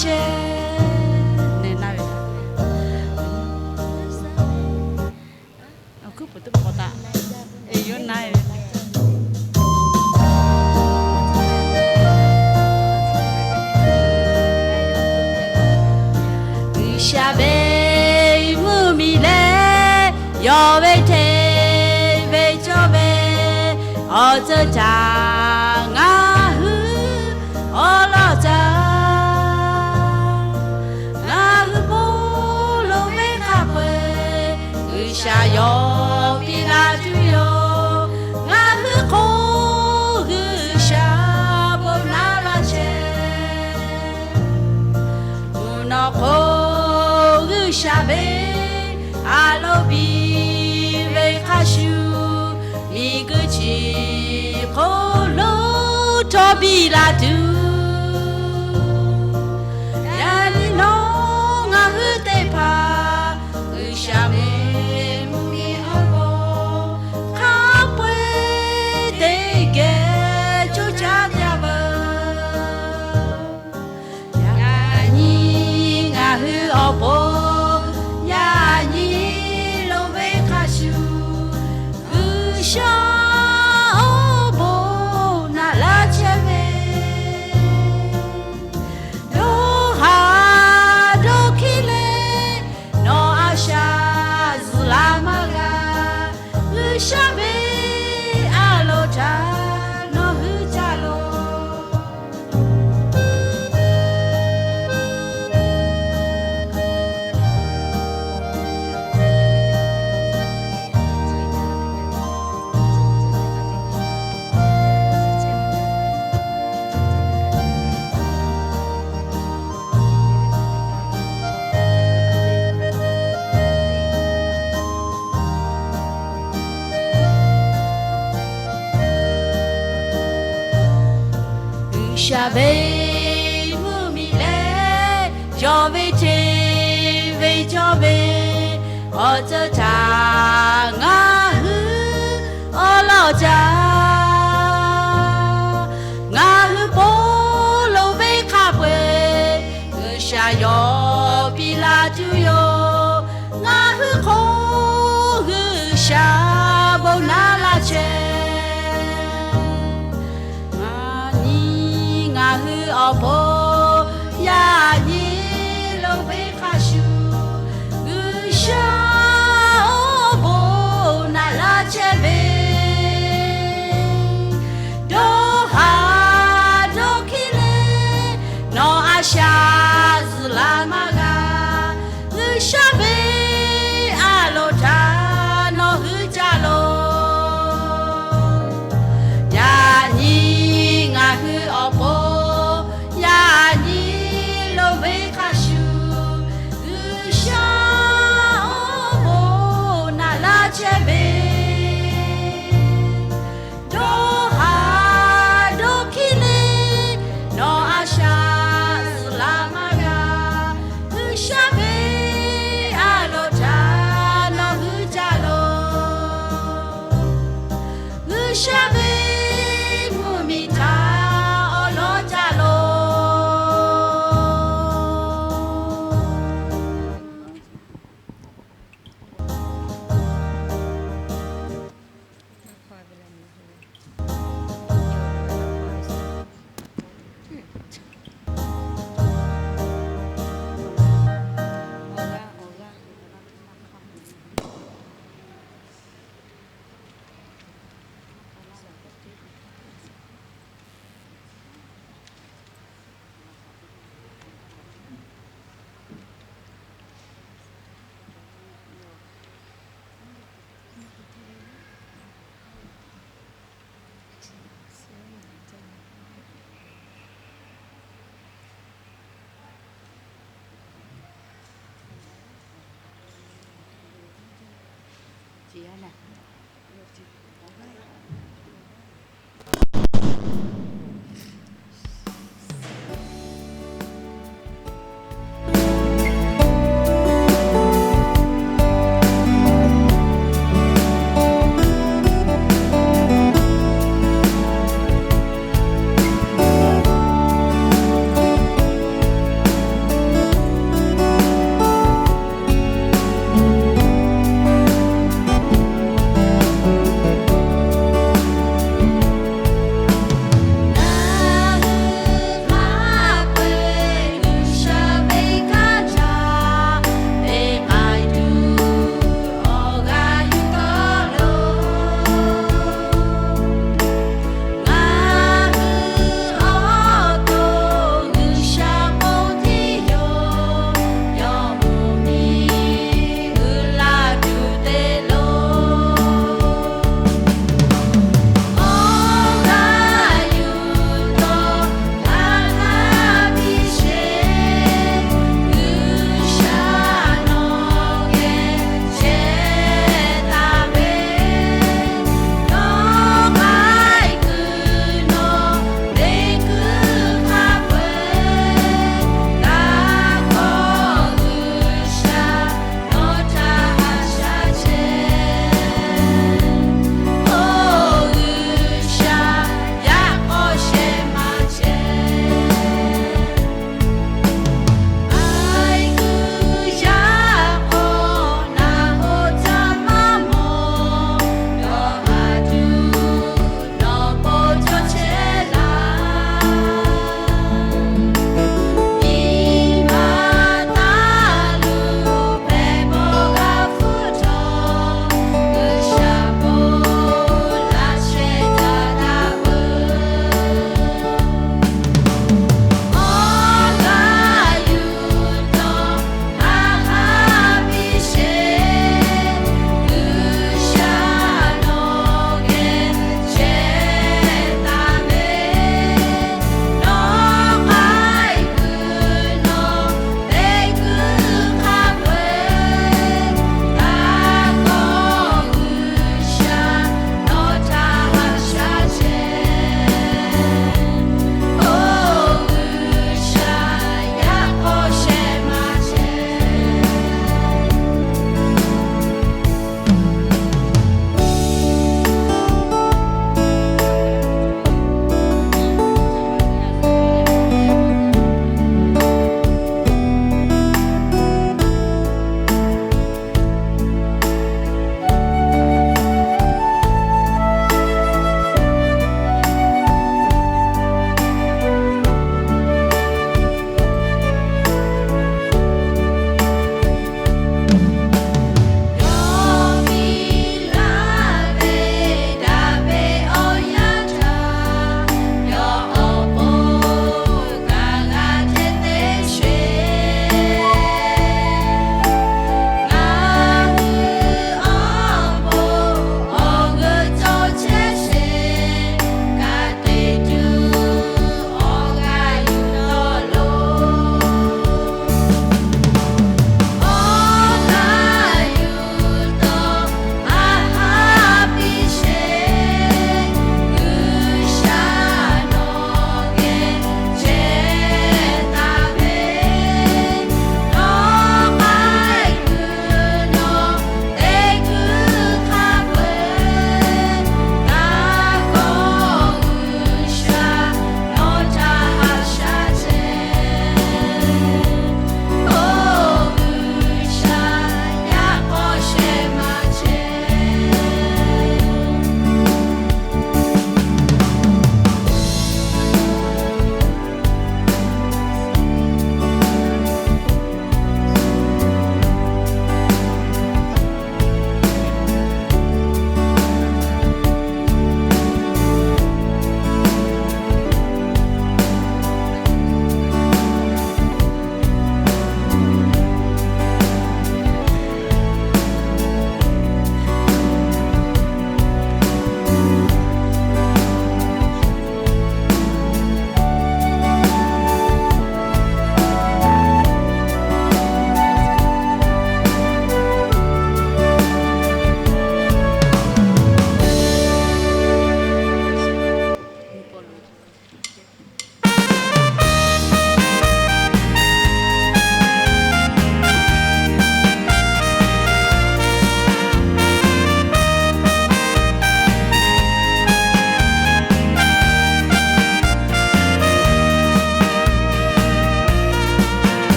chehˇ. G'uiˬsha ve mvuhˇmiˬ leh, yawˇ ve hteˇ ve cawˇ ve awˬ tcuhˉ htaꞈ ngaˬ hui awˬ lawn caˇ. Ngaˬ hui bon loˍ ve hk'a peu-eˬ, G'uiˬsha yawˇ piˇ la tuˬ yoˬ. Ngaˬ hui hk'oˆ G'uiˬsha bon naˉ laˇ chehˇ. Mvuhˇ naw hk'oˆ G'uiˬsha ve a loˍ piˇ ve hk'a shuˍ, miˬguiˬ chi hk'oˆ lo htawˇ piˇ la tuˬ, yaꞈ nyi nawˬ ngaˬ hui teˇ hpaˍ G'uiˬsha ve mvuhˇmiˬ awˬ hk'aw hk'a peu-eˬ teˇ geh coˇ caˇ taˍ veuˬ. Yaꞈ nyi ngaˬ hui awˬ pon, yaꞈ nyi loˍ ve hk'a shuˍ, G'uiˬsha awˬ bon naˉ laˇ chehˇ ve. Dawˇ haˍ dawˇ hkiˇ leh, nawˬ a shaꞈ zuhˬ la maˇ g'a. G'uiˬsha ve a loˍ htaꞈ nawˬ hui ca loˬ. G'uiˬsha ve mvuhˇmiˬ leh, yawˇ ve hteˇ ve cawˇ ve awˬ tcuhˉ htaꞈ ngaˬ hui awˬ lawn caˇ. Ngaˬ hui bon loˍ ve hk'a peu-eˬ, G'uiˬsha yawˇ piˇ la tuˬ yoˬ. Ngaˬ hui hk'oˆ G'uiˬsha bon naˉ laˇ chehˇ. Yaꞈ nyi ngaˬ hui awˬ pon, yaꞈ nyi loˍ ve hk'a shuˍ, G'uiˬsha awˬ bon naˉ laˇ chehˇ ve. Dawˇ haˍ dawˇ hkiˇ leh, nawˬ a shaꞈ zuhˬ la maˇ g'a. G'uiˬsha ve a loˍ htaꞈ nawˬ hui ca loˬ. Yaꞈ nyi ngaˬ hui awˬ pon, yaꞈ nyi loˍ ve hk'a shuˍ, G'uiˬsha awˬ bon naˉ laˇ chehˇ ve. Dawˇ haˍ dawˇ hkiˇ leh, nawˬ a shaꞈ zuhˬ la maˇ g'a. G'uiˬsha ve a loˍ htaꞈ nawˬ hui ca loˬ. G'uiˬsha ve mvuhˇmiˬ htaꞈ awˬ lawn ca loˬ.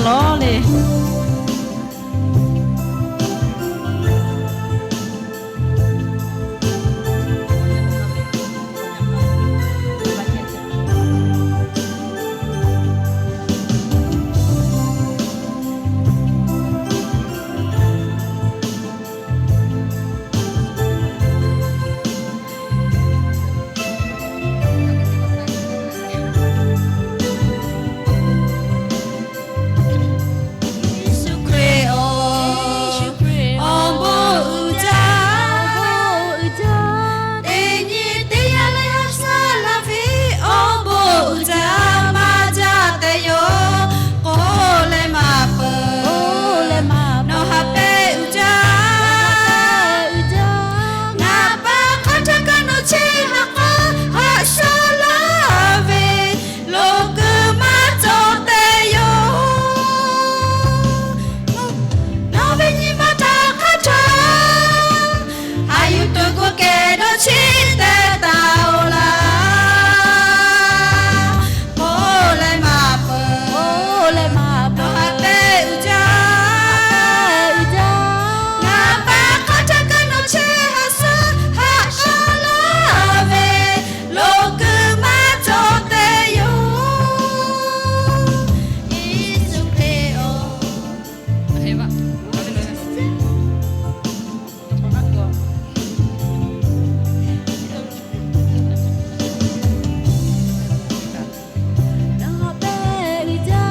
lawˬ le. Yeˍsuˆ Hkriꞈ-oˬ, awˬ bon uiˍ jaˇ. Teˇ nyi teˇ yanˇ leh ha shaˉ laˇ ve, awˬ bon uiˍ jaˇ maˇ jaˇ tehꞈ yoˬ. K'oˆ leh maˇ peuˬ, nawˬ haꞈ pehnˇ uiˍ jaˇ. Ngaˬ pa hk'a htaˇ kaꞈ nawˬ chi haꞈ k'aˇ haꞈ shaˉ laˇ ve, loˍ kuiˬ maˇ cawˬ tehꞈ yoˬ. Nawˬ ve nyi ma htaꞈ hk'a htaˇ, haꞈ yuˬ tuˬ k'oˆ kehˬ dawˇ chi teˇ taˍ-oˬ laˇ. K'oˆ leh maˇ peuˬ, nawˬ haꞈ pehnˇ uiˍ jaˇ. Ngaˬ pa hk'a htaˇ kaꞈ nawˬ chi haꞈ shaˉ haꞈ shaˉ laˇ ve, loˍ kuiˬ maˇ cawˬ tehꞈ yoˬ. Yeˍsuˆ Hkriꞈ-oˬ, nawˬ haꞈ pehnˇ uiˍ jaˇ.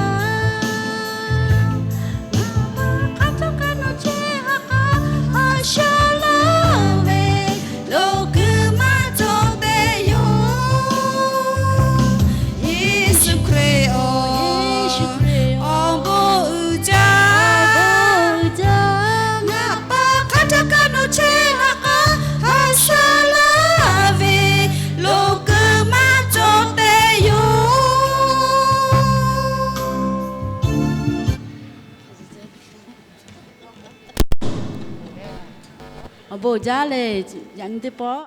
Ngaˬ pa hk'a htaˇ kaꞈ nawˬ chi haꞈ k'aˇ haꞈ shaˉ laˇ ve, loˍ kuiˬ maˇ cawˬ tehꞈ yoˬ. Yeˍsuˆ Hkriꞈ-oˬ, awˬ bon uiˍ jaˇ. Ngaˬ pa hk'a htaˇ kaꞈ nawˬ chi haꞈ k'aˇ haꞈ shaˉ laˇ ve, loˍ kuiˬ maˇ cawˬ tehꞈ yoˬ. Awˬ bon jaˇ le, yaꞈ nyi teˇ pawˆ.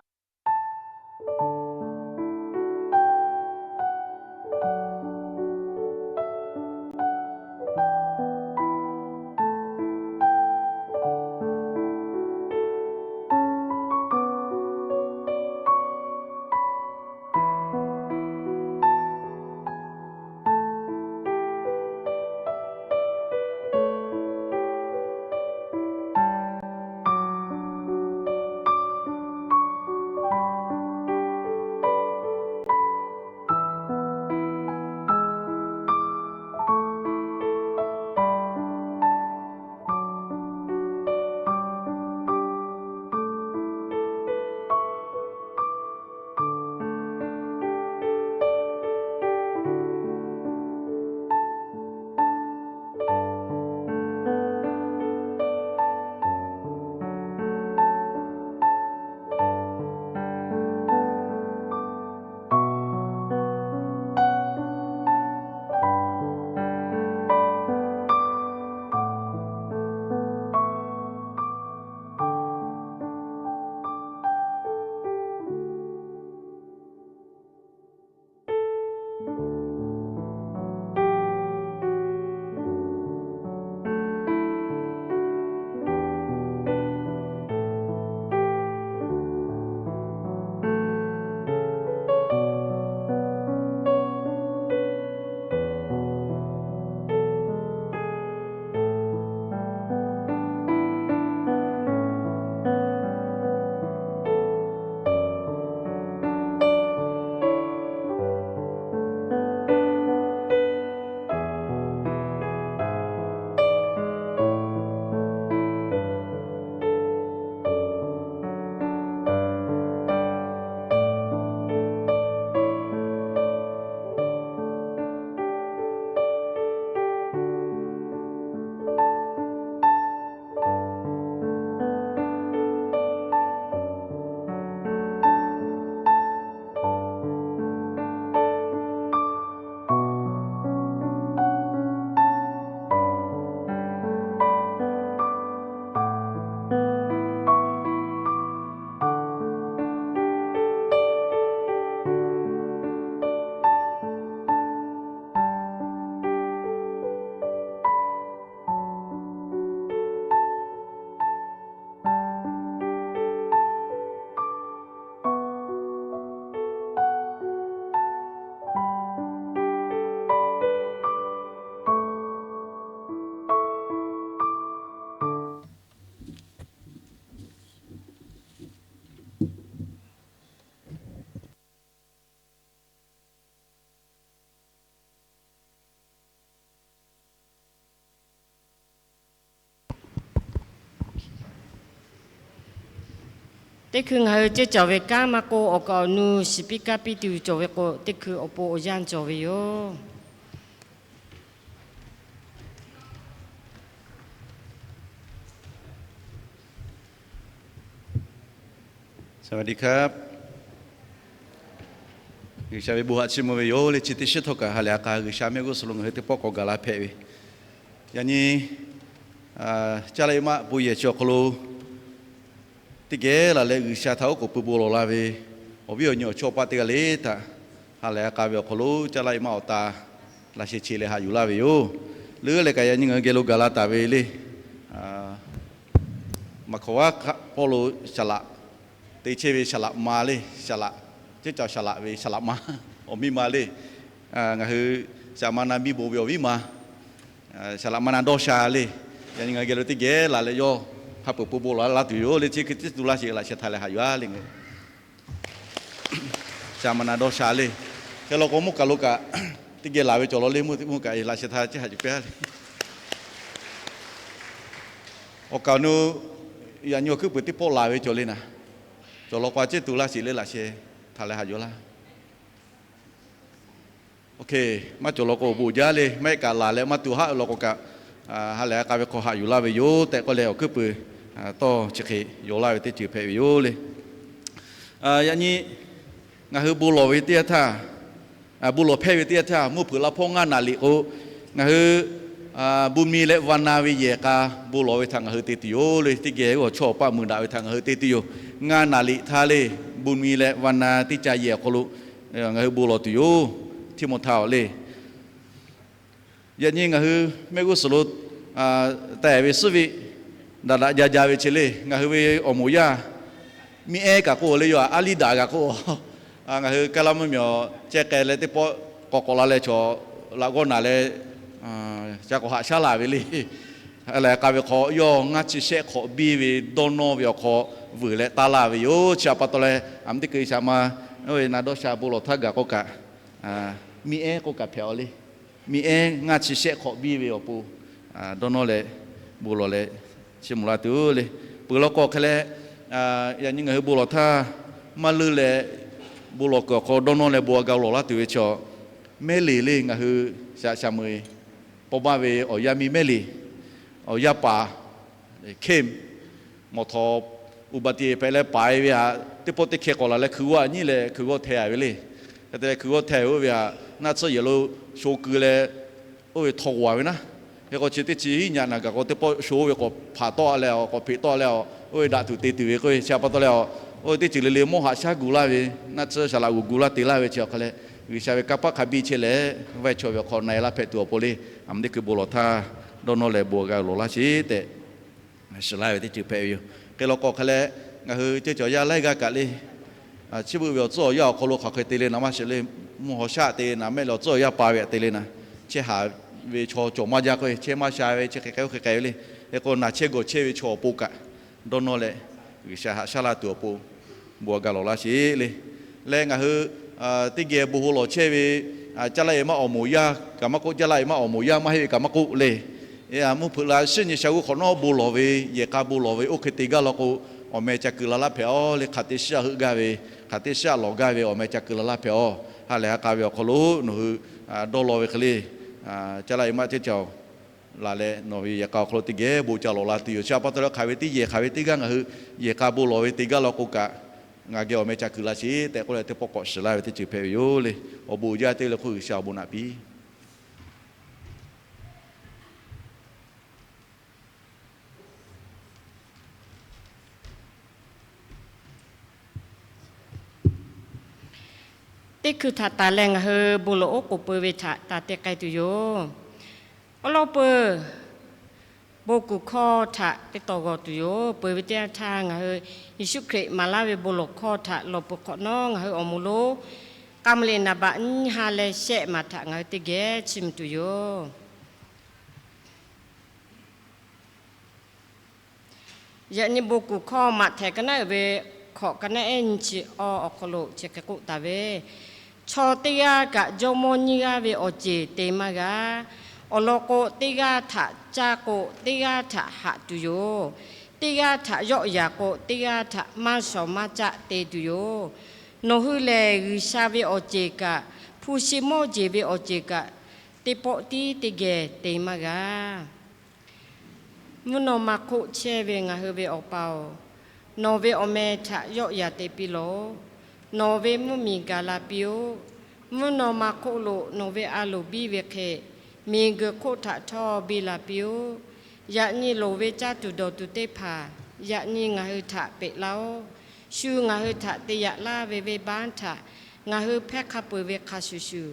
Teˇ hkui ngaˬ hui ceˇ cawˬ ve kanˉ maˇ k'oˆ, awˬ kaˍ awˬ nu shiˍ piˇ kaˇ piˇ tuˬ cawˬ ve k'o, teˇ hkui awˬ pon awˬ yanˇ cawˬ ve yoˬ. G'uiˬsha ve bon haꞈ chiˇ mvuh ve yoˬ le. Chi teˇ shiˉ htawˇ kaꞈ ha lehˬ a k'a G'uiˬsha mehˆ g'uˇ suhˍ lo ngaˬ hui teˇ pawˆ k'awꞈ gaˬ la hpehꞈ ve, yaꞈ nyi caˇ laˇ e maˆ bon yehˬ chi awˬ hk'aw lo teˇ geh laˬ leh G'uiˬsha htaꞈ oˉ k'oˍ pui bon lawˬ la ve awˬ viˉ awˬ nyi awˬ chawˇ awˬ paˆ teˇ g'aˇ le htaꞈ ha lehˬ a k'a ve awˬ hk'aw lo caˇ laˇ e maˆ awˬ ta laꞈ sheh che leh haꞈ yuˬ laˇ ve yoˬ. Leuˉ leh kaꞈ yaꞈ nyi ngaˬ hui geh lo gaˬ la taˍ ve le, Maˍ hkawˍ vaˉ hk'aˆ pawˆ lo saˍ laꞈ te chehˇ ve saˍ laꞈ ma le, saˍ laꞈ, ceˇ cawˬ saˍ laꞈ ve saˍ laꞈ ma, awˬ miˇ ma le. Ngaˬ hui saˍ laꞈ ma na miˇ bon ve awˬ viˉ ma, saˍ laꞈ ma na dawˇ sha le. Yaꞈ nyi ngaˬ hui geh lo teˇ geh laˬ leh yawˇ hk'a peuˬ pui bon lawˬ la tuˬ yoˬ le. Chi hk'e teˇ tu laˇ sheˍ laꞈ sheh htaꞈ leh haꞈ yuˬ a le. Saˍ laꞈ ma na dawˇ sha le. Hk'e law k'o mvuhˇ kaꞈ lo kaꞈ teˇ geh laˬ ve cawˬ law le. Mvuhˇ kaꞈ laꞈ sheh htaꞈ ceˇ haꞈ yuˬ piˇ a le. Awˬ kaˍ awˬ nu yaꞈ nyi awˬ hkuiˉ puiˍ teˇ pawˆ laˬ ve cawˬ le naˍ. Cawˬ law k'o a ceˇ tu laˇ sheˍ le laꞈ sheh htaꞈ leh haꞈ yuˬ laˇ. Oˇ hk'e, maˇ cawˬ law k'o awˬ bon uiˍ jaˇ le. Maˇ heˆ kaꞈ laˬ leh maˇ tu haˆ law k'o kaꞈ, ha lehˬ a k'a ve hk'aw haꞈ yuˬ laˇ ve yoˬ tehꞈ k'oˆ leh awˬ hkuiˉ puiˍ tawˇ chi hk'e yaw laˇ ve teˇ ceuˬ hpehꞈ ve yoˬ le. Yaꞈ nyi ngaˬ hui bon lawˬ ve teˇ yanˇ htaˇ, bon lawˬ hpehˇ ve teˇ yanˇ htaˇ mvuhˇ hpeuꞈ la hpawˇ ngaˇ naˍ liꞈ k'o, ngaˬ hui bon mi leh va na ve yehˬ k'a bon lawˬ ve htaꞈ ngaˬ hui te tuˬ yoˬ le. Teˇ geh awˬ chawˇ awˬ paˆ mui daꞈ ve htaꞈ ngaˬ hui te tuˬ yoˬ. Ngaˇ naˍ liꞈ htaˇ le, bon mi leh va na teˇ ca yehˬ awˬ hk'aw lo ngaˬ hui bon lawˬ tuˬ yoˬ. Tiˆmoˍhtaˍ le. Yaꞈ nyi ngaˬ hui mehˆ g'uˇ suhˍ lo teh ve suhˉ ve daꞈ daꞈ ja ja ve che le. Ngaˬ hui ve awˬ moˍ yaˇ miˇ ehˉ kaꞈ k'oˆ le, yaꞈ aˉ liˇ daꞈ kaꞈ k'oˆ, ngaˬ hui Kaˇlaˇ mvuhˇmiˬ awˬ ceh k'ai leh teˇ pawˆ k'awꞈ k'awꞈ la leh chaw laꞈ g'awˇ naˍ leh ca k'awꞈ haꞈ shaˉ laˬ ve le. Lehˬ k'a ve hk'aw yawˇ ngaˇ chi shehˆ hk'awꞈ biˇ ve dawˇ nawˇ ve awˬ hk'aw vuiˬ leh taˇ laˇ ve yoˬ. Chi htaꞈ pa taw leh a mvuhˇ teˇ hkui shaˍ ma oˇ ve na dawˇ sha bon lawˬ htaˇ gaˬ k'oˆ kaꞈ, miˇ ehˉ k'oˆ kaꞈ hpehꞈ a le. Miˇ ehˉ ngaˇ chi shehˆ hk'awꞈ biˇ ve awˬ pon dawˇ nawˇ leh bon lawˬ leh chiˇ mvuh la tuˬ le. Peuˬ law k'o hk'e leh, yaꞈ nyi ngaˬ hui bon lawˬ htaˇ maˇ leuˆ leh bon lawˬ kuiˬ awˬ hk'aw dawˇ nawˇ leh bon a ga lawˬ laˇ tuˬ ve chaw, Mehˇleˍ le. Ngaˬ hui shaꞈ shaꞈ meuˍ pawˇ baˇ ve awˬ yaˇ miˇ Mehˇleˍ, awˬ yaˇ paˍ Hkemˇ, mawˬ htaw uˍ baˍ tiꞈ hpehꞈ leh paiˍ ve htaꞈ teˇ pawˆ teˇ hkeh k'awꞈ laˬ leh hkui g'awˇ a nyiˉ leh hkui g'awˇ hteh a ve le. Hk'e te leh hkui g'awˇ hteh ve oˇ ve htaꞈ naˆ tsuhˇ yehˬ lo sho keu leh oˇ ve htaw g'aˬ ve naˉ. Hk'e k'o chi teˇ chi hiˉ nyi naˬ gaˬ k'o teˇ pawˆ sho oˇ ve k'awꞈ hpaˍ tawˆ leh k'awꞈ hpeꞈ tawˆ leh oˇ ve daꞈ tuˬ te tuˬ ve k'oˆ ve chi htaꞈ pa taw leh, oˇ ve teˇ ceuˬ le le mawˇ haꞈ shaˉ gu laˇ ve, naˆ tsuhˇ shaˍ laꞈ g'oˍ gu laˇ te laˇ ve chi awˬ hk'a leh, G'uiˬsha ve kanˇ paˆ hk'a biˇ chehˇ leh vaˇ chaw ve awˬ hk'aw na e laˇ hpehꞈ tuˬ awˬ pon le. A mvuhˇ teˇ hkui bon lawˬ htaˇ dawˇ nawˇ leh bon a ga lawˬ laˇ sheˍ tehꞈ shiˍ laˇ ve teˇ ceuˬ hpehꞈ ve yoˬ. Hk'e law k'o hk'a leh, ngaˬ hui ceˇ cawˬ yaˇ laiˉ g'aˇ kaꞈ le, chi beuꞈ ve awˬ tcuhˉ awˬ yanˇ awˬ hk'aw lo hk'aˬ hk'e te le naˍ maˇ shiˍ le. Mvuhˇ haw shaˆ te naˍ mehˆ leh awˬ tcuhˉ awˬ yanˇ pa ve htaꞈ te le naˍ, chehˇ haˍ ve chaw cawˬ maˇ jaˇ k'o chehˇ maˇ sha ve chi hk'e k'ai oˇ hk'e k'ai ve le. Hk'e k'o naˬ chehˇ gawˬ chehˇ ve chaw awˬ pon kaꞈ dawˇ nawˇ leh G'uiˬsha haꞈ shaˉ laˇ tuˬ awˬ pon bon a ga lawˬ laˇ sheˍ le. Leh ngaˬ hui teˇ geh bon ho lawˬ chehˇ ve, caˇ laˇ e maˇ awˬ moˍ yaˇ kaꞈ maˇ k'oˆ, caˇ laˇ e maˇ awˬ moˍ yaˇ maˇ heˆ ve kaꞈ maˇ k'oˆ le. Mvuhˇ hpeuꞈ la shiˉ nyi sha g'uˇ hk'awꞈ nawˉ bon lawˬ ve, yehˬ k'a bon lawˬ ve oˇ hk'e te gaˇ law k'o, awˬ meh ca keu la laˇ hpehꞈ a le. Hk'aˬ te shiˉ a heuˆ gaˇ ve, hk'aˬ te shiˉ a lawˬ gaˇ ve awˬ meh ca keu la laˇ hpehꞈ a. Ha lehˬ a k'a ve awˬ hk'aw lo nawˬ hui dawˇ law ve hk'e le, caˇ laˇ e maˇ ceˇ cawˬ laˬ leh nawˬ ve yehˬ k'a awˬ hk'aw lo teˇ geh bon ca lawˬ la tuˬ yoˬ. Chi htaꞈ pa taw leh hk'aˬ ve teˇ yehˬ hk'aˬ ve teˇ g'aˇ ngaˬ hui yehˬ k'a bon lawˬ ve te gaˇ law k'o kaꞈ, ngaˬ geh awˬ meh ca keu la sheˍ tehꞈ k'oˆ leh teˇ pawˆ k'awꞈ shiˍ laˇ ve teˇ ceuˬ hpehꞈ ve yoˬ le. Awˬ bon uiˍ jaˇ te le hk'oˆ G'uiˬsha awˬ bon naꞈ piˇ. Teˇ hkui htaꞈ tanˬ leh ngaˬ hui bon lawˬ oˉ k'oˍ pui ve htaꞈ tanˬ te k'ai tuˬ yoˬ. Awˉ lawˉ peuˬ, bon kuˬ hkawˇ htaꞈ teˇ taw g'aw tuˬ yoˬ. Peuˬ ve teˇ yanˇ htaˇ ngaˬ hui Yeˍsuˆ Hkriꞈ maˍ laˇ ve bon lawˬ hkawˇ htaꞈ lawˬ peuˬ hk'awꞈ nawˉ ngaˬ hui awˬ moˍ lo k'a meuˍ leh naˍ baꞈ nyiˇ ha leh shehˆ maˬ htaꞈ ngaˬ hui teˇ geh chiˇ mvuh tuˬ yoˬ. Yaꞈ nyi bon kuˬ hkawˇ Maꞈhtehˍ ka naˉ uiˍ ve hkawꞈ ka naˉ ehˉ nyiˇ chi awˇ awˬ hk'aw lo chi hk'e k'oˆ taˍ ve, Chaw teˇ g'aˇ kaꞈ jawˇmawˇ nyiˇ g'aˇ ve awˬ ceˬ te maˇ g'a. Awˬ lawn k'o, teˇ g'aˇ htaꞈ caˇ k'o, teˇ g'aˇ htaꞈ haꞈ tuˬ yoˬ. teˇ g'aˇ htaꞈ yawˆ yaꞈ k'o, teˇ g'aˇ htaꞈ maˇ shawˍ maˇ caˆ te tuˬ yoˬ. Nawˬ hui lehˬ, G'uiˬsha ve awˬ ceˬ kaꞈ, hpu shi mawˇ jeˬ ve awˬ ceˬ kaꞈ, teˇ pawˆ tiˉ teˇ geh te maˇ g'a. Mvuhˇ naw ma hk'oˆ chehˇ ve ngaˬ hui ve Awˬ pa-oˬ, nawˬ ve awˬ meh htaꞈ yawˆ yaꞈ te piˇ lawˬ. Nawˬ ve mvuhˇmiˬ gaˬ la piˇ-oˆ. Mvuhˇ naw ma hk'oˆ lo nawˬ ve a loˍ biˇ ve hk'e, miˬguiˬ hk'oˆ htaꞈ htawˇ biˇ la piˇ-oˆ. Yaꞈ nyi loˍ ve caˇ tuˬ dawˬ tuˬ teˇ hpaˍ, yaꞈ nyi ngaˬ hui htaꞈ peꞈ laˇ-oˆ. Shu ngaˬ hui htaꞈ te yaꞈ laˇ ve venˇbaˆ htaꞈ ngaˬ hui hpehˇ hk'a peu-eˬ ve hk'a shuˍ shuˍ,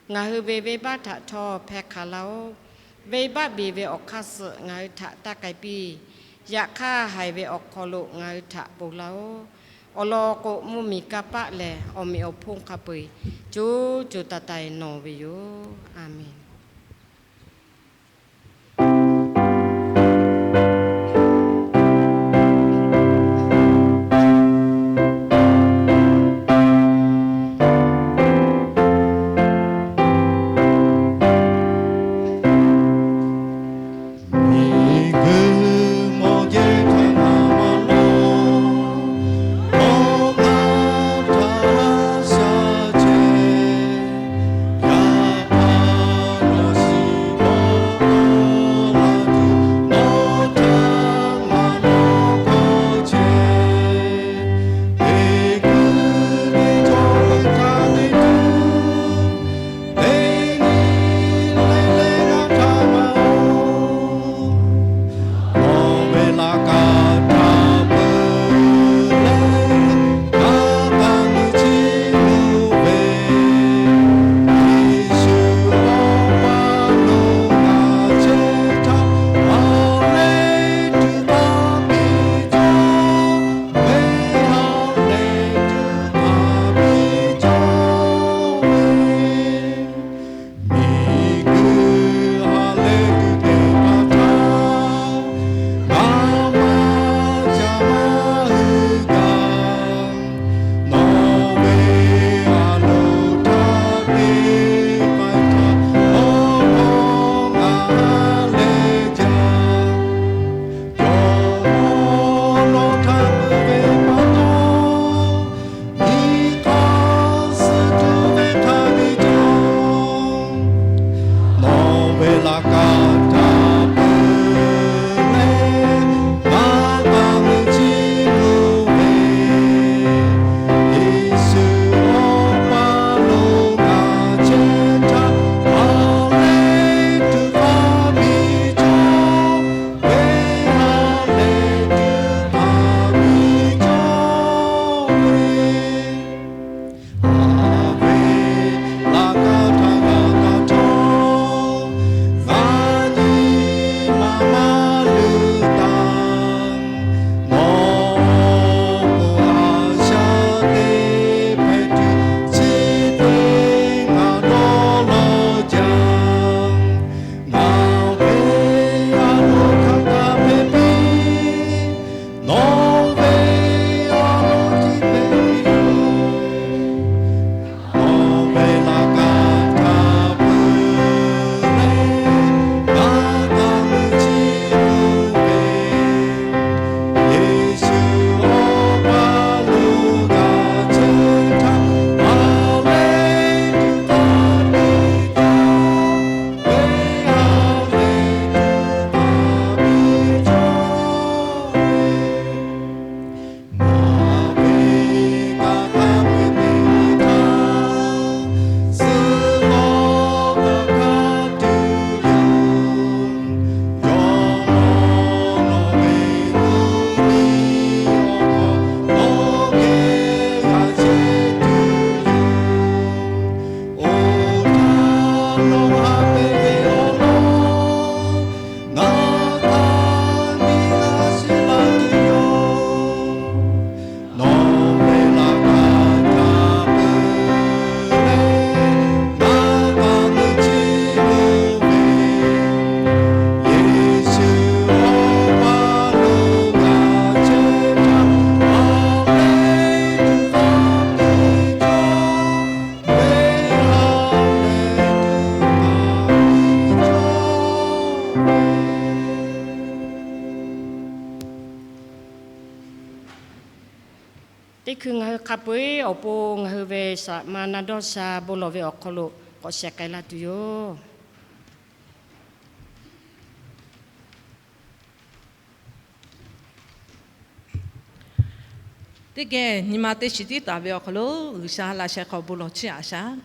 ngaˬ hui ve venˇbaˆ htaꞈ htawˇ hpehˇ hk'a laˇ-oˆ. Venˇbaˆ beˬ ve awˬ hk'aˇ suh ngaˬ hui htaꞈ taˇ k'ai piˇ. Yaꞈ hk'aˇ, haiˬ ve awˬ hk'aw lo ngaˬ hui htaꞈ ponˬ laˇ-oˆ. Awˬ lawn k'o, mvuhˇmiˬ kanˇ paˆ lehˬ, awˬ meꞈ awˬ hponˇ hk'a peu-eˬ co co taiˍ taiˍ nawˬ ve yoˬ. A menˬ. Hkui ngaˬ hui hk'a peu-eˬ awˬ pon ngaˬ hui ve saˍ laꞈ ma na dawˇ sha bon lawˬ ve awˬ hk'aw lo k'awꞈ sheh k'ai laˇ tuˬ yoˬ. Teˇ geh nyi ma teˇ shiˍ tiˉ taˍ ve awˬ hk'aw lo G'uiˬsha laꞈ sheh hk'aw bon lawˬ chiˇ aꞈ shaˍ.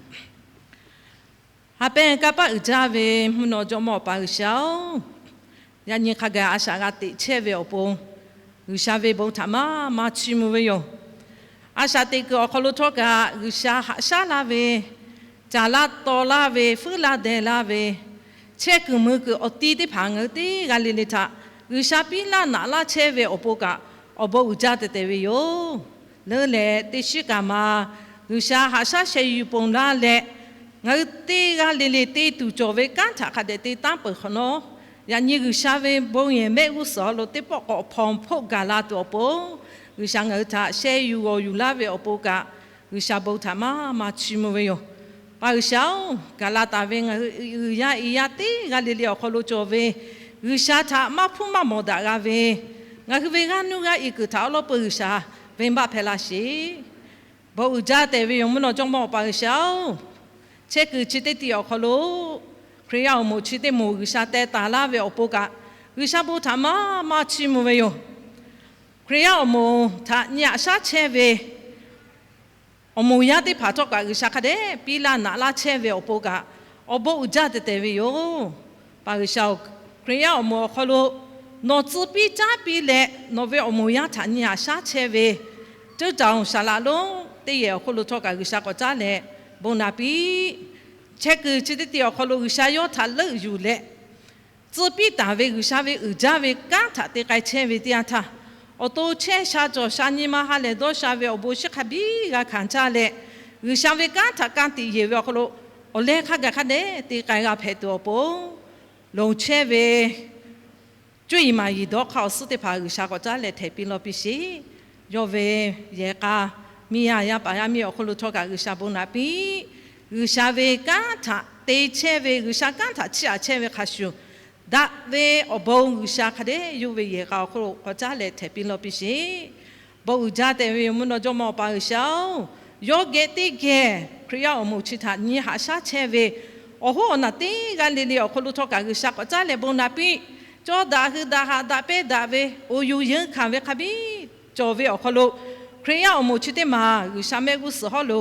Ha pehˇ kanˇ paˆ uiˍ jaˇ ve mvuhˇ naw jawˇmawˇ Awˬ pa G'uiˬsha-oˬ, yaꞈ nyi hk'a gaˬ a shaꞈ g'a teꞈ chehˇ ve awˬ pon G'uiˬsha ve bon htaꞈ maˇ maˇ chiˇ mvuh ve yoˬ. A shaꞈ teꞈ kuiˬ awˬ hk'aw lo htawˇ kaꞈ G'uiˬsha haꞈ shaˉ laˇ ve, caˍ laˇ taw laˇ ve, fuiˉ laˇ deh laˇ ve, chehˇ kuiˬ mui kuiˬ awˬ ti teˇ hpaˍ ngaˬ hui teˇ g'aˇ le le htaꞈ G'uiˬsha piˇ laˇ naꞈ laˇ chehˇ ve awˬ pon kaꞈ awˬ bon uiˍ jaˇ tehꞈ tehꞈ ve yoˬ. Leuˉ leh teˇ shiˉ kaꞈ ma G'uiˬsha haꞈ shaˉ sheh yuˬ ponˬ laˇ leh, ngaˬ hui teˇ g'aˇ le le te tuˬ cawˬ ve kanˉ htaꞈ hk'a dehꞈ te tanˉ peuˬ hk'awꞈ nawˉ, yaꞈ nyi G'uiˬsha ve bon yehˬ mehˆ g'uˇ suhˍ lo teˇ pawˆ k'awꞈ hpawnˬ hpoˆ gaˬ la tuˬ awˬ pon, G'uiˬsha ngaˬ hui htaꞈ sheh yuˬ g'awˬ yuˬ laˇ ve awˬ pon kaꞈ G'uiˬsha bon htaꞈ maˇ maˇ chiˇ mvuh ve yoˬ. Pa G'uiˬsha-oˬ, gaˬ la taˍ ve ngaˬ hui uiˍ yaˇ i yaˇ teˇ g'aˇ le le awˬ hk'aw lo cawˬ ve G'uiˬsha htaꞈ maˇ hpuˇ maˇ mawˬ daꞈ g'a ve, ngaˬ hui ve g'aˇ nuˇ g'aˇ i kuiˬ htaꞈ awˉ lawˉ peu G'uiˬsha venˇbaˆ hpehꞈ laˇ sheˍ. Bon uiˍ jaˇ tehꞈ ve yoˬ mvuhˇ naw jawˇmawˇ Awˬ pa G'uiˬsha-oˬ, chehˇ kuiˬ chi teˇ tiꞈ awˬ hk'aw lo Hkriꞈ yaˇ awˬ moˍ chi teˇ moˍ G'uiˬsha teh taˍ laˇ ve awˬ pon kaꞈ G'uiˬsha bon htaꞈ maˇ maˇ chiˇ mvuh ve yoˬ. Hkriꞈ yaˇ awˬ moˍ htaꞈ nyi haꞈ shaˉ chehˇ ve awˬ moˍ yaˇ teˇ hpaˍ htawˇ kaꞈ G'uiˬsha hk'a dehꞈ piˇ laˇ naꞈ laˇ chehˇ ve awˬ pon kaꞈ awˬ bon uiˍ jaˇ tehꞈ tehꞈ ve yoˬ. Pa G'uiˬsha-oˬ, Hkriꞈ yaˇ awˬ moˍ awˬ hk'aw lo nawˬ tcuh piˇ caˉ piˇ leh nawˬ ve awˬ moˍ yaˇ htaꞈ nyi haꞈ shaˉ chehˇ ve 州长 saˍ laꞈ lonˉ teˇ yehˬ awˬ hk'aw lo htawˇ kaꞈ G'uiˬsha k'awꞈ caˉ leh bon naꞈ piˇ. Chehˇ kuiˬ chi teˇ tiꞈ awˬ hk'aw lo G'uiˬsha yawˇ htaꞈ leuˆ yuˬ leh tcuh piˇ taˍ ve G'uiˬsha ve uiˍ jaˇ ve kanˉ htaꞈ te k'ai chehˇ ve teˇ yanˇ htaˇ, awˬ to chehˇ sha cawˬ sha nyi ma ha lehˬ dawˇ sha ve awˬ bon shiˉ hk'a biˇ g'a hkanˍ caˇ leh, G'uiˬsha ve kanˉ htaꞈ ka tiꞈ yeˬ ve awˬ hk'aw lo awˬ leh hk'a gaˬ hk'a dehꞈ te k'ai g'a hpehꞈ tuˬ awˬ pon, loˍ chehˇ ve cuˇ yiˍ maˍ yiˍ dawˇ hk'aˇ awˬ suhˉ teˇ hpaˍ G'uiˬsha k'awꞈ caˉ leh htehꞈ piˇ lawˇ piˇ sheˍ. Yawˇ ve yehˬ k'a miˇ yaˇ yaˇ paˍ yaˇ miˇ awˬ hk'aw lo htawˇ kaꞈ G'uiˬsha bon naꞈ piˇ. G'uiˬsha ve kanˉ htaꞈ te chehˇ ve, G'uiˬsha kanˉ htaꞈ chiˇ aꞈ chehˇ ve hk'a shuˍ, daꞈ ve awˬ bon G'uiˬsha hk'a dehꞈ yawˇ ve yehˬ k'a awˬ hk'aw lo k'awꞈ caˉ leh htehꞈ piˇ lawˇ piˇ sheˍ. Bon uiˍ jaˇ tehꞈ ve yoˬ mvuhˇ naw jawˇmawˇ Awˬ pa G'uiˬsha-oˬ, yawˇ geh teˇ geh Hkriꞈ yaˇ awˬ moˍ chi htaꞈ nyi haꞈ shaˉ chehˇ ve awˬ hoˉ awˬ naˬ teˇ g'aˇ le le awˬ hk'aw lo htawˇ kaꞈ G'uiˬsha k'awꞈ caˉ leh bon naꞈ piˇ. Cawˇ daꞈ hui daꞈ haꞈ daꞈ pehˇ daꞈ ve awˬ yuˬ yeunˇ hkanˍ ve hk'a biˇ cawˬ ve awˬ hk'aw lo, Hkriꞈ yaˇ awˬ moˍ chi teˇ maˬ G'uiˬsha mehˆ g'uˇ suhˍ hawˉ lo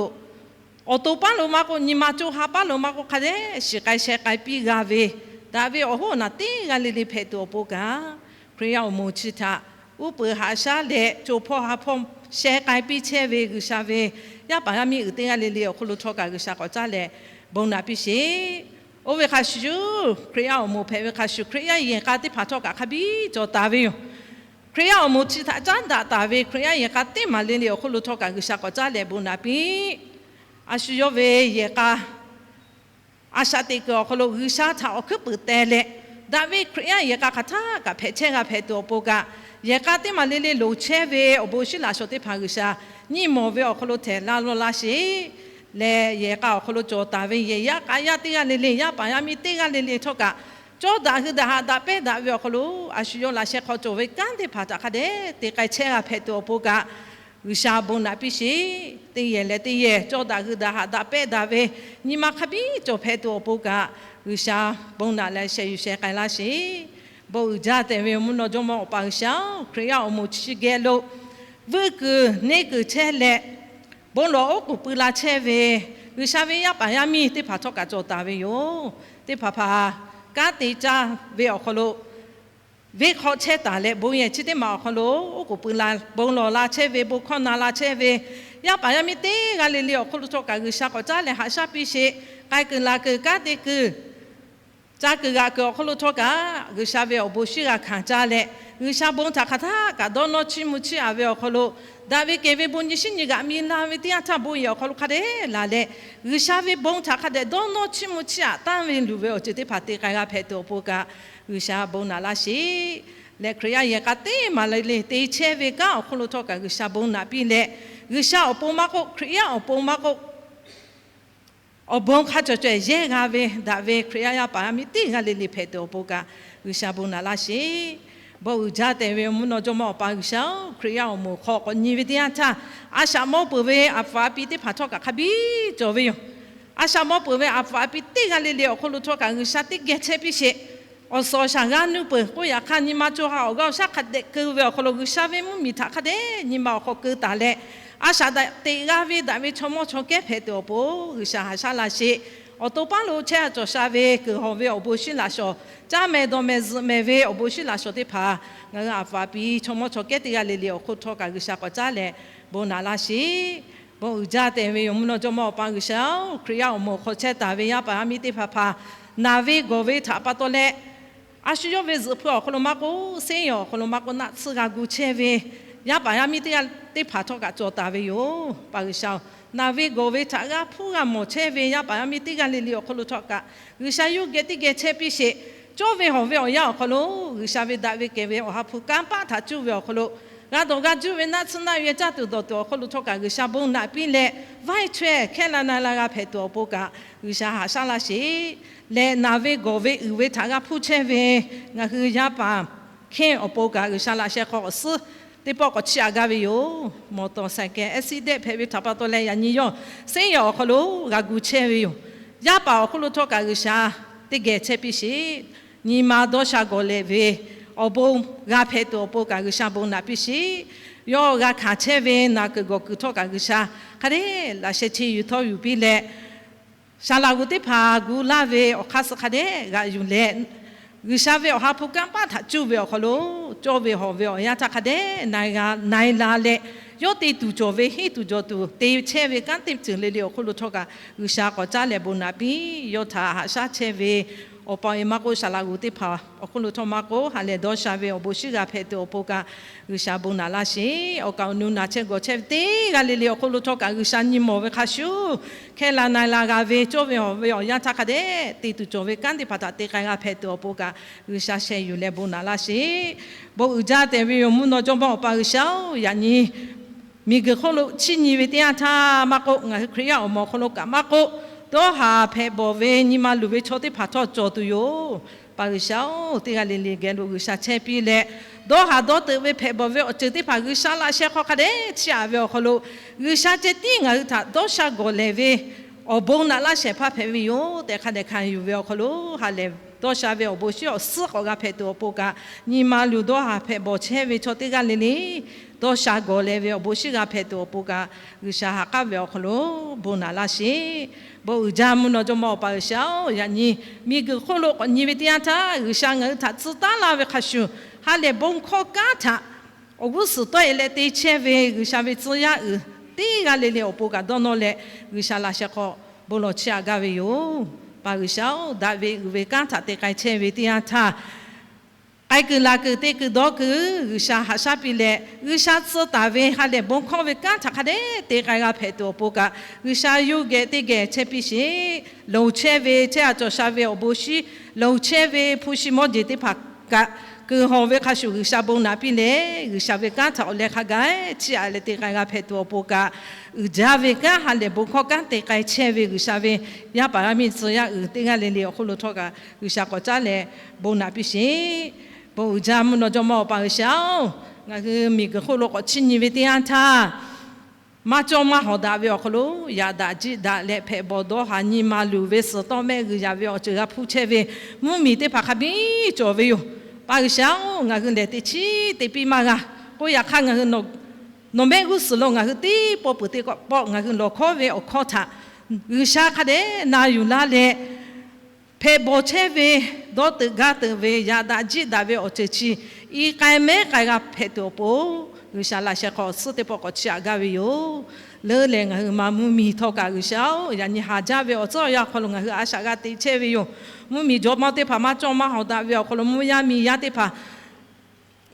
awˬ to paˉ lo maˇ k'oˆ, nyi ma co ha paˉ lo maˇ k'oˆ, hk'a dehꞈ shiˍ k'ai sheh k'ai piˇ g'a ve, daꞈ ve awˬ hoˉ awˬ naˬ teˇ g'aˇ le le hpehꞈ tuˬ awˬ pon kaꞈ, Hkriꞈ yaˇ awˬ moˍ chi htaꞈ uˉ peunˍ haꞈ shaˉ leh co hpawˇ ha hpawˇ sheh k'ai piˇ chehˇ ve G'uiˬsha ve yaˇ paˍ yaˇ miˇ uiˍ teˇ g'aˇ le le awˬ hk'aw lo htawˇ kaꞈ G'uiˬsha k'awꞈ caˉ leh bon naꞈ piˇ sheˍ. Oˇ ve hk'a shuˍ, Hkriꞈ yaˇ awˬ moˍ hpehꞈ ve hk'a shuˍ, Hkriꞈ yaˇ yehˬ k'a teˇ hpaˍ htawˇ kaꞈ hk'a biˇ cawˬ taˍ ve yoˬ. Hkriꞈ yaˇ awˬ moˍ chi htaꞈ caˉ daꞈ taˍ ve Hkriꞈ yaˇ yehˬ k'a teˇ maˬ le le awˬ hk'aw lo htawˇ kaꞈ G'uiˬsha k'awꞈ caˉ leh bon naꞈ piˇ. A shu yawˇ ve yehˬ k'a a shaꞈ teꞈ kuiˬ awˬ hk'aw lo G'uiˬsha htaꞈ awˬ hkuiˉ puiˍ teh leh, daꞈ ve Hkriꞈ yaˇ yehˬ k'a hk'aˬ htaˇ kaꞈ hpehꞈ chehˇ g'a hpehꞈ tuˬ awˬ pon kaꞈ, yehˬ k'a teˇ maˬ le le loˍ chehˇ ve awˬ bon shinˉ laꞈ shawnˍ teˇ hpaˍ G'uiˬsha nyi mawˬ ve awˬ hk'aw lo htehꞈ laˇ lawˇ laˇ sheˍ. Leh yehˬ k'a awˬ hk'aw lo cawˬ taˍ ve yehˬ yaˇ k'a yaˇ teˇ g'aˇ le le, yaˇ paˍ yaˇ miˇ teˇ g'aˇ le le htawˇ kaꞈ, cawˇ daꞈ hui daꞈ haꞈ daꞈ pehˇ daꞈ ve awˬ hk'aw lo a shu yawˇ laꞈ sheh hk'aw cawˬ ve kanˉ teˇ hpaˍ htaꞈ hk'a dehꞈ te k'ai chehˇ g'a hpehꞈ tuˬ awˬ pon kaꞈ, G'uiˬsha bon naꞈ piˇ sheˍ. Teˇ yehˬ leh teˇ yehˬ cawˇ daꞈ hui daꞈ haꞈ daꞈ pehˇ daꞈ ve nyi ma hk'a biˇ cawˬ hpehꞈ tuˬ awˬ pon kaꞈ, G'uiˬsha bon naꞈ leh sheh yuˬ sheh k'ai laˇ sheˍ. Bon uiˍ jaˇ tehꞈ ve yoˬ mvuhˇ naw jawˇmawˇ Awˬ pa G'uiˬsha-oˬ, Hkriꞈ yaˇ awˬ moˍ chi geh lo vuiˇ kuiˬ neˇ kuiˬ chehˇ leh, bon lawˬ oˉ k'oˍ pui la chehˇ ve G'uiˬsha ve yaˇ paˍ yaˇ miˇ teˇ hpaˍ htawˇ kaꞈ cawˬ taˍ ve yoˬ. Teˇ hpaˍ hpaˍ kanˉ te caˇ ve awˬ hk'aw lo venˇ hk'aw chehˇ taˍ leh, bon yehˬ chi teˇ maˬ awˬ hk'aw lo oˉ k'oˍ pui la, bon lawˬ la chehˇ ve, bon hkawˇ na la chehˇ ve yaˇ paˍ yaˇ miˇ teˇ g'aˇ le le awˬ hk'aw lo htawˇ kaꞈ G'uiˬsha k'awꞈ caˉ leh haꞈ shaˉ piˇ sheˍ. K'ai kuiˬ laˬ kuiˬ kanˉ te kuiˬ ca kuiˬ g'aꞈ kuiˬ awˬ hk'aw lo htawˇ kaꞈ G'uiˬsha ve awˬ bon shinˉ g'a hkanˍ caˇ leh, G'uiˬsha bon htaꞈ hk'aˬ htaˇ kaꞈ dawˇ nawˇ chiˇ mvuh chiˇ aꞈ ve awˬ hk'aw lo, daꞈ ve kehˬ ve bon nyi shinˉ nyi g'aꞈ mi la ve teˇ yanˇ htaˇ bon yehˬ awˬ hk'aw lo hk'a dehꞈ laˬ leh, G'uiˬsha ve bon htaꞈ hk'a dehꞈ dawˇ nawˇ chiˇ mvuh chiˇ aꞈ tanˇ ve luˬ ve awˬ ceuˬ teˇ hpaˍ te k'ai g'a hpehꞈ tuˬ awˬ pon kaꞈ, G'uiˬsha bon naꞈ laˇ sheˍ. Leh Hkriꞈ yaˇ yehˬ k'a teˇ maˬ le le te chehˇ ve kanˉ awˬ hk'aw lo htawˇ kaꞈ G'uiˬsha bon naꞈ piˇ leh, G'uiˬsha awˬ pon maˇ k'oˆ, Hkriꞈ yaˇ awˬ pon maˇ k'oˆ, awˬ bon hk'a cawˬ cawehˬ yehˇ g'a ve daꞈ ve Hkriꞈ yaˇ yaˇ paˍ yaˇ miˇ teˇ g'aˇ le le hpehꞈ tuˬ awˬ pon kaꞈ G'uiˬsha bon naꞈ laˇ sheˍ. Bon uiˍ jaˇ tehˬ ve mvuhˇ naw jawˇ mawˇ Awˬ pa G'uiˬsha-oˬ, Hkriꞈ yaˇ awˬ moˍ hk'aw k'awꞈ nyi ve teˇ yanˇ htaˇ, a shaꞈ mawˇ peuˬ ve a pfuhˍ a pi teˇ hpaˍ htawˇ kaꞈ hk'a biˇ cawˬ ve yoˬ. A shaꞈ mawˇ peuˬ ve a pfuhˍ a pi teˇ g'aˇ le le awˬ hk'aw lo htawˇ kaꞈ G'uiˬsha teˇ geh chehˇ piˇ sheˍ. Awˬ suhˍ awˬ shaˍ g'a nuˇ peuˬ k'oˆ, yaꞈ hk'aˇ nyi ma co ha awˬ g'aˇ awˬ shaˉ hk'a dehꞈ keu ve awˬ hk'aw lo G'uiˬsha ve mvuhˇmiˬ htaꞈ hk'a dehꞈ nyi ma awˬ hk'aw keu taˍ leh, a shaꞈ daꞈ teꞈ g'a ve daꞈ ve chaw mawˇ chaw kehˉ hpehꞈ tuˬ awˬ pon G'uiˬsha haꞈ shaˉ laˇ sheˍ. Awˬ to paˉ lo chehˇ a cawˬ sha ve kuiˬ hawˬ ve awˬ bon shinˉ laꞈ shawnˍ, caˇ meh dawˬ meh zuhꞈ meh ve awˬ bon shinˉ laꞈ shawnˍ teˇ hpaˍ ngaˬ hui a pfuhˍ a pi chaw mawˇ chaw kehˉ teˇ g'aˇ le le awˬ hk'oˆ htawˇ kaꞈ G'uiˬsha k'awꞈ caˉ leh bon naꞈ laˇ sheˍ. Bon uiˍ jaˇ tehˬ ve yoˬ mvuhˇ naw jawˇ mawˇ Awˬ pa G'uiˬsha-oˬ, Hkriꞈ yaˇ awˬ moˍ hk'aw chehˇ taˍ ve yaˇ paˍ yaˇ miˇ teˇ hpaˍ hpaˍ naˬ ve gawˬ ve htaꞈ pa taw leh, a shu yawˇ ve zuhꞈ hpu awˬ hk'aw lo maˇ k'oˆ, seˉ yawˇ awˬ hk'aw lo maˇ k'oˆ, naˆ tsuhˇ g'a gu chehˇ ve yaˇ paˍ yaˇ miˇ teˇ g'aˇ teˇ hpaˍ htawˇ kaꞈ cawˬ taˍ ve yoˬ. Paˍ G'uiˬsha-oˬ, naˬ ve gawˬ ve htaꞈ g'aˇ hpuˇ g'a mawˬ chehˇ ve yaˇ paˍ yaˇ miˇ teˇ g'aˇ le le awˬ hk'aw lo htawˇ kaꞈ G'uiˬsha yawˇ geh teˇ geh chehˇ piˇ sheˍ. Cawˇ ve hawˬ ve awˬ yanˇ awˬ hk'aw lo G'uiˬsha ve daꞈ ve kehˬ ve Awˬ ha hpu kanˇ paˆ htaꞈ cuˇ ve awˬ hk'aw lo, g'a dawˬ g'a juˇ ve naˆ tsuhˇ naˆ yehˇ caˇ tuˬ dawˬ tuˬ awˬ hk'aw lo htawˇ kaꞈ G'uiˬsha bon naꞈ piˇ leh, vaiˇ chaweh hkehˇ la na la g'a hpehꞈ tuˬ awˬ pon kaꞈ G'uiˬsha haꞈ shaˉ laˇ sheˍ. Lehˬ naˬ ve gawˬ ve uiˍ ve htaꞈ g'a hpuˇ chehˇ ve ngaˬ hui yaˇ paˍ hkehˇ awˬ pon kaꞈ G'uiˬsha laꞈ sheh hk'aw awˬ suhˉ teˇ pawˆ k'awꞈ chiˇ aꞈ gaˇ ve yoˬ. Mawˬ tawˍ saiˍ kehˬ accident hpehꞈ ve htaꞈ pa taw leh yaꞈ nyi yawˇ seˉ yawˇ awˬ hk'aw lo g'a gu chehˇ ve yoˬ. Yaˇ paˍ awˬ hk'oˆ lo htawˇ kaꞈ G'uiˬsha teˇ geh chehˇ piˇ sheˍ. Nyi ma dawˇ sha gawˬ lehˬ ve awˬ bon g'a hpehꞈ tuˬ awˬ pon kaꞈ G'uiˬsha bon naꞈ piˇ sheˍ. Yawˇ g'a hkanˍ chehˇ ve naˬ kuiˬ gawˬ kuiˬ htawˇ kaꞈ G'uiˬsha hk'a dehꞈ laꞈ sheh chi yuˬ htawˇ yuˬ piˇ leh, saˍ laꞈ g'oˍ teˇ hpaˍ gu laˇ ve awˬ hk'aˇ suh hk'a dehꞈ g'aꞈ yuˬ leh, G'uiˬsha ve Awˬ ha hpu kanˇ paˆ htaꞈ cuˇ ve awˬ hk'aw lo cawˇ ve hawˬ ve awˬ yanˇ htaˇ hk'a dehꞈ na g'a na e la leh, yawˇ te tuˬ cawˬ ve henˇ tuˬ jawˬ tuˬ te chehˇ ve kanˉ teˇ ceuˬ le le awˬ hk'oˆ lo htawˇ kaꞈ G'uiˬsha k'awꞈ caˉ leh bon naꞈ piˇ. Yawˇ htaꞈ haꞈ shaˉ chehˇ ve awˬ pa awˬ e maˇ k'oˆ, saˍ laꞈ g'oˍ teˇ hpaˍ awˬ hk'oˆ lo htawˇ maˇ k'oˆ, ha lehˬ dawˇ sha ve awˬ bon shinˉ g'a hpehꞈ tuˬ awˬ pon kaꞈ G'uiˬsha bon naꞈ laˇ sheˍ. Awˬ kaˍ awˬ nu naˬ chehˇ gawˬ chehˇ ve teˇ g'aˇ le le awˬ hk'oˆ lo htawˇ kaꞈ G'uiˬsha nyi mawˬ ve hk'a shuˍ, hkehˇ la na la g'a ve cawˇ ve hawˬ ve awˬ yanˇ htaˇ hk'a dehꞈ te tuˬ cawˬ ve kanˉ teˇ hpaˍ htaꞈ te k'ai g'a hpehꞈ tuˬ awˬ pon kaꞈ G'uiˬsha sheh yuˬ leh bon naꞈ laˇ sheˍ. Bon uiˍ jaˇ tehˬ ve yoˬ mvuhˇ naw jawˇ mawˇ Awˬ pa G'uiˬsha-oˬ, yaꞈ nyi miˬguiˬ hk'oˆ lo chiˇ nyi ve teˇ yanˇ htaˇ maˇ k'oˆ, ngaˬ hui Hkriꞈ yaˇ awˬ moˍ awˬ hk'aw lo kaꞈ maˇ k'oˆ, dawˇ haˍ hpehꞈ bawˬ ve nyi ma luˬ ve chaw teˇ hpaˍ htawˇ cawˬ tuˬ yoˬ. Paˍ G'uiˬsha-oˬ, teˇ g'aˇ le le geh lo G'uiˬsha chehˇ piˇ leh, dawˇ haˍ dawˇ teuꞈ ve hpehꞈ bawˬ ve awˬ ceuˬ teˇ hpaˍ G'uiˬsha laꞈ sheh hk'aw hk'a dehꞈ chiˇ aꞈ ve awˬ hk'aw lo, G'uiˬsha ceh tiˉ ngaˬ hui htaꞈ dawˇ sha gawˬ lehˬ ve awˬ bon naꞈ laˇ shehˍ hpaˇ hpehꞈ ve yoˬ tehꞈ hk'a dehꞈ hkanˍ yuˬ ve awˬ hk'aw lo, ha lehˬ dawˇ sha ve awˬ bon shinˉ awˬ suhˉ k'awꞈ g'a hpehꞈ tuˬ awˬ pon kaꞈ, nyi ma luˬ dawˇ haˍ hpehꞈ bawˬ chehˇ ve chaw teˇ g'aˇ le le dawˇ sha gawˬ lehˬ ve awˬ bon shinˉ g'a hpehꞈ tuˬ awˬ pon kaꞈ, G'uiˬsha ha k'aˉ ve awˬ hk'aw lo bon naꞈ laˇ sheˍ. Bon uiˍ jaˇ mvuhˇ naw jawˇ mawˇ Awˬ pa G'uiˬsha-oˬ, yaꞈ nyi miˬguiˬ hk'oˆ lo k'awꞈ nyi ve teˇ yanˇ htaˇ G'uiˬsha ngaˬ hui htaꞈ tcuh taˉ laˇ ve hk'a shuˍ, ha lehˬ bon hkawˇ kanˉ htaꞈ awˬ g'uˇ suhˍ tawˆ e leh te chehˇ ve G'uiˬsha ve tcuh yaˇ uiˍ teˇ g'aˇ le le awˬ pon kaꞈ dawˇ nawˇ leh, G'uiˬsha laꞈ sheh hk'aw bon lawˬ chiˇ aꞈ gaˇ ve yoˬ. Paˍ G'uiˬsha-oˬ, daꞈ ve uiˍ ve kanˉ htaꞈ te k'ai chehˇ ve teˇ yanˇ htaˇ, k'ai kuiˬ laˬ kuiˬ te kuiˬ dawˇ kuiˬ G'uiˬsha haꞈ shaˉ piˇ leh, G'uiˬsha tcuh taˍ ve ha lehˬ bon hkawˇ ve kanˉ htaꞈ hk'a dehꞈ te k'ai g'a hpehꞈ tuˬ awˬ pon kaꞈ, G'uiˬsha yawˇ geh teˇ geh chehˇ piˇ sheˍ. Loˍ chehˇ ve chehˇ a cawˬ sha ve awˬ bon shinˉ, loˍ chehˇ ve hpu shi mawˇ jeˬ teˇ hpaˍ kaꞈ, kuiˬ hawˬ ve hk'a shuˍ G'uiˬsha bon naꞈ piˇ leh, G'uiˬsha ve kanˉ htaꞈ awˬ leh hk'a gaˬ chiˇ aꞈ leh te k'ai g'a hpehꞈ tuˬ awˬ pon kaꞈ, uiˍ jaˇ ve kanˉ ha lehˬ bon hkawˇ kanˉ te k'ai chehˇ ve G'uiˬsha ve yaˇ paˍ yaˇ miˇ tcuh yaˇ uiˍ teˇ g'aˇ le le awˬ hk'oˆ lo htawˇ kaꞈ G'uiˬsha k'awꞈ caˉ leh bon naꞈ piˇ sheˍ. Bon uiˍ jaˇ mvuhˇ naw jawˇ mawˇ Awˬ pa G'uiˬsha-oˬ, ngaˬ hui miˬguiˬ hk'oˆ lo k'awꞈ chiˇ nyi ve teˇ yanˇ htaˇ, maˇ cawˇ maˇ hawˍ daꞈ ve awˬ hk'aw lo yaꞈ daꞈ jiˆ daꞈ leh hpehꞈ bawˬ dawˇ haˍ nyi ma luˬ ve suhˍ tawˆ mehˆ g'uiˬ yaꞈ ve awˬ ceuˬ g'a hpuˇ chehˇ ve mvuhˇmiˬ teˇ hpaˍ hk'a biˇ cawˬ ve yoˬ. Paˍ G'uiˬsha-oˬ, ngaˬ hui lehˬ teꞈ chiˉ te piˇ maˇ g'a k'oˆ, yaꞈ hk'aˇ ngaˬ hui nawˬ mehˆ g'uˇ suhˍ lo ngaˬ hui teˇ pawˆ peuˬ teˇ pawˆ ngaˬ hui lawˬ hkawˉ ve awˬ hkawˇ htaꞈ G'uiˬsha hk'a dehꞈ na yuˬ laˇ leh, hpehꞈ bawˬ chehˇ ve, dawˇ teuꞈ gaˇ teuꞈ ve, yaꞈ daꞈ jiˆ daꞈ ve awˬ ceuˬ chi i k'ai mehˉ k'ai g'a hpehꞈ tuˬ awˬ pon, G'uiˬsha laꞈ sheh hk'aw awˬ suhˉ teˇ pawˆ k'awꞈ chiˇ aꞈ gaˇ ve yoˬ. Leuˉ lehˬ ngaˬ hui ma mvuhˇmiˬ htawˇ kaꞈ G'uiˬsha-oˬ, yaꞈ nyi haˍ jaˇ ve awˬ tcuhˉ awˬ yanˇ awˬ hk'aw lo ngaˬ hui a shaꞈ g'a te chehˇ ve yoˬ. Mvuhˇmiˬ jawˇ mawˇ teˇ hpaˍ maˇ cawˇ maˇ hawˍ daꞈ ve awˬ hk'aw lo mvuhˇ yaˇ miˬ yaˇ teˇ hpaˍ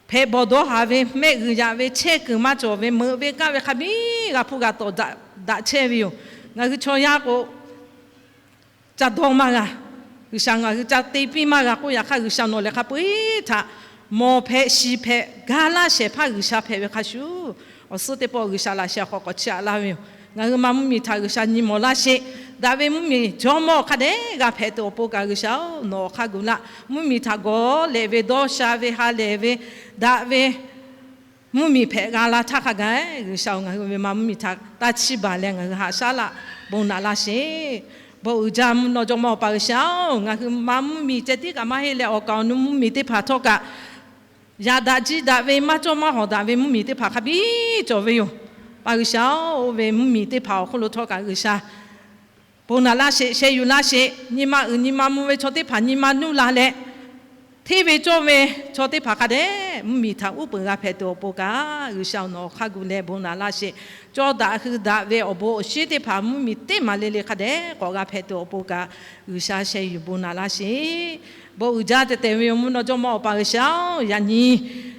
hpehꞈ bawˬ dawˇ haˍ ve, mehˆ g'uiˬ yaꞈ ve, chehˇ kuiˬ maˇ cawˬ ve, meuꞈ ve kaˆ ve hk'a biˇ g'a hpuˇ g'a tawˍ daꞈ chehˇ ve yoˬ. Ngaˬ hui chaw yaˇ k'o, ca dawˇ maˇ g'a. G'uiˬsha ngaˬ hui ca te piˇ maˇ g'a k'oˆ, yaꞈ hk'aˇ G'uiˬsha nawˬ lehˬ hk'a peu-eˬ htaꞈ mawˬ hpehꞈ shiˍ hpehꞈ ga laˇ shehˍ hpaˇ G'uiˬsha hpehꞈ ve hk'a shuˍ, awˬ suhˉ teˇ pawˆ G'uiˬsha laꞈ sheh hk'aw k'awꞈ chiˇ aꞈ laˇ ve yoˬ. Ngaˬ hui ma mvuhˇmiˬ htaꞈ G'uiˬsha nyi mawˬ laˇ sheˍ. daꞈ ve mvuhˇmiˬ jawˇmawˇ hk'a dehꞈ g'a hpehꞈ tuˬ awˬ pon kaꞈ G'uiˬsha-oˬ, nawˬ awˬ hk'aˇ gu laˇ. Mvuhˇmiˬ htaꞈ gawˬ lehꞈ ve, dawˇ sha ve, ha lehˬ ve, daꞈ ve mvuhˇmiˬ hpehꞈ g'a la htaˇ hk'a gaˬ, G'uiˬsha-oˬ, ngaˬ hui ve ma mvuhˇmiˬ htaꞈ taˇ chiˇ baˬ leh ngaˬ hui haꞈ shaˉ laˇ bon naꞈ laˇ sheˍ. Bon uiˍ jaˇ mvuhˇ naw jawˇmawˇ Awˬ pa G'uiˬsha-oˬ, ngaˬ hui ma mvuhˇmiˬ ceh tiˉ kaꞈ maˇ heˆ leh awˬ kaˍ awˬ nu mvuhˇmiˬ teˇ hpaˍ htawˇ kaꞈ yaꞈ daꞈ jiˇ daꞈ ve, maˇ cawˇ maˇ hawˍ daꞈ ve mvuhˇmiˬ teˇ hpaˍ hk'a biˇ cawˬ ve yoˬ. Pa G'uiˬsha-oˬ, oˇ ve mvuhˇmiˬ teˇ hpaˍ awˬ hk'oˆ lo htawˇ kaꞈ G'uiˬsha bon naꞈ laˇ sheˍ, sheh yuˬ laˇ sheˍ. Nyi ma uiˍ nyi ma mvuh ve chaw teˇ hpaˍ nyi ma nuˇ la leh, hteˇ ve cawˇ ve chaw teˇ hpaˍ hk'a dehꞈ mvuhˇmiˬ htaꞈ uˉ peunˍ g'a hpehꞈ tuˬ awˬ pon kaꞈ, G'uiˬsha-oˬ, nawˬ awˬ hk'aˇ gu leh bon naꞈ laˇ sheˍ. Cawˇ daꞈ hui daꞈ ve awˬ bon awˬ shinˉ teˇ hpaˍ mvuhˇmiˬ teˇ maˍ le le hk'a dehꞈ k'awꞈ g'a hpehꞈ tuˬ awˬ pon kaꞈ, G'uiˬsha sheh yuˬ bon naꞈ laˇ sheˍ. Bon uiˍ jaˇ tehꞈ tehꞈ ve yoˬ, mvuhˇ naw jawˇmawˇ Awˬ pa G'uiˬsha-oˬ, yaꞈ nyi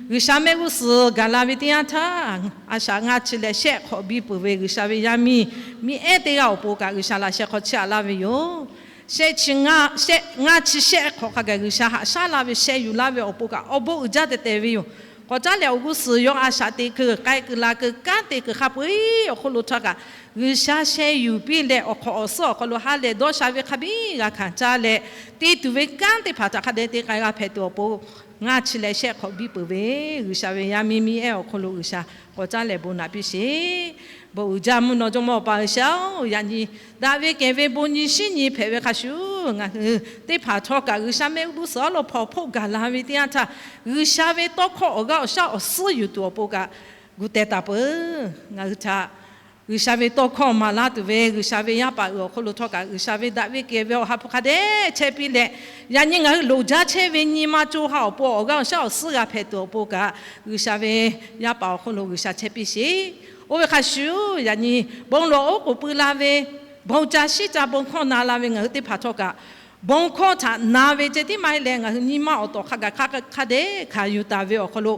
G'uiˬsha mehˆ g'uˇ suhˍ gaˬ la ve teˇ yanˇ htaˇ, a shaꞈ ngaˇ chi leh shehˆ hk'awꞈ biˇ peuˬ ve G'uiˬsha ve yaˇ miˇ, miˇ ehˉ teˇ g'aˇ awˬ pon kaꞈ G'uiˬsha laꞈ sheh hk'aw chiˇ aꞈ laˇ ve yoˬ. Shehˆ chi ngaˇ, shehˆ, ngaˇ chi shehˆ hk'awꞈ hk'a gaˬ G'uiˬsha haꞈ shaˉ laˇ ve sheh yuˬ laˇ ve awˬ pon kaꞈ awˬ bon uiˍ jaˇ tehꞈ tehꞈ ve yoˬ. K'awꞈ caˉ leh awˬ g'uˇ suhˍ yawˇ a shaꞈ teꞈ kuiˬ k'ai kuiˬ laˬ kuiˬ kanˉ te kuiˬ hk'a peu-eˬ awˬ hk'oˆ lo htawˇ kaꞈ, G'uiˬsha sheh yuˬ piˇ leh awˬ hk'awꞈ awˬ suhˉ awˬ hk'aw lo ha lehˬ dawˇ sha ve hk'a biˇ g'a hkanˍ caˇ leh, te tuˬ ve kanˉ teˇ hpaˍ htaꞈ hk'a dehꞈ te k'ai g'a hpehꞈ tuˬ awˬ pon, ngaˇ chi leh shehˆ hk'awꞈ biˇ peuˬ ve G'uiˬsha ve yaˇ miˇ miˇ ehˉ awˬ hk'oˆ lo G'uiˬsha k'awꞈ caˉ leh bon naꞈ piˇ sheˍ. Bon uiˍ jaˇ mvuhˇ naw jawˇmawˇ Awˬ pa G'uiˬsha-oˬ, yaꞈ nyi daꞈ ve kehˬ ve bon nyi shinˉ nyi hpehꞈ ve hk'a shuˍ, ngaˬ hui teˇ hpaˍ htawˇ kaꞈ G'uiˬsha mehˆ g'uˇ suhˍ awˉ lawn hpawnˬ hpoˆ gaˬ la ve teˇ yanˇ htaˇ, G'uiˬsha ve tawˇ hkawˇ awˬ g'aˇ awˬ shaˉ awˬ suhˉ yuˬ tuˬ awˬ pon kaꞈ gu teh taˍ peuˬ. Ngaˬ hui htaꞈ G'uiˬsha ve tawˇ hkawˇ maˍ laˇ tuˬ ve G'uiˬsha ve yaˇ paˍ uiˍ awˬ hk'oˆ lo htawˇ kaꞈ G'uiˬsha ve daꞈ ve kehˬ ve awˬ ha hpu hk'a dehꞈ chehˇ piˇ leh, yaꞈ nyi ngaˬ hui loˍ jaˇ chehˇ ve nyi ma co ha awˬ pon awˬ g'aˇ awˬ shaˉ awˬ suhˉ g'a hpehꞈ tuˬ awˬ pon kaꞈ, G'uiˬsha ve yaˇ paˍ awˬ hk'oˆ lo G'uiˬsha chehˇ piˇ sheˍ. Oˇ ve hk'a shuˍ, yaꞈ nyi bon lawˬ oˉ k'oˍ pui la ve, bon ca shiˉ ca bon hkawˇ na la ve ngaˬ hui teˇ hpaˍ htawˇ kaꞈ, bon hkawˇ htaꞈ na ve ceh tiˉ maˇ heˆ leh, ngaˬ hui nyi ma awˬ tawˍ hk'a gaˬ hk'a hk'a dehꞈ hkanˍ yuˬ taˍ ve awˬ hk'aw lo,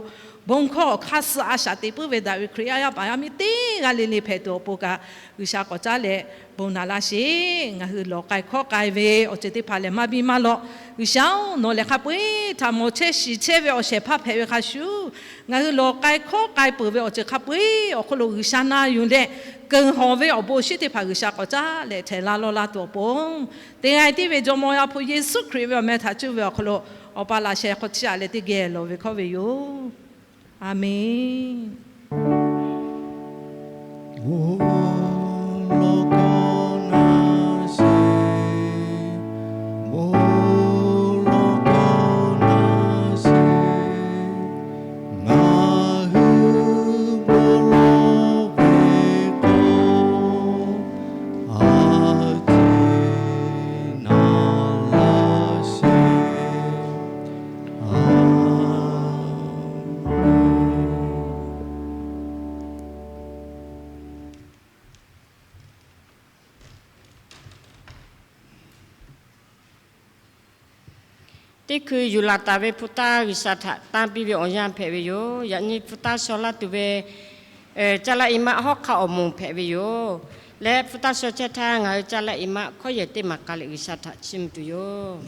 bon hkawˇ awˬ hk'aˇ suh a shaꞈ teꞈ puiˉ ve daꞈ ve Hkriꞈ yaˇ yaˇ paˍ yaˇ miˇ teˇ g'aˇ le le hpehꞈ tuˬ awˬ pon kaꞈ, G'uiˬsha k'awꞈ caˉ leh bon naꞈ laˇ sheˍ. Ngaˬ hui lawˬ k'ai hkawˇ k'ai ve awˬ ceuˬ teˇ hpaˍ lehˬ maˇ biˇ maˇ lawꞈ. G'uiˬsha-oˬ, nawˬ lehˬ hk'a peu-eˬ htaꞈ mawˬ chehˇ shiˍ chehˇ ve awˬ shehˍ hpaˇ hpehꞈ ve hk'a shuˍ, ngaˬ hui lawˬ k'ai hkawˇ k'ai peuˬ ve awˬ ceuˬ hk'a peu-eˬ awˬ hk'oˆ lo G'uiˬsha na yuˬ leh, keunˍ hawˬ ve awˬ bon awˬ shinˉ teˇ hpaˍ G'uiˬsha k'awꞈ caˉ leh htehˍ laˇ lawˇ laˇ tuˬ awˬ pon, teˇ g'aˇ tiˉ ve Jawˇmawˇ Yaˇ hpu Yeˍsuˆ Hkriꞈ ve awˬ meh htaꞈ cuˇ ve awˬ hk'aw lo, Awˬ pa laꞈ sheh hk'aw chiˇ aꞈ leh teˇ geh lawˬ ve hkawˇ ve yoˬ. A menˬ. Teˇ hkui yuˬ laˬ taˍ ve hpu taˇ G'uiˬsha htaꞈ tanˇ piˇ ve awˬ yanˇ hpehꞈ ve yoˬ. Yaꞈ nyi hpu taˇ shaw laˇ tuˬ ve Caˇ laˆ i maˆ hawˉ hk'aˆ awˬ moˍ hpehꞈ ve yoˬ. Leh hpu taˇ shaw chehˇ htaˇ ngaˬ hui caˇ laˆ i maˆ hkawˉ yehˬ teˇ maˬ k'a leh G'uiˬsha htaꞈ chiˇ mvuh tuˬ yoˬ.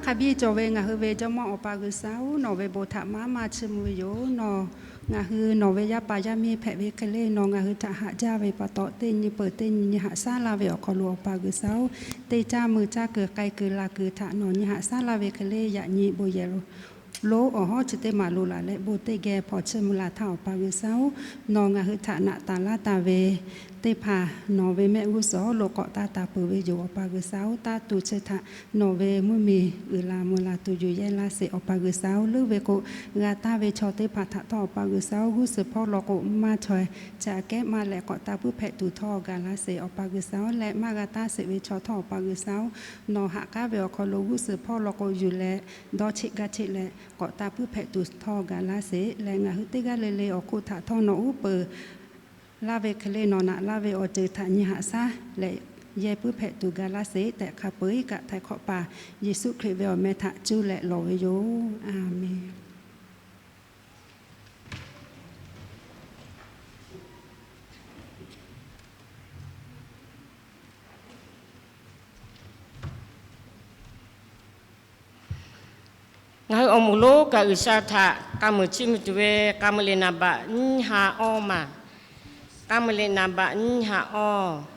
Haꞈ biˇ cawˬ ve ngaˬ hui ve Jawˇmawˇ Awˬ pa G'uiˬsha-oˬ, nawˬ ve bon htaꞈ maˇ maˇ chiˇ mvuh ve yoˬ. Nawˬ, ngaˬ hui nawˬ ve yaˇ pa yaˇ miˇ hpehꞈ ve hk'e le, nawˬ ngaˬ hui htaꞈ haꞈ jaˇ ve pa taw, teˇ nyi peuˬ teˇ nyi nyi haꞈ shaˉ laˇ ve awˬ hk'aw lo Awˬ pa G'uiˬsha-oˬ, teˇ caˇ mui caˇ kuiˬ k'ai kuiˬ la kuiˬ htaꞈ nawˬ nyi haꞈ shaˉ laˇ ve hk'e le, yaꞈ nyi bon yehˬ lo lonˉ awˬ hawˉ chi teˇ maˬ loꞈ laˬ leh, bon teˇ geh hpawnˬ chiˇ mvuh la htaˇ, Awˬ pa G'uiˬsha-oˬ, nawˬ ngaˬ hui htaꞈ naꞈ taˍ laˇ taˍ ve teˇ hpaˍ nawˬ ve mehˆ g'uˇ suhˍ lo k'awꞈ taˇ taˍ peuˬ ve yoˬ. Awˬ pa G'uiˬsha-oˬ, taˇ tuˬ chi htaꞈ nawˬ ve mvuhˇmiˬ uiˍ la mvuh la tuˬ yuˬ yehˇ laˇ sheˍ. Awˬ pa G'uiˬsha-oˬ, leuˉ ve k'o, g'a taˇ ve chaw teˇ hpaˍ htaꞈ htawˇ, Awˬ pa G'uiˬsha-oˬ, g'uˇ suhˍ hpawˇ law k'o maˇ chaweh, chi aꞈ kehˉ maˇ leh k'awꞈ taˇ puiˉ hpehꞈ tuˬ htawˇ ga laˇ sheˍ. Awˬ pa G'uiˬsha-oˬ, leh maˇ g'a taˇ sheˍ ve chaw htawˇ, Awˬ pa G'uiˬsha-oˬ, nawˬ ha k'aˉ ve awˬ hk'aw lo g'uˇ suhˍ hpawˇ law k'o yuˬ leh dawˇ cheˆ gaˇ cheˆ leh k'awꞈ taˇ puiˉ hpehꞈ tuˬ htawˇ ga laˇ sheˍ. Leh ngaˬ hui teˇ g'aˇ le le awˬ hk'oˆ htaꞈ htawˇ nawˬ uˉ peunˍ laˇ ve hk'e le, nawˬ naꞈ laˇ ve awˬ ceuˬ htaꞈ nyi haꞈ shaˉ leh yehˇ puiˉ hpehꞈ tuˬ ga laˇ sheˍ tehꞈ hk'a peu-eˬ kaꞈ htaiˍ hk'awꞈ paˍ Yeˍsuˆ Hkriꞈ ve awˬ meh htaꞈ cuˇ leh lawˬ ve yoˬ. A menˍ. Ngaˬ hui awˬ moˍ lonˉ kaꞈ G'uiˬsha htaꞈ k'a muiˬ chiˇ mvuh tuˬ ve k'a muiˬ liꞈ naˍ baꞈ nyiˇ ha awˇ maˬ. K'a muiˬ liꞈ naˍ baꞈ nyiˇ ha awˇ.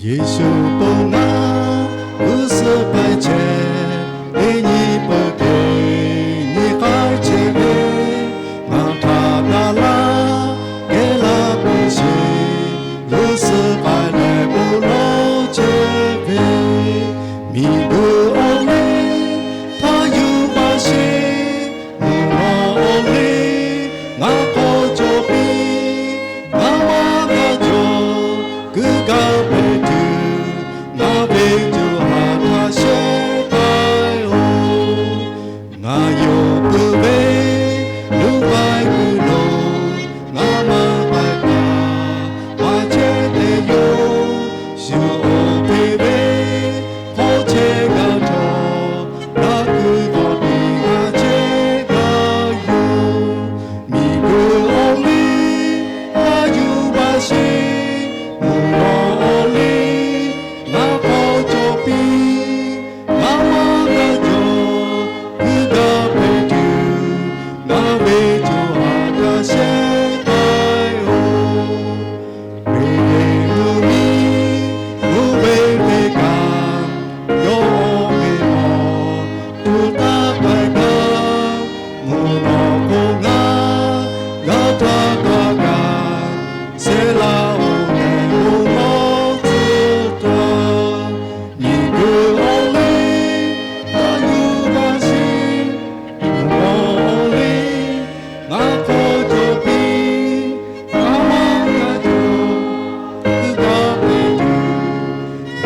Yeˍsuˆ pon ngaˬ g'uˇ suhˍ k'ai chehˇ, teˇ nyi peuˬ teˇ nyi k'ai chehˇ ve, ngaˬ htaꞈ daꞈ laˇ kehˉ laˇ piˇ sheˍ, g'uˇ suhˍ k'ai leh bon lawˬ chehˇ ve, miˬguiˬ awˬ liˇ htaˇ yuˬ baˬ sheˍ. Mvuhˇ naw awˬ liˇ ngaˬ hk'aw cawˬ piˇ, ngaˬ maˇ g'a cawˬ, kuiˬ gaˇ hpehꞈ tuˬ, ngaˬ ve co ha htaꞈ shehˍ k'ai-oˬ. Ngaˬ yonˍ peuˬ ve, nuˇ k'ai kuiˬ lo, ngaˬ maˇ k'ai kaꞈ, maˇ chehˇ te yoˬ. Shu awˬ te ve, hk'awˇ chehˇ g'a htawˇ, daꞈ kuiˬ k'awꞈ tiꞈ ngaˬ chehˇ g'a yoˬ. Miˬguiˬ awˬ liˇ htaˇ yuˬ baˬ sheˍ, mvuhˇ naw awˬ liˇ ngaˬ hk'aw cawˬ piˇ, ngaˬ maˇ g'a cawˬ, kuiˬ gaˇ hpehꞈ tuˬ, ngaˬ ve co ha htaꞈ shehˍ k'ai-oˬ. Ve ve mvuhˇ miˬ, mvuhˇ ve ve kaꞈ, yawˇ ve awˬ tuˬ taˇ k'ai kaꞈ, mvuhˇ naw k'o ngaˬ g'a htaˇ kaꞈ kaꞈ, shehˍ laˇ-oˬ tehꞈ bon lawˬ tcuh taˍ. Miˬguiˬ awˬ liˇ htaˇ yuˬ baˬ sheˍ, mvuhˇ naw awˬ liˇ ngaˬ hk'aw cawˬ piˇ, ngaˬ maˇ g'a cawˬ, kuiˬ gaˇ hpehꞈ tuˬ,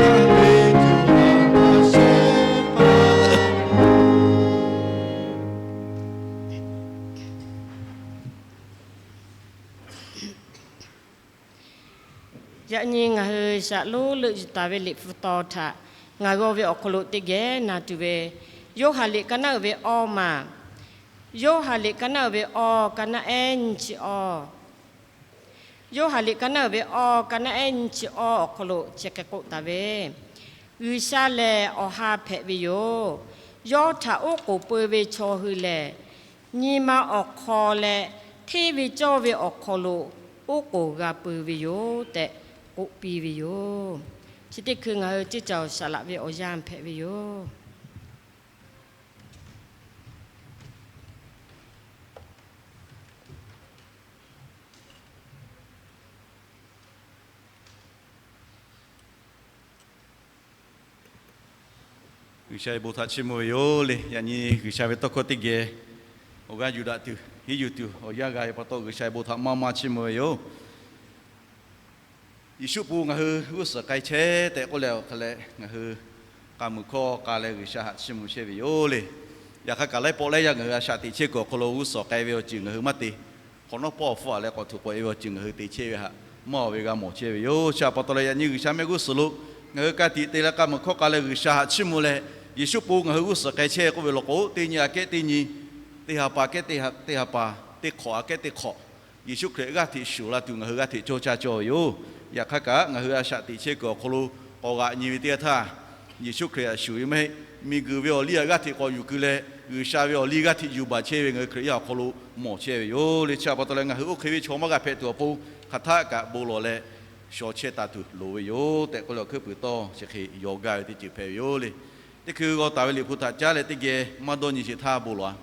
ngaˬ ve co ha htaꞈ shehˍ k'ai-oˬ. Yaꞈ nyi ngaˬ hui shaꞈ lonˉ leuˆ yuˬ taˍ ve liꞈ hpu taw htaꞈ ngaˬ g'aw ve awˬ hk'aw lo teˇ geh na tuˬ ve, Yoˇhanˬ liꞈ ka naˉ uiˍ ve awˇ maˬ. Yoˇhanˬ liꞈ ka naˉ uiˍ ve awˇ, ka naˉ ehˉ nyiˇ chi awˇ. Yoˇhanˬ liꞈ ka naˉ uiˍ ve awˇ, ka naˉ ehˉ nyiˇ chi awˇ awˬ hk'aw lo chi hk'e k'oˆ taˍ ve, G'uiˬsha lehˬ awˬ ha hpehꞈ ve yoˬ. Yawˇ htaꞈ oˉ k'oˍ peu ve chaw hui lehˬ, nyi ma awˬ hk'aw leh hteˇ ve cawˇ ve awˬ hk'aw lo oˉ k'oˍ g'a peu ve yoˬ tehꞈ k'oˆ piˇ ve yoˬ. Chi teˇ hkui ngaˬ hui ceˇ caˬ awˬ shaˍ laꞈ ve awˬ yanˇ hpehꞈ ve yoˬ. G'uiˬsha ve bon htaꞈ chiˇ mvuh ve yoˬ le. Yaꞈ nyi G'uiˬsha ve tawˇ hkawˇ teˇ geh awˬ g'aˇ yuˬ daꞈ tuˬ, henˇ yuˬ tuˬ awˬ yanˇ g'a ve pa taw, G'uiˬsha ve bon htaꞈ maˇ maˇ chiˇ mvuh ve yoˬ. Yeˍsuˆ pon ngaˬ hui g'uˇ suhˍ k'ai chehˇ tehꞈ k'oˆ leh awˬ hk'a leh, ngaˬ hui k'a muiˬ hkawˇ k'a leh G'uiˬsha haꞈ chiˇ mvuh chehˇ ve yoˬ le. Yaꞈ hk'aˇ, kaˬ laiˉ pawˆ laiˉ yaˇ ngaˬ hui a shaꞈ teꞈ chehˇ kuiˬ awˬ hk'aw lo g'uˇ suhˍ k'ai ve awˬ ceuˬ ngaˬ hui maˇ te. Hk'awꞈ nawˉ pawˆ awˬ hpfuhˇ a leh k'awꞈ htoꞈ k'oꞈ e ve awˬ ceuˬ ngaˬ hui te chehˇ ve htaꞈ maˇ oˬ ve g'a mawˬ chehˇ ve yoˬ. Chi htaꞈ pa taw leh, yaꞈ nyi G'uiˬsha mehˆ g'uˇ suhˍ lo ngaˬ hui ka tiꞈ te leh k'a muiˬ hkawˇ k'a leh G'uiˬsha haꞈ chiˇ mvuh leh, Yeˍsuˆ pon ngaˬ hui g'uˇ suhˍ k'ai chehˇ k'oˆ ve law k'o, teˇ nyi aꞈ kehˉ teˇ nyi Teˇ ha pa kehˉ teˇ ha pa, teˇ hk'awꞈ aꞈ kehˉ teˇ hk'awꞈ, Yeˍsuˆ Hkriꞈ g'aˇ hteꞈ shuˍ la tuˬ ngaˬ hui g'aˇ hteꞈ cawˇ caˇ cawˇ ve yoˬ. Yaꞈ hk'aˇ kaꞈ ngaˬ hui a shaꞈ teꞈ chehˇ kuiˬ awˬ hk'aw lo k'awꞈ g'aꞈ nyi ve teˇ g'aˇ htaˇ, Yeˍsuˆ Hkriꞈ aꞈ shuˍ ve maˇ heˆ. Miˬguiˬ ve awˬ liˇ aꞈ g'aˇ hteꞈ k'awꞈ yuˬ keu leh, G'uiˬsha ve awˬ liˇ g'aˇ hteꞈ yuˬ baˬ chehˇ ve ngaˬ hui Hkriꞈ yaˇ awˬ hk'aw lo mawˬ chehˇ ve yoˬ le. Chi htaꞈ pa taw leh ngaˬ hui oˇ hk'e ve chaw maˇ g'a hpehꞈ tuˬ awˬ pon, hk'aˬ htaˆ kaꞈ bon lawˬ leh shaw chehˇ taˍ tuˬ loˍ ve yoˬ tehꞈ k'oˆ leh awˬ hkuiˉ puiˍ tawˇ chi hk'e yaw gaˇ ve teˇ ceuˬ hpehꞈ ve yoˬ le. Teˇ hkui g'aw taˍ ve Liꞈ hpu htaꞈ caˉ leh teˇ geh maˇ dawˇ nyi sheˍ htaˇ bon lawˬ-a.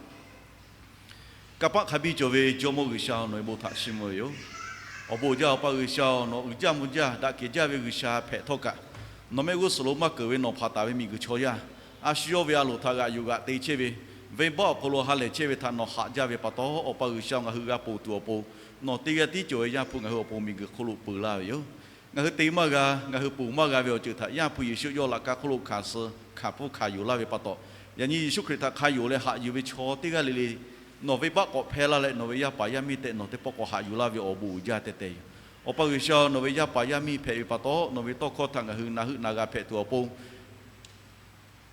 Kanˇ paˆ hk'a biˇ cawˬ ve Jawˇmawˇ G'uiˬsha-oˬ, nawˬ ve bon htaꞈ chiˇ mvuh ve yoˬ. Awˬ bon uiˍ jaˇ Awˬ pa G'uiˬsha-oˬ, nawˬ uiˍ jaˇ mvuh jaˇ daꞈ kehˬ jaˇ ve G'uiˬsha hpehꞈ htawˇ kaꞈ, nawˬ mehˆ g'uˇ suhˍ lo maˇ keunˍ ve nawˬ hpanˍ taˍ ve miˬguiˬ chaw yaˇ, a shu yawˇ ve a loˍ htaꞈ g'aꞈ yuˬ g'aꞈ te chehˇ ve, venˇbaˆ awˬ hk'aw lo ha lehˬ chehˇ ve htaꞈ nawˬ haꞈ jaˇ ve pa taw, Awˬ pa G'uiˬsha-oˬ, ngaˬ hui g'a ponˬ tuˬ awˬ pon, nawˬ teˇ g'aˇ tiˉ cawˬ ve Yaˇ hpu ngaˬ hui awˬ pon miˬguiˬ hk'oˆ lo peu laˇ ve yoˬ. Ngaˬ hui te maˇ g'a, ngaˬ hui ponˬ maˇ g'a ve awˬ ceuˬ htaꞈ Yaˇ hpu Yeˍsuˆ yawˇ laꞈ ka hk'oˆ lo hkanˍ suh hkanˍ pfuhˇ hkanˍ yonˍ laˇ ve pa taw, yaꞈ nyi Yeˍsuˆ Hkriꞈ htaꞈ hk'a yonˍ leh haꞈ yuˬ ve chaw teˇ g'aˇ le le, nawˬ venˇbaˆ k'awꞈ hpehˇ laˇ leh nawˬ ve yaˇ paˍ yaˇ miˇ tehꞈ nawˬ teˇ pawˆ k'awꞈ haꞈ yuˬ laˇ ve awˬ bon uiˍ jaˇ tehꞈ tehꞈ yoˬ. Awˬ pa G'uiˬsha-oˬ, nawˬ ve yaˇ paˍ yaˇ miˇ hpehꞈ ve pa taw, nawˬ ve tawˇ hkawˇ htaꞈ ngaˬ hui na heuˆ na g'a hpehꞈ tuˬ awˬ pon,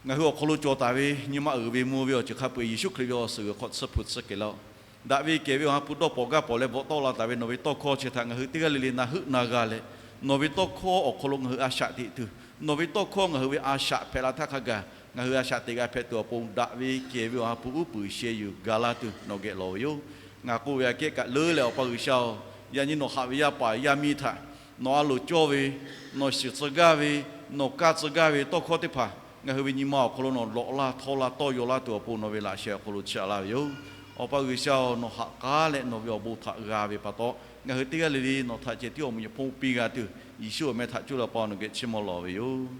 ngaˬ hui awˬ hk'aw lo cawˬ taˍ ve nyi ma uiˍ ve mvuh ve awˬ ceuˬ hk'a peu-eˬ Yeˍsuˆ Hkriꞈ ve awˬ suhˍ g'uiˬ hk'aw tsuhˇ hpu tsuhˇ kehˬ laˇ-oˆ. Daꞈ ve kehˬ ve awˬ ha hpu dawˇ pawnˍ gaˇ pawnˍ leh bvuhꞈ tawˆ la taˍ ve nawˬ ve tawˇ hkawˇ chi htaꞈ ngaˬ hui teˇ g'aˇ le le na heuˆ na g'a leh, nawˬ ve tawˇ hkawˇ awˬ hk'aw lo ngaˬ hui a shaꞈ teꞈ tuˬ, nawˬ ve tawˇ hkawˇ ngaˬ hui ve a shaꞈ hpehꞈ la htaˇ hk'a gaˬ ngaˬ hui a shaꞈ teꞈ g'a hpehꞈ tuˬ awˬ pon, daꞈ ve kehˬ ve awˬ ha hpu uˉ peunˍ sheh yuˬ ga laˇ tuˬ nawˬ geh lawˬ ve yoˬ. Ngaˬ k'oˆ ve aꞈ kehˉ kaꞈ leuˉ leh Awˬ pa G'uiˬsha-oˬ, yaꞈ nyi nawˬ haꞈ ve yaˇ paˍ yaˇ miˇ htaꞈ nawˬ a loˍ cawˇ ve, nawˬ shiˍ tcuh gaˇ ve, nawˬ kaˇ tcuh gaˇ ve tawˇ hkawˇ teˇ hpaˍ ngaˬ hui ve nyi ma awˬ hk'aw lo nawˬ lawꞈ laˇ htawˇ laˇ tawˇ yaw laˇ tuˬ awˬ pon nawˬ ve laꞈ sheh awˬ hk'aw lo chiˇ aꞈ laˇ ve yoˬ. Awˬ pa G'uiˬsha-oˬ, nawˬ haꞈ k'aˉ leh nawˬ ve awˬ bon htaꞈ g'a ve pa taw, ngaˬ hui teˇ g'aˇ le le nawˬ htaꞈ ceh tiˉ awˬ moˍ nyi hponˇ piˇ g'a tuˬ, Yeˍsuˆ awˬ meh htaꞈ coˇ leh Awˬ pa nawˬ geh chiˇ mvuh lawˬ ve yoˬ.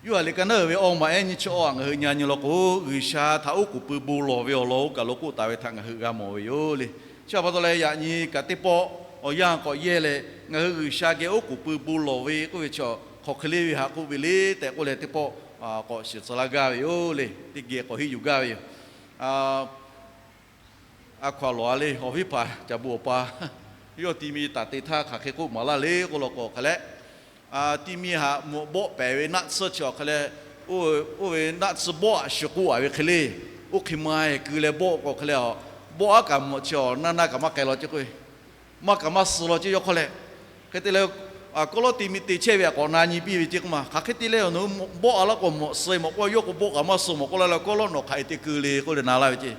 Yoˇhanˬ liꞈ ka naˉ uiˍ ve awˇ maˬ ehˉ nyi chi awˇ aꞈ ngaˬ hui nyi nyi law k'o, G'uiˬsha htaꞈ oˉ k'oˍ pui bon lawˬ ve awˬ lawn oˇ kaˬ lo k'oˆ taˍ ve htaꞈ ngaˬ hui g'a mawˬ ve yoˬ le. Chi htaꞈ pa taw leh yaꞈ nyi kaꞈ teˇ pawˆ awˬ yanˇ k'awꞈ yehˇ leh, ngaˬ hui G'uiˬsha geh oˉ k'oˍ pui bon lawˬ ve k'oˆ ve chi hk'aˬ hk'e le ve htaꞈ k'oˆ ve le tehꞈ k'oˆ leh teˇ pawˆ k'awꞈ shiˍ tcuh laˇ gaˇ ve yoˬ le. Teˇ geh k'awꞈ henˇ yuˬ gaˇ ve yoˬ. A hkaw-anˬ lawˬ-a le, awˬ viˉ paˍ caˍ bon awˬ pa, yawˇ ti mi taˍ te htaˇ hk'aˬ hk'e k'oˆ maˍ laˇ le k'oˆ law k'o hk'e leh, ti mi htaꞈ mawꞈ bawˆ pehˍ ve naˆ tsuhˇ chi awˬ hk'e leh, oˇ ve naˆ tsuhˇ bawˆ aꞈ shiˍ k'oˆ-a ve hk'e le, oˇ hk'e ma-e keu leh bawˆ k'o hk'e leh, bawˆ aˉ kaꞈ mawꞈ chi awˬ naˇ naˇ kaꞈ maˇ k'ai law ce k'o, maˇ kaꞈ maˇ suh law ce yawˇ hk'aw leh, hk'e te leh, kawˇ lawˉ ti mi te chehˇ ve aꞈ k'awꞈ na nyi piˇ ve ce k'o ma, hk'aˬ hk'e te leh nawˬ hui bawˆ-a laˇ k'o mawꞈ suh-e mawꞈ k'oˆ, yawˇ k'o bawˆ kaꞈ maˇ suh mawꞈ k'oˆ la leh, kawˇ lawˉ nawˬ hk'aˬ hk'e te keu le k'oˆ leh na laˇ ve ce.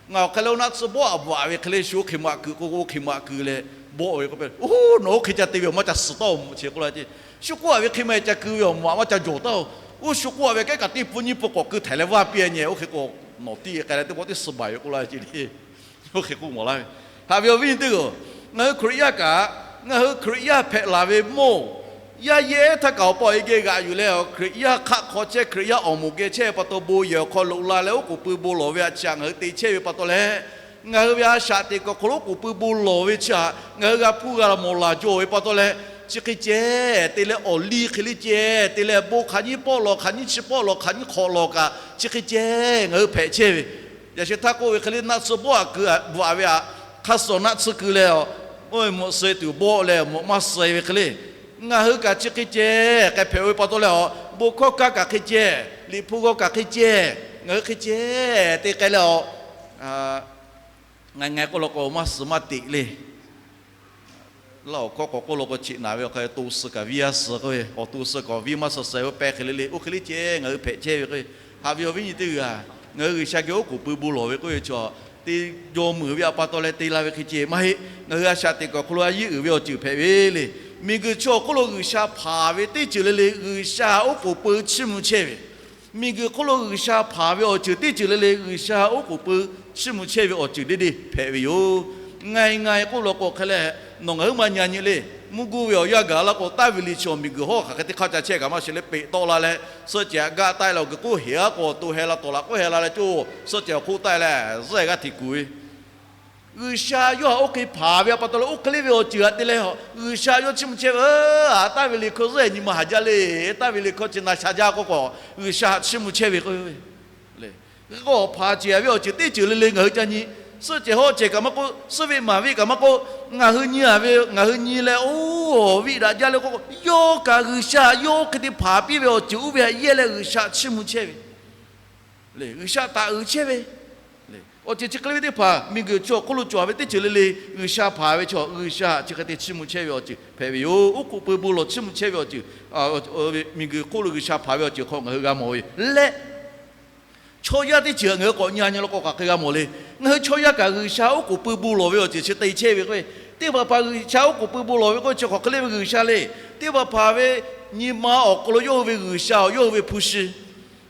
Ngaˬ awˬ hk'e leh oˇ naˆ tsuhˇ bawˆ aꞈ bvuhꞈ-a ve hk'e le shu oˇ hk'e maꞈ keu k'o, oˇ hk'e maꞈ keu leh bawˆ ve k'o, oˇ nawˬ oˇ hk'e ca te ve awˬ maˇ ca suh taˍ-oˬ mawꞈ ce k'oˆ la ce. Shu k'oˆ-a ve hk'e ma ca keu ve awˬ mawꞈ aꞈ maˇ ca jawˬ taˍ-oˬ. Oˇ shu k'oˆ-a ve kehˉ kaꞈ teˇ pun nyiˇ pun k'awꞈ keu htaiˍ leh vaˇ piˇ-a nyi, oˇ hk'e k'o nawˬ tiˇ k'ai leh teˇ pawˆ tiˉ suh baˬ ve k'oˆ la ce le. Oˇ hk'e k'oˆ mawˬ laˇ ve. Haꞈ ve awˬ viˉ nyi teˇ-oˬ, ngaˬ hui Hkriꞈ yaˇ kaꞈ, ngaˬ hui Hkriꞈ yaˇ hpehꞈ laˬ ve mawˇ-oˬ, yaˇ yehˇ htaˇ kaꞈ awˬ pa awˬ e geh g'aꞈ yuˬ leh, Hkriꞈ yaˇ hk'aˆ hk'aw chehˇ, Hkriꞈ yaˇ awˬ moˍ geh chehˇ ve pa taw, bon yehˬ awˬ hk'aw loꞈ la leh oˉ k'oˍ pui bon lawˬ ve aꞈ chi aꞈ ngaˬ hui te chehˇ ve pa taw leh, ngaˬ hui ve a shaꞈ teꞈ kuiˬ awˬ hk'aw lo oˉ k'oˍ pui bon lawˬ ve chi aꞈ ngaˬ hui g'a hpuˇ g'a mawˬ laˬ jaw ve pa taw leh, chi hk'e ceh te leh awˬ liˇ hk'e le ceh te leh bon hk'aˬ nyiˇ pawˆ lawˬ, hk'aˬ nyiˇ chi pawˆ lawˬ, hk'aˬ nyiˇ hk'awꞈ lawˬ kaꞈ chi hk'e ceh ngaˬ hui hpehꞈ chehˇ ve. Yaꞈ sheh htaˇ k'oˆ ve hk'e le naˆ tsuhˇ bawˆ aꞈ keu-a bvuhꞈ-a ve aꞈ, hk'a suhˍ naˆ tsuhˇ keu leh, oˇ ve mawꞈ suh-e tuˬ bawˆ leh mawꞈ maˇ suh-e ve hk'e le, ngaˬ hui kaꞈ chi hk'e ceh k'ai hpehꞈ-o ve pa taw leh, bon hkawˇ kaˇ kaꞈ hk'e ceh, liꞈ hpu g'aw kaꞈ hk'e ceh, ngaˬ hui hk'e ceh te k'ai leh, ngaˬ ngaˬ k'oˆ law k'o maˇ suh maˇ teꞈ le. Laˇ awˬ hkawˇ k'awꞈ k'oˆ law k'o, cheꞈ naˍ ve awˬ hk'aw lo to suh kaꞈ viˇ a suh k'oˆ ve, awˬ to suh kaꞈ viˇ maˇ suh suh-e ve pehˇ hk'e le le, oˇ hk'e le ceh ngaˬ hui hpehꞈ chehˇ ve k'o, haꞈ ve awˬ viˉ nyi teˇ g'aˇ, ngaˬ hui G'uiˬsha geh oˉ k'oˍ pui bon lawˬ ve k'oˆ ve chaw, te jawˇ meuˬ ve aꞈ pa taw leh te la ve hk'e ceh maˇ heˆ. Ngaˬ hui a shaꞈ teꞈ kuiˬ awˬ hk'aw lo a yiˇ uiˍ ve awˬ ceuˬ hpehꞈ ve le. Miˬguiˬ chaw awˬ hk'oˆ lo G'uiˬsha hpanˍ ve teˇ ceuˬ le le G'uiˬsha oˉ k'oˍ pui chiˇ mvuh chehˇ ve, miˬguiˬ hk'oˆ lo G'uiˬsha hpanˍ ve awˬ ceuˬ teˇ ceuˬ le le G'uiˬsha oˉ k'oˍ pui chiˇ mvuh chehˇ ve awˬ ceuˬ deˇ deˇ hpehꞈ ve yoˬ. Ngaˬ e ngaˬ e k'oˆ law k'o hk'e leh, nawˬ ngaˬ huiˉ ma nyi nyi le, mvuhˇ guˇ ve awˬ yanˇ gaˬ laˇ k'o, taˇ ve liꞈ chi awˬ miˬguiˬ hawˉ hk'aˬ hk'e teˇ hk'aˇ ca chehˇ kaꞈ maˇ shiˍ leh peꞈ tawˆ la leh, suhˆ cehˬ aꞈ gaˆ taˆ-e leh awˬ guiˬ k'oˆ heˍ-a k'o, to heh la tawˍ laꞈ k'oˆ heh la leh coˇ, suhˆ cehˬ awˬ hk'oˆ taˆ-e leh zuhˆ-e g'aˇ hteꞈ kuˬ ve G'uiˬsha yawˇ htaꞈ oˇ hk'e hpanˍ ve aꞈ pa taw leh, oˇ hk'e le ve awˬ ceuˬ htaꞈ te leh, G'uiˬsha yawˇ chiˇ mvuh chehˇ ve, aˬ taˇ ve liꞈ hkawˇ zuhˆ-e nyi ma haˍ jaˇ le, taˇ ve liꞈ hkawˇ chi na sha jaˇ k'oˆ k'o, G'uiˬsha htaꞈ chiˇ mvuh chehˇ ve k'o, hk'e k'o hpanˍ cehˬ ve awˬ ceuˬ teˇ ceuˬ le le ngaˬ hui ca nyi, suhˆ cehˬ hawˉ cehˬ kaꞈ maˇ k'oˆ, suhˆ ve maˍ ve kaꞈ maˇ k'oˆ, ngaˬ hui nyi-a ve ngaˬ hui nyi leh oˇ viˆ daꞈ jaˇ le k'oˆ k'o, yawˇ kaꞈ G'uiˬsha yawˇ oˇ hk'e te hpanˍ piˇ ve awˬ ceuˬ oˇ ve htaꞈ yehˇ leh G'uiˬsha chiˇ mvuh chehˇ ve G'uiˬsha taˍ uiˍ chehˇ ve awˬ ceuˬ chi hk'e le ve teˇ hpaˍ miˬguiˬ chi awˬ hk'oˆ lo cawˬ ve teˇ ceuˬ le le, G'uiˬsha hpanˍ ve chaw, G'uiˬsha chi hk'e te chiˇ mvuh chehˇ ve awˬ ceuˬ hpehꞈ ve yoˬ. Oˉ k'oˍ pui bon lawˬ chiˇ mvuh chehˇ ve awˬ ceuˬ, miˬguiˬ hk'oˆ lo G'uiˬsha hpanˍ ve awˬ ceuˬ hk'aw ngaˬ hui g'a mawˬ ve leh, chaw yaˇ teˇ ceuˬ ngaˬ hui k'awꞈ nyi nyi law k'o hk'aˬ hk'e g'a mawˬ le. Ngaˬ hui chaw yaˇ kaꞈ G'uiˬsha oˉ k'oˍ pui bon lawˬ ve awˬ ceuˬ chi te chehˇ ve k'o, teˇ hpaˍ hpaˍ G'uiˬsha oˉ k'oˍ pui bon lawˬ ve k'oˆ ve chi hk'aˬ hk'e le ve G'uiˬsha le. Teˇ hpaˍ hpaˍ ve nyi ma awˬ hk'aw lo yawˇ hui ve G'uiˬsha, yawˇ hui ve hpu shi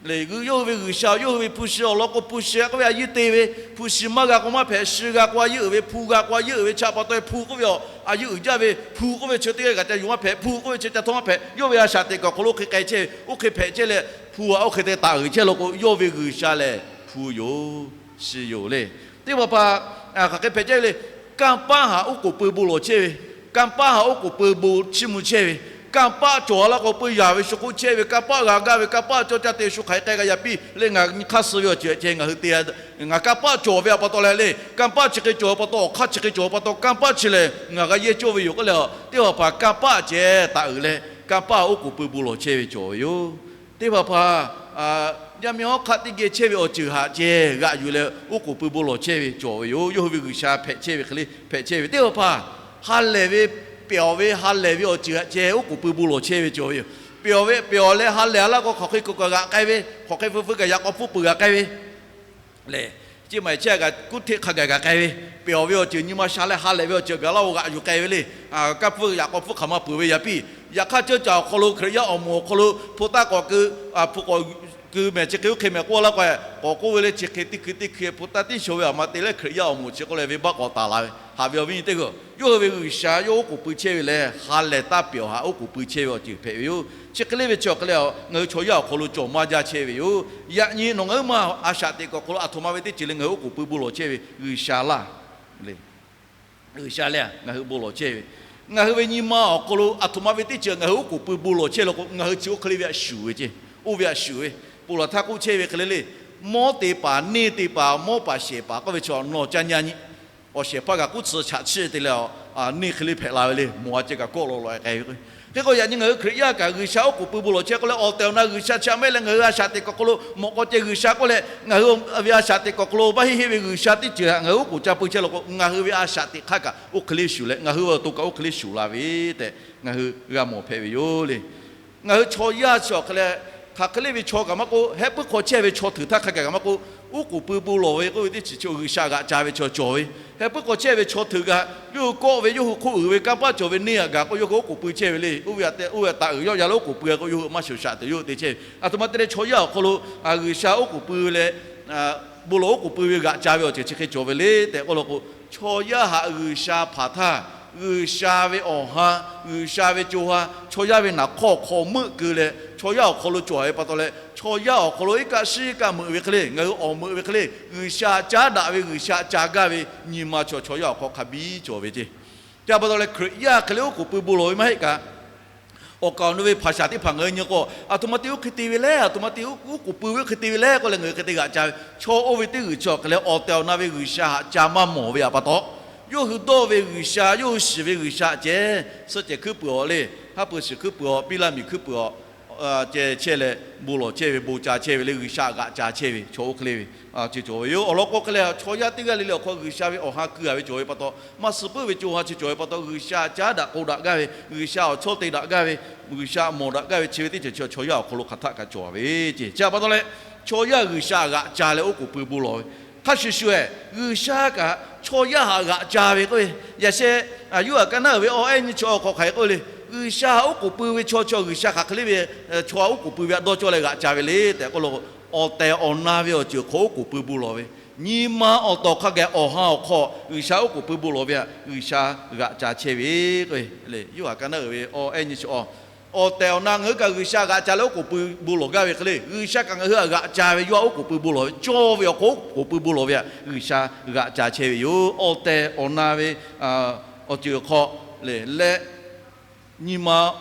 le, yawˇ hui ve G'uiˬsha, yawˇ hui ve hpu shi awˬ lawn k'o, hpu shi k'oˆ ve a yeˇ te ve, hpu shi maˇ g'a k'o maˇ hpehꞈ, shi g'a k'o a yeˇ uiˍ ve, hpu g'a k'o a yeˇ uiˍ ve, chaꞈ pa taw hpu k'oˆ ve a yeˇ uiˍ jaˇ ve, hpu k'oˆ ve chi teˇ g'aˇ kaꞈ ca yuˬ maˇ hpehꞈ, hpu k'oˆ ve chi ca htawˇ maˇ hpehꞈ, yawˇ ve a shaꞈ teꞈ kaꞈ awˬ hk'aw lo oˇ hk'e k'ai chehˇ ve, oˇ hk'e hpehꞈ chehˇ leh, hpu a oˇ hk'e te taˍ uiˍ chehˇ law k'o, yawˇ ve G'uiˬsha lehˬ hpu yoˬ, shi yoˬ le. Teˇ hpaˍ hpaˍ hk'aˬ hk'e hpehꞈ chehˇ ve le. Kanˇ paˆ htaꞈ oˉ k'oˍ pui bon lawˬ chehˇ ve, kanˇ paˆ htaꞈ oˉ k'oˍ pui bon chiˇ mvuh chehˇ ve, kanˇ paˆ cawˬ la k'o peu yaˬ ve shu k'oˆ chehˇ ve, kanˇ paˆ g'a gaˇ ve, kanˇ paˆ cawˇ caˇ te shu hk'aˬ hk'e k'ai g'a yaꞈ piˇ leh ngaˬ nyi hk'aˇ suh ve awˬ ceuˬ ceh ngaˬ hui te, ngaˬ kanˇ paˆ cawˬ ve a pa taw leh le, kanˇ paˆ chi hk'e cawˬ pa taw, awˬ hk'aˇ chi hk'e cawˬ pa taw, kanˇ paˆ chi lehˬ ngaˬ g'a yehˇ cawˇ ve yoˬ k'oˆ leh, teˇ hpaˍ hpaˍ kanˇ paˆ ceh taˍ uiˍ leh, kanˇ paˆ oˉ k'oˍ pui bon lawˬ chehˇ ve cawˬ ve yoˬ. Teˇ hpaˍ hpaˍ yaˇ miˇ hawˉ hk'aˆ teˇ geh chehˇ ve awˬ ceuˬ htaꞈ ceh g'aꞈ yuˬ leh oˉ k'oˍ pui bon lawˬ chehˇ ve cawˬ ve yoˬ. Yawˇ hui ve G'uiˬsha hpehꞈ chehˇ ve hk'e le hpehꞈ chehˇ ve. Teˇ hpaˍ hpaˍ ha lehˬ ve, pyawˬ ve ha lehˬ ve awˬ ceuˬ htaꞈ ceh oˉ k'oˍ pui bon lawˬ chehˇ ve cawˬ ve yoˬ. Pyawˬ ve, pyawˬ leh ha lehˬ a laˇ k'o hk'aˬ hk'e kaꞈ g'aꞈ k'ai ve, hk'aˬ hk'e feu feu kaꞈ yaꞈ k'aw pfuhˇ peuˬ g'a k'ai ve le. Chi maˬ chehˇ kaꞈ kuˇ hteˆ hk'a gaˬ g'a k'ai ve, pyawˬ ve awˬ ceuˬ nyi ma sha leh ha lehˬ ve awˬ ceuˬ gaˬ laˇ-o g'aꞈ yuˬ k'ai ve le. Kanˇ pfuhˇ yaꞈ k'aw pfuhˇ hk'aˬ ma peuˬ ve yaꞈ piˇ, yaꞈ hk'aˇ ceuˇ caˬ awˬ hk'aw lo Hkriꞈ yaˇ awˬ moˍ awˬ hk'aw lo hpu taˇ k'awꞈ keu, hpu k'awꞈ keu mehˍ chi hk'e oˇ hk'e mehˍ k'oˆ laˇ k'o, k'awꞈ k'oˆ ve le, chi hk'e teˇ hkui teˇ hkui hpu taˇ tiˉ sho ve aˬ ma te leh Hkriꞈ yaˇ awˬ moˍ chi k'oˆ leh venˇbaˆ k'awꞈ taˍ la ve. Haꞈ ve awˬ viˉ nyi teˇ hpaˍ, yawˇ hui ve G'uiˬsha yawˇ oˉ k'oˍ pui chehˇ ve lehˬ ha lehˬ taˇ pyawˬ htaꞈ oˉ k'oˍ pui chehˇ ve awˬ ceuˬ hpehꞈ ve yoˬ. Chi hk'e le ve chi awˬ hk'e leh ngaˬ hui chaw yaˇ awˬ hk'aw lo cawˬ maˇ jaˇ chehˇ ve yoˬ. Yaꞈ nyi nawˬ ngaˬ huiˉ ma a shaꞈ teꞈ kaꞈ awˬ hk'aw lo aˬ htoꞈ ma ve teˇ ceuˬ le ngaˬ hui oˉ k'oˍ pui bon lawˬ chehˇ ve G'uiˬsha laˇ le. G'uiˬsha lehˬ ngaˬ hui bon lawˬ chehˇ ve, ngaˬ hui ve nyi ma awˬ hk'aw lo aˬ htoꞈ ma ve teˇ ceuˬ ngaˬ hui oˉ k'oˍ pui bon lawˬ chehˇ law k'o, ngaˬ hui chi oˇ hk'e le ve a shuˍ ve ceˇ. Oˇ ve a shuˍ ve, ponˬ laˬ htaˇ k'oˆ chehˇ ve hk'e le le, mawˇ te paˍ neˇ te paˍ mawˇ paˍ shehˍ paˍ k'oˆ ve chaw nawˬ ca nyi nyi. Awˬ shehˍ hpaˇ kaꞈ kuˉ tcuh chaꞈ chiˇ te leh, neˇ hk'e le hpehꞈ la ve le, mawˬ a ceh kaꞈ kawˆ lawꞈ lawꞈ k'ai ve k'o, hk'e k'o yaꞈ nyi ngaˬ hui Hkriꞈ yaˇ kaꞈ G'uiˬsha oˉ k'oˍ pui bon lawˬ chehˇ k'oˆ leh awˬ tehˬ awˬ na G'uiˬsha chi a mehˆ leh ngaˬ hui a shaꞈ teꞈ kaꞈ awˬ hk'aw lo mawꞈ k'aw ceh G'uiˬsha k'oˆ leh ngaˬ hui ve a shaꞈ teꞈ kaꞈ awˬ hk'aw lo maˇ heˆ heˆ ve G'uiˬsha teˇ ceuˬ htaꞈ ngaˬ hui oˉ k'oˍ ca pui chehˇ law k'o, ngaˬ hui ve a shaꞈ teꞈ hk'aˇ kaꞈ oˇ hk'e le shuˍ leh ngaˬ hui ve awˬ to kaꞈ oˇ hk'e le shuˍ la ve tehꞈ ngaˬ hui g'a mawˬ hpehꞈ ve yoˬ le. Ngaˬ hui chaw yaˇ chi awˬ hk'e leh, hk'aˬ hk'e le ve chaw kaꞈ maˇ k'oˆ, heh puiˉ hk'aw chehˇ ve chaw hteuꞈ htaˇ hk'a gaˬ kaꞈ maˇ k'oˆ, oˉ k'oˍ pui bon lawˬ ve k'oˆ ve teˇ ceuˬ chi G'uiˬsha g'aꞈ ca ve chaw cawˬ ve. Heh puiˉ hk'aw chehˇ ve chaw hteuꞈ kaꞈ yawˇ hui kawˆ ve, yawˇ hui hk'oˆ uiˍ ve kanˇ paˆ cawˬ ve neˇ htaꞈ gaˬ k'o yawˇ hui oˉ k'oˍ pui chehˇ ve le. Oˇ ve htaꞈ te, oˇ ve htaꞈ taˍ uiˍ yawˆ ya leh oˉ k'oˍ pui k'o yawˇ hui maˇ shoˍ shaꞈ tuˬ yawˇ hui te chehˇ ve. Aˬ htoꞈ ma te leh chaw yaˇ awˬ hk'aw lo G'uiˬsha oˉ k'oˍ pui ve leh, bon lawˬ oˉ k'oˍ pui ve g'aꞈ ca ve awˬ ceuˬ chi hk'e cawˬ ve le tehꞈ k'oˆ law k'o, chaw yaˇ htaꞈ G'uiˬsha hpanˍ htaˇ, G'uiˬsha ve awˬ ha, G'uiˬsha ve co ha, chaw yaˇ ve naˍ hk'awˇ hk'aw meuˆ keu leh chaw yaˇ awˬ hk'aw lo cawˬ ve pa taw leh, chaw yaˇ awˬ hk'aw lo iˉ kaˆ shiˉ iˉ kaˆ meuꞈ ve hk'e le, ngaˬ hui awˬ meuꞈ ve hk'e le, G'uiˬsha caˉ daꞈ ve, G'uiˬsha ca gaˇ ve nyi ma chaw chaw yaˇ awˬ hk'aw hk'a biˇ cawˬ ve ceˇ. Ca pa taw leh Hkriꞈ yaˇ hk'e le oˉ k'oˍ pui bon lawˬ ve maˇ heˆ kaꞈ, awˬ kaˍ awˬ nu ve hpaˍ shaˍ teˇ hpaˍ ngaˬ hui nyi k'o, aˬ htoꞈ ma te oˇ hk'e te ve le, aˬ htoꞈ ma te oˉ k'oˍ pui ve oˇ hk'e te ve le k'oˆ leh ngaˬ hui hk'e te g'aꞈ ca ve. Chaw oˇ ve teˇ g'uiˬ chi awˬ hk'e leh awˬ tehˬ awˬ na ve G'uiˬsha htaꞈ ca maˇ mawˬ ve pa taw, yawˇ hui dawˇ ve G'uiˬsha, yawˇ hui shiˍ ve G'uiˬsha ceh, suhˆ cehˬ hkuiˉ puiˍ awˬ le, haˉ pui shiˍ hkuiˉ puiˍ awˬ, piˇ laˇ miˬ hkuiˉ puiˍ awˬ, ceh chehˇ leh bon lawˬ chehˇ ve, bon ca chehˇ ve le, G'uiˬsha g'aꞈ ca chehˇ ve chaw oˇ hk'e le ve ceuˬ cawˬ ve yoˬ. Awˬ lawn k'o hk'e leh chaw yaˇ teˇ g'aˇ le le awˬ hk'aw G'uiˬsha ve awˬ ha keu a ve cawˬ ve pa taw, maˇ suh puiˉ ve co ha chi cawˬ ve pa taw, G'uiˬsha caˉ daꞈ k'o daꞈ gaˇ ve, G'uiˬsha awˬ chawˇ te daꞈ gaˇ ve, G'uiˬsha mawˬ daꞈ gaˇ ve chi ve teˇ ceuˬ chi chaw yaˇ awˬ hk'aw lo hk'aˬ htaˆ kaꞈ cawˬ ve ceˇ. Chi pa taw leh chaw yaˇ G'uiˬsha g'aꞈ ca leh oˉ k'oˍ pui bon lawˬ ve hk'a shuˍ shuˍ ehˍ, G'uiˬsha kaꞈ chaw yaˇ htaꞈ g'aꞈ ca ve k'oˆ ve, yaꞈ sheh Yoˇhanˬ ka naˉ uiˍ ve awˬ ehˉ nyiˇ chi awˬ hk'aw hk'aˬ hk'e k'oˆ ve le, G'uiˬsha oˉ k'oˍ pui ve chaw chi G'uiˬsha hk'aˬ hk'e le ve chaw oˉ k'oˍ pui ve htaꞈ dawˇ cawˇ leh g'aꞈ ca ve le tehꞈ k'oˆ law k'o, awˬ tehˬ awˬ na ve awˬ ceuˬ hk'aw oˉ k'oˍ pui bon lawˬ ve, nyi ma awˬ tawˍ hk'a gaˬ awˬ ha awˬ hk'aw G'uiˬsha oˉ k'oˍ pui bon lawˬ ve htaꞈ G'uiˬsha g'aꞈ ca chehˇ ve k'o, Yoˇhanˬ ka naˉ uiˍ ve awˬ ehˉ nyiˇ chi awˬ awˬ tehˬ awˬ na ngaˬ hui kaꞈ G'uiˬsha g'aꞈ ca leh oˉ k'oˍ pui bon lawˬ gaˇ ve hk'e le, G'uiˬsha kaꞈ ngaˬ hui htaꞈ g'aꞈ ca ve yawˇ htaꞈ oˉ k'oˍ pui bon lawˬ ve, cawˇ ve awˬ hk'aw oˉ k'oˍ pui bon lawˬ ve htaꞈ G'uiˬsha g'aꞈ ca chehˇ ve yoˬ. Awˬ tehˬ awˬ na ve awˬ ceuˬ awˬ hk'aw le leh nyi ma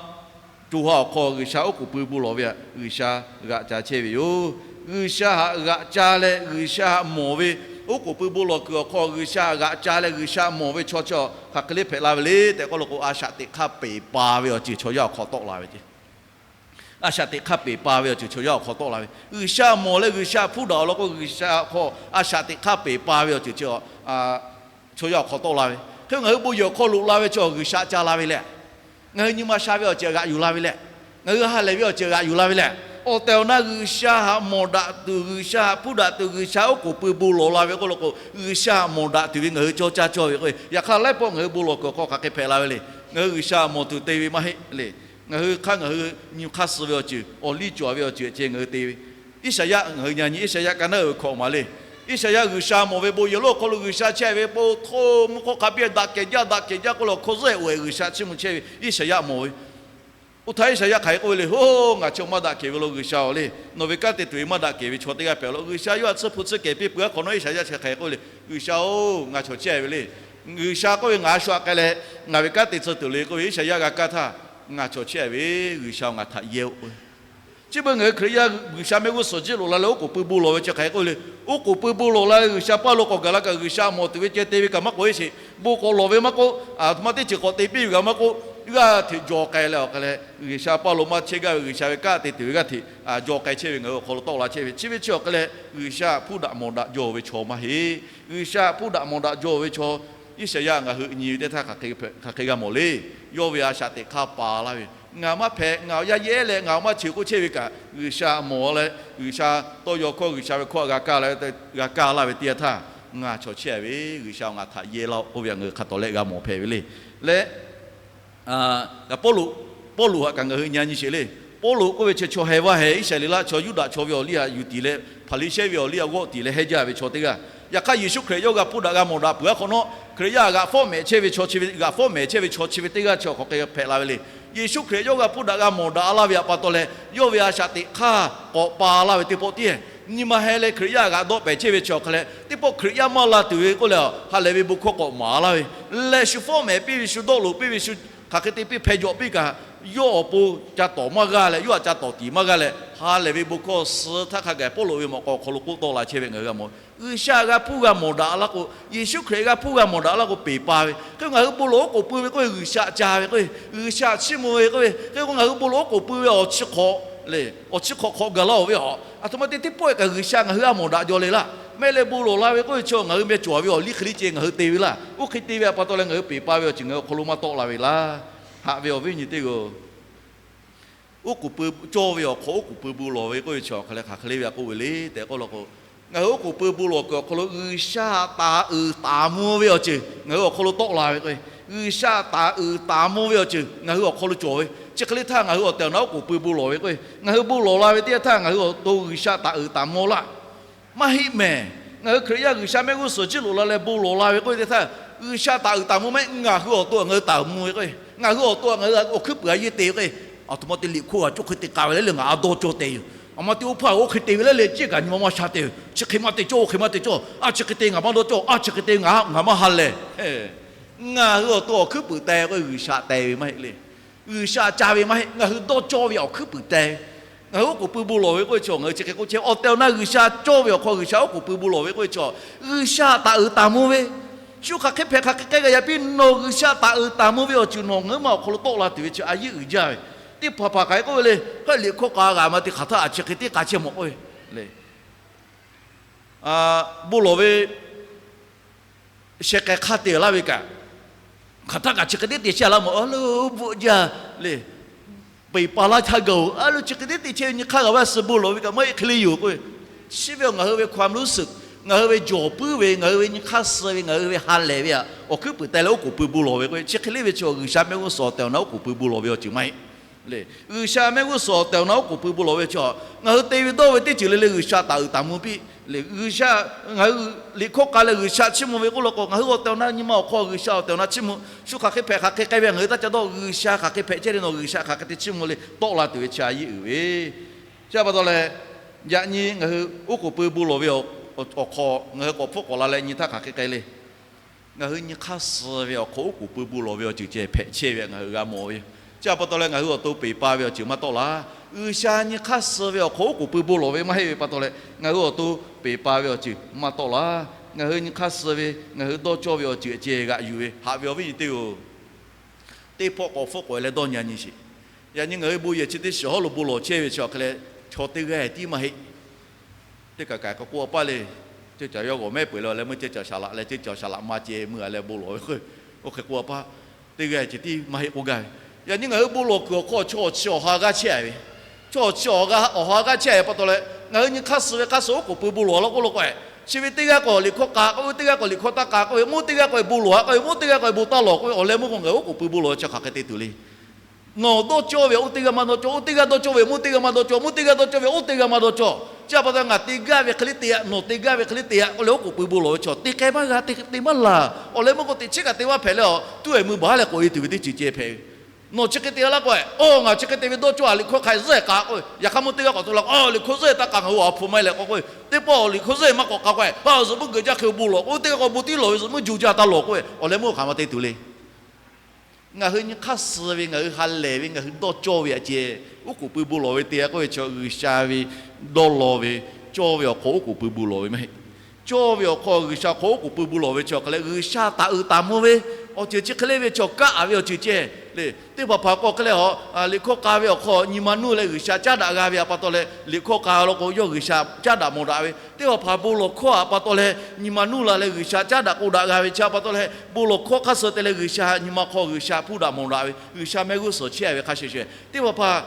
co ha awˬ hk'aw G'uiˬsha oˉ k'oˍ pui bon lawˬ ve htaꞈ G'uiˬsha g'aꞈ ca chehˇ ve yoˬ. G'uiˬsha htaꞈ g'aꞈ ca leh G'uiˬsha htaꞈ mawˬ ve, oˉ k'oˍ pui bon lawˬ kuiˬ awˬ hk'aw G'uiˬsha htaꞈ g'aꞈ ca leh G'uiˬsha mawˬ ve chaw chi hk'aˬ hk'e le hpehꞈ la ve le tehꞈ k'oˆ law k'o, a shaꞈ teꞈ hk'aˇ peˬ pa ve awˬ ceuˬ chaw yaˇ awˬ hk'aw tawˆ la ve ceˇ. A shaꞈ teꞈ hk'aˇ peˬ pa ve awˬ ceuˬ chaw yaˇ awˬ hk'aw tawˆ la ve, G'uiˬsha mawˬ leh G'uiˬsha hpuˇ daꞈ awˬ lawn k'o, G'uiˬsha awˬ hk'aw a shaꞈ teꞈ hk'aˇ peˬ pa ve awˬ ceuˬ chi chaw yaˇ awˬ hk'aw tawˆ la ve. Hk'e ngaˬ hui bon yehˬ awˬ hk'aw loꞈ la ve chaw G'uiˬsha ca la ve leh, ngaˬ hui nyi ma sha ve awˬ ceuˬ g'aꞈ yuˬ la ve leh, ngaˬ hui ha lehˬ ve awˬ ceuˬ g'aꞈ yuˬ la ve leh, awˬ tehˬ awˬ na G'uiˬsha htaꞈ mawˬ daꞈ tuˬ, G'uiˬsha htaꞈ hpuˇ daꞈ tuˬ, G'uiˬsha oˉ k'oˍ pui bon lawˬ la ve k'oˆ law k'o, G'uiˬsha mawˬ daꞈ tuˬ ve ngaˬ hui cawˇ caˇ cawˇ ve k'o, yaꞈ hk'aˇ laiˉ pawˆ ngaˬ hui bon lawˬ kuiˬ awˬ hk'aw hk'aˬ hk'e hpehꞈ la ve le. Ngaˬ hui G'uiˬsha mawˬ tuˬ te ve maˇ heˆ le. Ngaˬ hui hk'aˇ ngaˬ hui nyi hk'aˇ suh ve awˬ ceuˬ, awˬ liˇ cawˬ ve awˬ ceuˬ ceh ngaˬ hui te ve. Iˉsaˍyaˆ ngaˬ hui nyi nyi, Iˉsaˍyaˆ ka naˉ uiˍ ve hkawꞈ maˍ le. Iˉsaˍyaˆ G'uiˬsha mawˬ ve bon yehˬ lonˉ awˬ hk'aw lo G'uiˬsha chehˇ ve k'o, hto mvuhˇ hk'awˇ hk'a biˇ daꞈ kehˬ jaˇ daꞈ kehˬ jaˇ k'oˆ leh awˬ hk'aw zuhˆ-ehˍ oˬ-ehˍ G'uiˬsha chiˇ mvuh chehˇ ve Iˉsaˍyaˆ mawˬ ve. Oˇ htaˇ Iˉsaˍyaˆ hk'aˬ hk'e k'oˆ ve le, Oˬ, ngaˬ chaw maˇ daꞈ kehˬ ve lo G'uiˬsha-oˬ le, nawˬ ve kanˉ te tuˬ ve maˇ daꞈ kehˬ ve chaw teˇ g'aˇ hpehꞈ law. G'uiˬsha yawˇ htaꞈ tsuhˇ hpu tsuhˇ kehˬ piˇ peuˬ-a hk'awꞈ nawˉ, Iˉsaˍyaˆ chi hk'aˬ hk'e k'oˆ ve le, G'uiˬsha-oˬ, ngaˬ chaw chehˇ ve le. G'uiˬsha k'oˆ ve, Ngaˬ a shu htaꞈ k'ai leh ngaˬ ve kanˉ te tcuh tuˬ le k'oˆ ve Iˉsaˍyaˆ g'a kaˇ htaˇ, Ngaˬ chaw chehˇ ve, G'uiˬsha-oˬ, ngaˬ htaꞈ yehˇ-oˆ. Chi beuꞈ ngaˬ hui Hkriꞈ yaˇ G'uiˬsha mehˆ g'uˇ suhˍ jiˇ loꞈ la leh oˉ k'oˍ pui bon lawˬ ve chi hk'aˬ hk'e k'oˆ ve le. Oˉ k'oˍ pui bon lawˬ la ve G'uiˬsha paˇ lo k'awꞈ gaˬ la kaꞈ, G'uiˬsha mawˬ tuˬ ve ceh te ve kaꞈ maˇ k'oˆ-e sheˍ. Bon k'awꞈ lawˬ ve maˇ k'oˆ, aˬ htoꞈ ma teˇ ceuˬ k'awꞈ te piˇ ve kaꞈ maˇ k'oˆ, g'aˇ hteꞈ jaw k'ai leh awˬ hk'e leh G'uiˬsha paˇ lo maˇ chehˇ gaˇ ve G'uiˬsha ve kanˉ te tuˬ ve g'aˇ hteꞈ jaw k'ai chehˇ ve ngaˬ hui awˬ hk'aw lo tawˆ la chehˇ ve. Chi ve chi awˬ hk'e leh G'uiˬsha htaꞈ hpuˇ daꞈ mawˬ daꞈ jaw ve chaw maˇ heˆ. G'uiˬsha htaꞈ hpuˇ daꞈ mawˬ daꞈ jaw ve chaw Iˉsaˍyaˆ ngaˬ hui nyi ve teˇ htaˇ hk'aˬ hk'e g'a mawˬ le. Yawˇ ve a shaꞈ teꞈ hk'aˇ pa laˇ ve, Ngaˬ maˇ hpehꞈ, ngaˬ awˬ yaˇ yehˇ leh ngaˬ awˬ maˇ cheuˬ k'oˆ chehˇ ve kaꞈ, G'uiˬsha mawˬ leh G'uiˬsha tawˇ yaw hkawˇ G'uiˬsha ve hkawˇ g'a kaˇ laˇ ve teˇ g'aˇ htaˇ, Ngaˬ chaw chehˇ ve, G'uiˬsha-oˬ, ngaˬ htaꞈ yehˇ laˇ-oˆ k'oˆ ve htaꞈ ngaˬ hui hk'a tawˍ lehˆ g'a mawˬ hpehꞈ ve le. Leh Pawˇluꞈ, Pawˇluꞈ htaꞈ kaꞈ ngaˬ hui nyi nyi sheˍ le. Pawˇluꞈ k'oˆ ve chi chaw heh vaˇ heh Iˉsaˍreˍlaˆ chaw Yuˇdaꞈ chaw ve awˬ liˇ htaꞈ yuˬ tiˍ leh, Hpaˍriˍsehˇ ve awˬ liˇ htaꞈ g'awˆ tiˍ leh hehˇ jaˇ ve chaw teˇ g'aˇ. Yaꞈ hk'aˇ Yeˍsuˆ Hkriꞈ yawˇ g'a hpuˇ daꞈ g'a mawˬ daꞈ peuˬ-a hk'awꞈ nawˉ, Hkriꞈ yaˇ g'aꞈ fawˉ mehˍ chehˇ ve chaw chi ve, g'aꞈ fawˉ mehˍ chehˇ ve chaw chi ve teˇ g'aˇ chi awˬ hk'aw hk'e hpehꞈ la ve le. Yeˍsuˆ Hkriꞈ yawˇ g'a hpuˇ daꞈ g'a mawˬ daꞈ laˇ ve htaꞈ pa taw leh, yawˇ ve a shaꞈ teꞈ hk'aˇ k'awꞈ pa laˇ ve teˇ pawˆ tiˉ, nyi ma heh leh Hkriꞈ yaˇ g'aꞈ dawˆ pehˍ chehˇ ve chi awˬ hk'e leh, teˇ pawˆ Hkriꞈ yaˇ maˇ la tuˬ ve k'oˆ leh, ha lehˬ ve bon hkawˇ k'awꞈ maˍ laˇ ve, leh shu fawˉ mehˍ piˇ ve, shu dawˆ loꞈ piˇ ve, shu hk'aˬ hk'e te piˇ hpeh jawꞈ piˇ kaꞈ, yawˇ awˬ pon ca tawˍ maˇ g'aˇ leh, yawˇ htaꞈ ca tawˍ tiˍ maˇ g'aˇ leh, ha lehˬ ve bon hkawˇ suh htaˇ hk'a gaˬ Pawˇluꞈ ve mawꞈ k'aw awˬ hk'aw lo k'oˆ tawˆ la chehˇ ve ngaˬ hui g'a mawˬ. G'uiˬsha g'a hpuˇ g'a mawˬ daꞈ laˇ k'o, Yeˍsuˆ Hkriꞈ g'a hpuˇ g'a mawˬ daꞈ laˇ k'o peˬ pa ve. Hk'e ngaˬ hui bon lawˬ oˉ k'oˍ pui ve k'oˆ ve, G'uiˬsha ca ve k'oˆ ve, G'uiˬsha chiˇ mvuh ve k'oˆ ve, hk'e k'o ngaˬ hui bon lawˬ oˉ k'oˍ pui ve awˬ chi hk'awꞈ le, awˬ chi hk'awꞈ hk'awꞈ gaˬ laˇ-oˬ ve a. Aˬ htoꞈ ma te teˇ pawˆ-e kaꞈ G'uiˬsha ngaˬ hui a mawˬ daꞈ jaw le laˇ. Mehˆ leh bon lawˬ la ve k'oˆ ve chi ngaˬ hui meh cawˬ ve awˬ liˇ hk'e liˇ ceh ngaˬ hui te ve laˇ. Oˇ hk'e te ve htaꞈ pa taw leh ngaˬ hui peˬ pa ve awˬ ceuˬ ngaˬ hui awˬ hk'aw lo maˇ tawˆ la ve laˇ. Haꞈ ve awˬ viˉ nyi teˇ g'aˇ, oˉ k'oˍ pui cawˇ ve awˬ hk'aw oˉ k'oˍ pui bon lawˬ ve k'oˆ ve chi awˬ hk'aˬ hk'e le ve k'oˆ ve le tehꞈ k'oˆ law k'o, ngaˬ hui oˉ k'oˍ pui bon lawˬ kuiˬ awˬ hk'aw lo G'uiˬsha taˍ uiˍ taˍ mvuh ve awˬ ceuˬ ngaˬ hui awˬ hk'aw lo tawˆ la ve k'o, G'uiˬsha taˍ uiˍ taˍ mvuh ve awˬ ceuˬ ngaˬ hui awˬ hk'aw lo cawˬ ve, chi hk'e le htaˇ ngaˬ hui awˬ tehˬ awˬ na oˉ k'oˍ pui bon lawˬ ve k'o, ngaˬ hui bon lawˬ la ve teˇ yanˇ htaˇ ngaˬ hui awˬ to G'uiˬsha taˍ uiˍ taˍ mvuh laˇ. Maˇ heˆ mehˍ. Ngaˬ hui Hkriꞈ yaˇ G'uiˬsha mehˆ g'uˇ suhˍ jiˇ loꞈ la leh bon lawˬ la ve k'oˆ ve teˇ htaˇ, G'uiˬsha taˍ uiˍ taˍ mvuh maˇ heˆ, ngaˬ hui awˬ to ngaˬ hui taˍ uiˍ mvuh ve k'o, ngaˬ hui awˬ to ngaˬ hui awˬ hkuiˉ puiˍ a yeˇ te ve k'o, aˬ htoꞈ ma te liꞈ hkawˇ g'a cawˇ hk'e te k'a ve le le ngaˬ a dawˇ cawˇ te yoˬ. Aˬ ma te oˇ hpaˇ oˇ hk'e te ve le le ceˇ kaꞈ nyi ma maˇ sha te yoˬ. Chi hk'e maˇ te cawˇ, oˇ hk'e maˇ te cawˇ, a chi hk'e te ngaˬ maˇ dawˇ cawˇ, a chi hk'e te ngaˬ maˇ ha lehˬ. Ngaˬ hui awˬ to awˬ hkuiˉ puiˍ te k'o G'uiˬsha te ve maˇ heˆ le. G'uiˬsha ca ve maˇ heˆ, ngaˬ hui dawˇ cawˇ ve awˬ hkuiˉ puiˍ te ve. Ngaˬ hui oˉ k'oˍ pui bon lawˬ ve k'oˆ ve chaw ngaˬ hui chi hk'e k'oˆ chehˇ, awˬ tehˬ awˬ na G'uiˬsha cawˇ ve awˬ hk'aw G'uiˬsha oˉ k'oˍ pui bon lawˬ ve k'oˆ ve chaw, G'uiˬsha taˍ uiˍ taˍ mvuh ve. Shu hk'aˬ hk'e hpehꞈ hk'aˬ hk'e k'ai g'a yaꞈ piˇ, nawˬ G'uiˬsha taˍ uiˍ taˍ mvuh ve awˬ ceuˬ nawˬ ngaˬ hui ma awˬ hk'aw lo tawˆ la tuˬ ve chi a yeˇ uiˍ jaˇ ve. Teˇ hpaˍ hpaˍ k'ai k'oˆ ve le, ha liꞈ hkawˇ k'a g'a ma te hk'aˬ htaˇ a chi hk'e te k'a chehˇ mawˬ k'oˆ ve le. Bon lawˬ ve sheh k'ai hk'aˇ te laˇ ve kaꞈ, hk'aˬ htaˇ kaꞈ chi hk'e te te chehˇ laˇ mawˬ a lo bvuhꞈ jaˇ le. Peˬ pa laˇ htaˇ gaˬ-oˬ a lo chi hk'e te te chehˇ ve nyi hk'aˇ g'a vaˇ suh bon lawˬ ve kaꞈ maˇ heˆ hk'e le yoˬ k'oˆ ve. Chi ve ngaˬ hui ve ความรู้สึก, ngaˬ hui ve jawˬ puiˉ ve, ngaˬ hui ve nyi hk'aˇ suh ve, ngaˬ hui ve ha lehˬ ve a, awˬ hkuiˉ puiˍ te leh oˉ k'oˍ pui bon lawˬ ve k'oˆ ve. Chi hk'e le ve chi G'uiˬsha mehˆ g'uˇ suhˍ awˬ tehˬ awˬ na oˉ k'oˍ pui bon lawˬ ve awˬ ceuˬ maˇ heˆ le. G'uiˬsha mehˆ g'uˇ suhˍ awˬ tehˬ awˬ na oˉ k'oˍ pui bon lawˬ ve chi, ngaˬ hui te ve dawˇ ve teˇ ceuˬ le le G'uiˬsha taˍ uiˍ taˍ mvuh piˇ le. G'uiˬsha, ngaˬ hui liꞈ hkawˇ k'a leh G'uiˬsha chiˇ mvuh ve k'oˆ law k'o, ngaˬ hui awˬ tehˬ awˬ na nyi ma awˬ hk'aw G'uiˬsha awˬ tehˬ awˬ na chiˇ mvuh. Shu hk'aˬ hk'e hpehꞈ hk'aˬ hk'e k'ai ve ngaˬ hui taˇ ca dawˇ, G'uiˬsha hk'aˬ hk'e hpehꞈ chehˇ le nawˬ G'uiˬsha hk'aˬ hk'e te chiˇ mvuh le tawˆ la tuˬ ve chi a yeˇ uiˍ ve. Chi pa taw leh, yaꞈ nyi ngaˬ hui oˉ k'oˍ pui bon lawˬ ve awˬ hk'aw ngaˬ hui k'awꞈ hpfuhˆ k'awꞈ la leh nyi htaˇ hk'aˬ hk'e k'ai le. Ngaˬ hui nyi hk'aˇ suh ve awˬ hk'aw oˉ k'oˍ pui bon lawˬ ve awˬ ceuˬ ceh hpehꞈ chehˇ ve ngaˬ hui g'a mawˬ ve. Chi pa taw leh ngaˬ hui awˬ to peˬ pa ve awˬ ceuˬ maˇ tawˆ la. G'uiˬsha nyi hk'aˇ suh ve awˬ hk'aw oˉ k'oˍ pui bon lawˬ ve maˇ heˆ ve pa taw leh ngaˬ hui awˬ to peˬ pa ve awˬ ceuˬ maˇ tawˆ la. Ngaˬ hui nyi hk'aˇ suh ve, ngaˬ hui dawˇ cawˇ ve awˬ ceuˬ ceh g'aꞈ yuˬ ve haꞈ ve awˬ viˉ nyi teˇ-oˬ, teˇ hpawˆ k'awꞈ hpfuhˆ k'awꞈ e leh dawˇ nyi nyi sheˍ. Yaꞈ nyi ngaˬ hui bon yehˬ chi teˇ shiˍ hawˉ lo bon lawˬ chehˇ ve chi awˬ hk'e leh, chaw teˇ g'aˇ tiˉ maˇ heˆ. Teˇ kaꞈ kaꞈ k'awꞈ k'oˆ a paˇ le. Ceuˇ caˬ yawˇ g'awˬ mehˉ peuˬ leh awˬ leh meuˇ ceuˇ caˬ shaˍ laꞈ leh ceuˇ caˬ shaˍ laꞈ ma ceh meuˇ a leh bon lawˬ ve k'o, oˇ hk'e k'oˆ a paˇ, teˇ g'aˇ ceh tiˉ maˇ heˆ k'oˆ gaˇ ve. Yaꞈ nyi ngaˬ hui bon lawˬ kuiˬ awˬ hk'aw chaw chi awˬ ha g'aˇ chehˇ a ve, chaw chi awˬ ha g'aˇ chehˇ a ve pa taw leh, ngaˬ hui nyi hk'aˇ suh ve hk'aˇ suh oˉ k'oˍ pui bon lawˬ laˇ k'oˆ lo k'o, chi ve teˇ g'aˇ k'awꞈ liꞈ hkawˇ k'a k'oˆ ve, teˇ g'aˇ k'awꞈ liꞈ hkawˇ taˇ k'a k'oˆ ve, mvuhˇ teˇ g'aˇ k'awꞈ bon lawˬ a k'oˆ ve, mvuhˇ teˇ g'aˇ k'awꞈ bon taˇ lawˬ k'oˆ ve, awˬ leh meuˇ k'o ngaˬ hui oˉ k'oˍ pui bon lawˬ ve chi hk'aˬ hk'e te tuˬ le. Nawˬ dawˇ cawˇ ve oˇ teˇ g'aˇ maˇ dawˇ cawˇ, oˇ teˇ g'aˇ dawˇ cawˇ ve mvuhˇ teˇ g'aˇ maˇ dawˇ cawˇ, mvuhˇ teˇ g'aˇ dawˇ cawˇ ve oˇ teˇ g'aˇ maˇ dawˇ cawˇ. Chi a pa taw ngaˬ te gaˇ ve hk'e le te yaꞈ, nawˬ te gaˇ ve hk'e le te yaꞈ k'oˆ leh oˉ k'oˍ pui bon lawˬ ve chaw teˇ hk'e maˇ g'a, teˇ hk'e te maˇ laˬ. Awˬ leh meuˇ k'o teꞈ chiˉ kaꞈ te maˇ hpehꞈ leh, awˬ tuˉ e meuˇ baˬ leh k'oꞈ e tuˬ ve teˇ ceuˬ ceh hpehꞈ ve. Nawˬ chi hk'e te laˇ k'o, oˇ ngaˬ chi hk'e te ve dawˇ cawˇ a, liꞈ hkawˇ hk'a zuhˆ e k'a k'oˆ ve, yaꞈ hk'aˇ mvuhˇ teˇ g'aˇ k'awꞈ to la k'o, liꞈ hkawˇ zuhˆ e taˇ k'a, ngaˬ hui awˬ hpu maˇ e leh k'oˆ k'oˆ ve, teˇ pawˆ liꞈ hkawˇ zuhˆ e maˇ k'awꞈ k'a k'o, a zuhꞈ meuˇ geuꞈ jaˇ hk'e bon lawˬ k'o, teˇ g'aˇ k'awꞈ bon tiˉ lawˬ ve zuhꞈ meuˇ juˬ jaˇ taˇ lawˬ k'oˆ ve, awˬ leh meuˇ hk'aˬ ma te tuˬ le. Ngaˬ hui nyi hk'aˇ suh ve, ngaˬ hui ha lehˬ ve, ngaˬ hui dawˇ cawˇ ve aꞈ ceh, oˉ k'oˍ pui bon lawˬ ve te a k'oˆ ve chi G'uiˬsha ve dawˇ law ve, cawˇ ve awˬ hk'aw oˉ k'oˍ pui bon lawˬ ve maˇ heˆ. Cawˇ ve awˬ hk'aw G'uiˬsha hk'aw oˉ k'oˍ pui bon lawˬ ve chi awˬ hk'aˬ leh, G'uiˬsha taˍ uiˍ taˍ mvuh ve awˬ ceuˬ chi hk'e le ve chaw kaˆ a ve awˬ ceuˬ ceh le. Teˇ hpaˍ hpaˍ k'o hk'e leh a, liꞈ hkawˇ k'a ve awˬ hk'aw nyi ma nuˇ leh G'uiˬsha caˉ daꞈ g'a ve aꞈ pa taw leh, liꞈ hkawˇ k'a law k'o yawˇ G'uiˬsha caˉ daꞈ mawˬ daꞈ ve, teˇ hpaˍ hpaˍ bon lawˬ hkawˇ aꞈ pa taw leh nyi ma nuˇ la leh G'uiˬsha caˉ daꞈ k'o daꞈ g'a ve chi aꞈ pa taw leh, bon lawˬ hkawˇ hk'aˇ suh te leh G'uiˬsha nyi ma hk'aw G'uiˬsha hpuˇ daꞈ mawˬ daꞈ ve, G'uiˬsha mehˆ g'uˇ suhˍ chehˇ ve hk'a shuˍ shuˍ, teˇ hpaˍ hpaˍ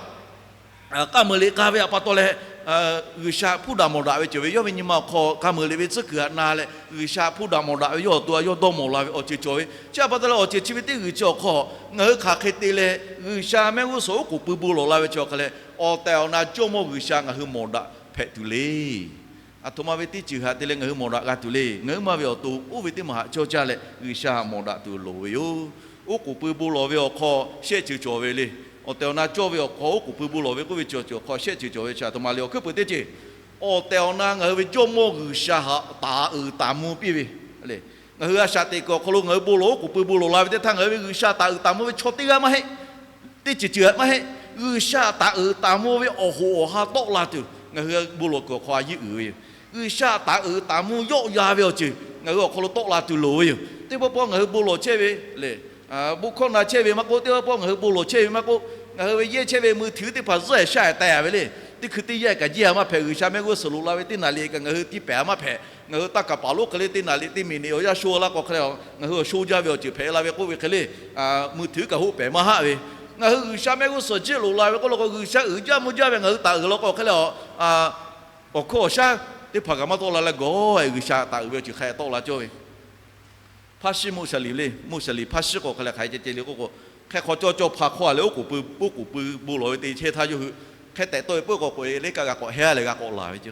k'a meuˍ liꞈ k'a ve aꞈ pa taw leh, G'uiˬsha hpuˇ daꞈ mawˬ daꞈ ve cawˬ ve, yawˇ ve nyi ma awˬ hk'aw k'a meuˍ liꞈ ve tcuhˉ kuiˬ aꞈ na leh G'uiˬsha hpuˇ daꞈ mawˬ daꞈ ve, yawˇ awˬ to a yawˇ dawˇ mawˬ la ve awˬ ceuˬ cawˬ ve chi aꞈ pa taw leh, awˬ ceuˬ chi ve teˇ g'uiˬ chi awˬ hk'aw ngaˬ hui hk'aˬ hk'e te leh G'uiˬsha mehˆ g'uˇ suhˍ oˉ k'oˍ pui bon lawˬ la ve chi awˬ hk'aˬ leh, awˬ tehˬ awˬ na Jawˇmawˇ G'uiˬsha ngaˬ hui mawˬ daꞈ hpehꞈ tuˬ le. Aˬ htoꞈ ma ve teˇ ceuˬ htaꞈ te leh ngaˬ hui mawˬ daꞈ g'a tuˬ le. Ngaˬ hui ma ve awˬ to oˇ ve teˇ maˬ haꞈ cawˇ caˇ leh G'uiˬsha htaꞈ mawˬ daꞈ tuˬ loˍ ve yoˬ. Oˉ k'oˍ pui bon lawˬ ve awˬ hk'aw shehˆ ceuˬ cawˬ ve le. Awˬ tehˬ awˬ na cawˇ ve awˬ hk'aw oˉ k'oˍ pui bon lawˬ ve k'oˆ ve cawˬ cawˬ awˬ hk'aw shehˆ ceuˬ cawˬ ve chi aˬ htoꞈ ma le. Awˬ hkuiˉ peuˬ teˇ ceuˬ, awˬ tehˬ awˬ na ngaˬ hui ve Jawˇmawˇ G'uiˬsha htaꞈ taˍ uiˍ taˍ mvuh piˇ ve le. Ngaˬ hui a shaꞈ teꞈ kuiˬ awˬ hk'aw lo ngaˬ hui bon lawˬ oˉ k'oˍ pui bon lawˬ la ve teˇ htaˇ, ngaˬ hui ve G'uiˬsha taˍ uiˍ taˍ mvuh ve chaw teˇ g'aˇ maˇ heˆ. Teˇ ceuˬ ceuˬ maˇ heˆ. G'uiˬsha taˍ uiˍ taˍ mvuh ve awˬ hoꞈ awˬ ha tawˆ la tuˬ ngaˬ hui bon lawˬ kuiˬ awˬ hk'aw a yiˇ uiˍ ve yoˬ. G'uiˬsha taˍ uiˍ taˍ mvuh yawˆ ya ve awˬ ceuˬ ngaˬ hui awˬ hk'aw lo tawˆ la tuˬ loˍ ve yoˬ. Teˇ pawˆ pawˆ ngaˬ hui bon lawˬ chehˇ ve le, bon hkawˇ na chehˇ ve maˇ k'oˆ, teˇ pawˆ pawˆ ngaˬ hui bon lawˬ chehˇ ve maˇ k'oˆ, ngaˬ hui ve yehˇ chehˇ ve mui htuiˉ teˇ hpaˍ zuhˆ e shaˆ e teh a ve le. Teˇ hkui teˇ yanˇ kaꞈ jehˇ a maˇ hpehꞈ. G'uiˬsha mehˆ g'uˇ suhˍ loꞈ la ve teˇ naˍ liꞈ kaꞈ ngaˬ hui tiˇ pehˍ a maˇ hpehꞈ. Ngaˬ hui taˇ kaˍ paˍ lonˉ hk'e le teˇ naˍ liꞈ teˇ miˬ niꞈ awˬ yanˇ sho laˇ k'o hk'e le, ngaˬ hui awˬ sho jaˇ ve awˬ ceuˬ hpehꞈ la ve k'oˆ ve hk'e le, mui htuiˉ kaꞈ hoˆ pehˍ maˇ haˆ ve. Ngaˬ hui G'uiˬsha mehˆ g'uˇ suhˍ jiˆ loꞈ la ve k'oˆ lo k'o, G'uiˬsha uiˍ jaˇ mvuh jaˇ ve ngaˬ hui taˍ uiˍ law k'o hk'e le, awˬ hkawˇ awˬ shaˉ teˇ hpaˍ kaꞈ maˇ tawˆ la leh gawˬ e G'uiˬsha taˍ uiˍ ve awˬ ceuˬ hk'a tawˆ la cawˇ ve. Hpaˇ shiˉ mvuhˇ shaˍ liˍ le, mvuhˇ shaˍ liˍ hpaˇ shiˉ k'o hk'a leh hk'aˬ hk'e ceh ceh le k'oˆ k'o, hk'e hk'aw cawˇ cawˇ hpa hkawˇ a leh oˉ k'oˍ pui, oˉ k'oˍ pui bon lawˬ ve te chehˇ htaˇ yawˇ hui hk'e tehꞈ tawˆ e peuˬ k'awꞈ k'oꞈ e le kaꞈ g'a k'awꞈ heh a leh g'a k'awꞈ laˬ ve ceh.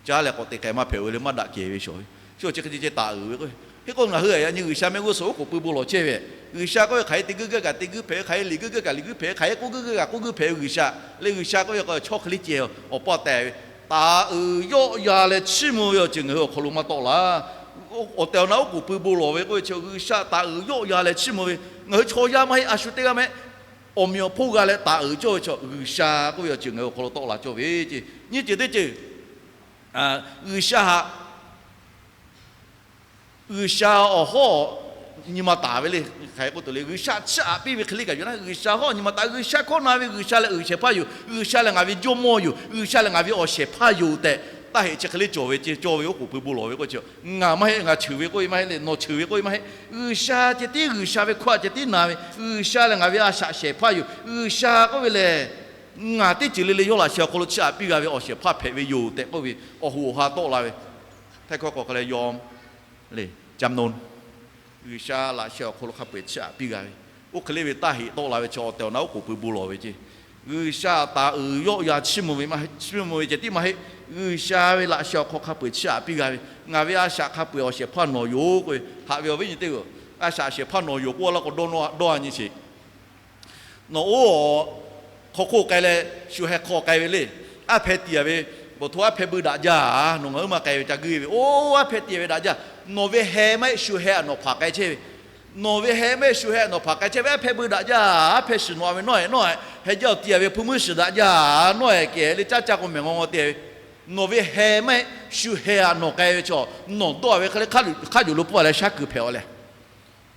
Caˇ leh k'awꞈ te k'ai maˇ hpehꞈ ve le, maˇ daꞈ kehˬ ve shawˍ ve. Chi awˬ ceh hk'e ceh ceh taˍ uiˍ ve k'o, hk'e k'o ngaˬ hui a yaꞈ nyi G'uiˬsha mehˆ g'uˇ suhˍ oˉ k'oˍ pui bon lawˬ chehˇ ve, G'uiˬsha k'oˆ ve hk'aˬ hk'e te guiˇ gaˇ kaꞈ te guiˇ hpehꞈ ve, hk'aˬ hk'e liꞈ guiˇ gaˇ kaꞈ liꞈ guiˇ hpehꞈ ve, hk'aˬ hk'e k'oˆ guiˇ gaˇ kaꞈ k'oˆ guiˇ hpehꞈ ve G'uiˬsha le. G'uiˬsha k'oˆ ve k'o chaw hk'e le ceh awˬ pa tehꞈ ve, taˍ uiˍ yawˆ ya leh chiˇ mvuh ve awˬ ceuˬ ngaˬ hui awˬ hk'aw lo maˇ tawˆ la. Awˬ tehˬ awˬ na oˉ k'oˍ pui bon lawˬ ve k'oˆ ve chi G'uiˬsha taˍ uiˍ yawˆ ya leh chiˇ mvuh ve, ngaˬ hui chaw yaˇ maˇ heˆ, a shu teˇ g'aˇ mehˆ, awˬ meꞈ awˬ hponˇ g'a leh taˍ uiˍ cawˇ ve chaw G'uiˬsha k'oˆ ve awˬ ceuˬ ngaˬ hui awˬ hk'aw lo tawˆ la cawˇ ve ceh. Nyiˇ ceuˬ teˇ ceuˬ, G'uiˬsha htaꞈ G'uiˬsha awˬ hawˉ nyi ma taˍ ve le. Hk'aˬ hk'e k'oˆ tuˬ le, G'uiˬsha chiˇ aꞈ piˇ ve hk'e le kaꞈ yoˬ naˉ, G'uiˬsha hawˉ nyi ma taˍ, G'uiˬsha hkawˇ na ve, G'uiˬsha lehˬ uiˍ shehˍ hpaˇ yoˬ, G'uiˬsha lehˬ ngaˬ ve Jawˇmawˇ yoˬ, G'uiˬsha lehˬ ngaˬ ve awˬ shehˍ hpaˇ yoˬ tehꞈ, taˇ heꞈ chi hk'e le cawˬ ve ceh. Cawˇ ve oˉ k'oˍ pui bon lawˬ ve k'oˆ chi, ngaˬ maˇ heˆ, ngaˬ cheuˬ ve k'oˆ ve maˇ heˆ le, nawˬ cheuˬ ve k'oˆ ve maˇ heˆ. G'uiˬsha ceh tiˉ G'uiˬsha ve hkawˇ a ceh tiˉ na ve, G'uiˬsha lehˬ ngaˬ ve a shaꞈ shehˍ hpaˇ yoˬ, G'uiˬsha k'oˆ ve lehˬ ngaˬ teˇ ceuˬ le le yawˇ laꞈ sheh awˬ hk'aw lo chiˇ aꞈ piˇ g'a ve awˬ shehˍ hpaˇ hpehꞈ ve yoˬ tehꞈ k'oˆ ve awˬ hoꞈ awˬ ha tawˆ la ve. Htaiˇ hkawˇ k'awꞈ hk'a leh yawˇ le, Camnon, G'uiˬsha laꞈ sheh awˬ hk'aw lo hk'a peu-eˬ chiˇ aꞈ piˇ g'a ve, oˇ hk'e le ve taˇ heꞈ tawˆ la ve chi awˬ tehˬ awˬ na oˉ k'oˍ pui bon lawˬ ve ceh. G'uiˬsha taˍ uiˍ yawˆ ya chiˇ mvuh ve ceh tiˉ maˇ heˆ. G'uiˬsha ve laꞈ sheh awˬ hk'aw hk'a peu-eˬ chiˇ aꞈ piˇ g'a ve, ngaˬ ve a shaꞈ hk'a peu-eˬ awˬ shehˍ hpaˇ nawˬ yoˬ k'oˆ ve, haꞈ ve awˬ viˉ nyi teˇ g'aˇ, a shaꞈ shehˍ hpaˇ nawˬ yoˬ k'oˆ laˇ k'o dawˇ nawˇ dawˇ a nyi sheˍ. Nawˬ oˇ hk'aw hk'oˆ k'ai leh shu heh hk'aw k'ai ve le. Aˉ hpeh tiꞈ a ve, bawˬ hto aˉ hpeh bui daꞈ jaˇ. Nawˬ ngaˬ hui maˇ k'ai ve ca guiˇ ve, oˇ aˉ hpeh tiꞈ a ve daꞈ jaˇ. Nawˬ ve heh maˇ heˆ, shu heh a nawˬ hpaˍ k'ai chehˇ ve. Nawˬ ve heh maˇ heˆ, shu heh a nawˬ hpaˍ k'ai chehˇ ve, aˉ hpeh bui daꞈ jaˇ. Aˉ hpeh shiˍ nawꞈ a ve nawˉ e nawˉ e, heh jaˇ awˬ tiꞈ a ve hpu muiˉ shiˍ daꞈ jaˇ. Nawˉ e kehˬ le caˇ caˇ k'o mehˬ ngaw ngaw te ve. Nawˬ ve heh maˇ heˆ, shu heh a nawˬ k'ai ve chaw, nawˬ dawˇ a ve hk'e le hk'aˇ yuˬ lo pawˆ a leh shaˉ kuiˬ hpehꞈ a leh,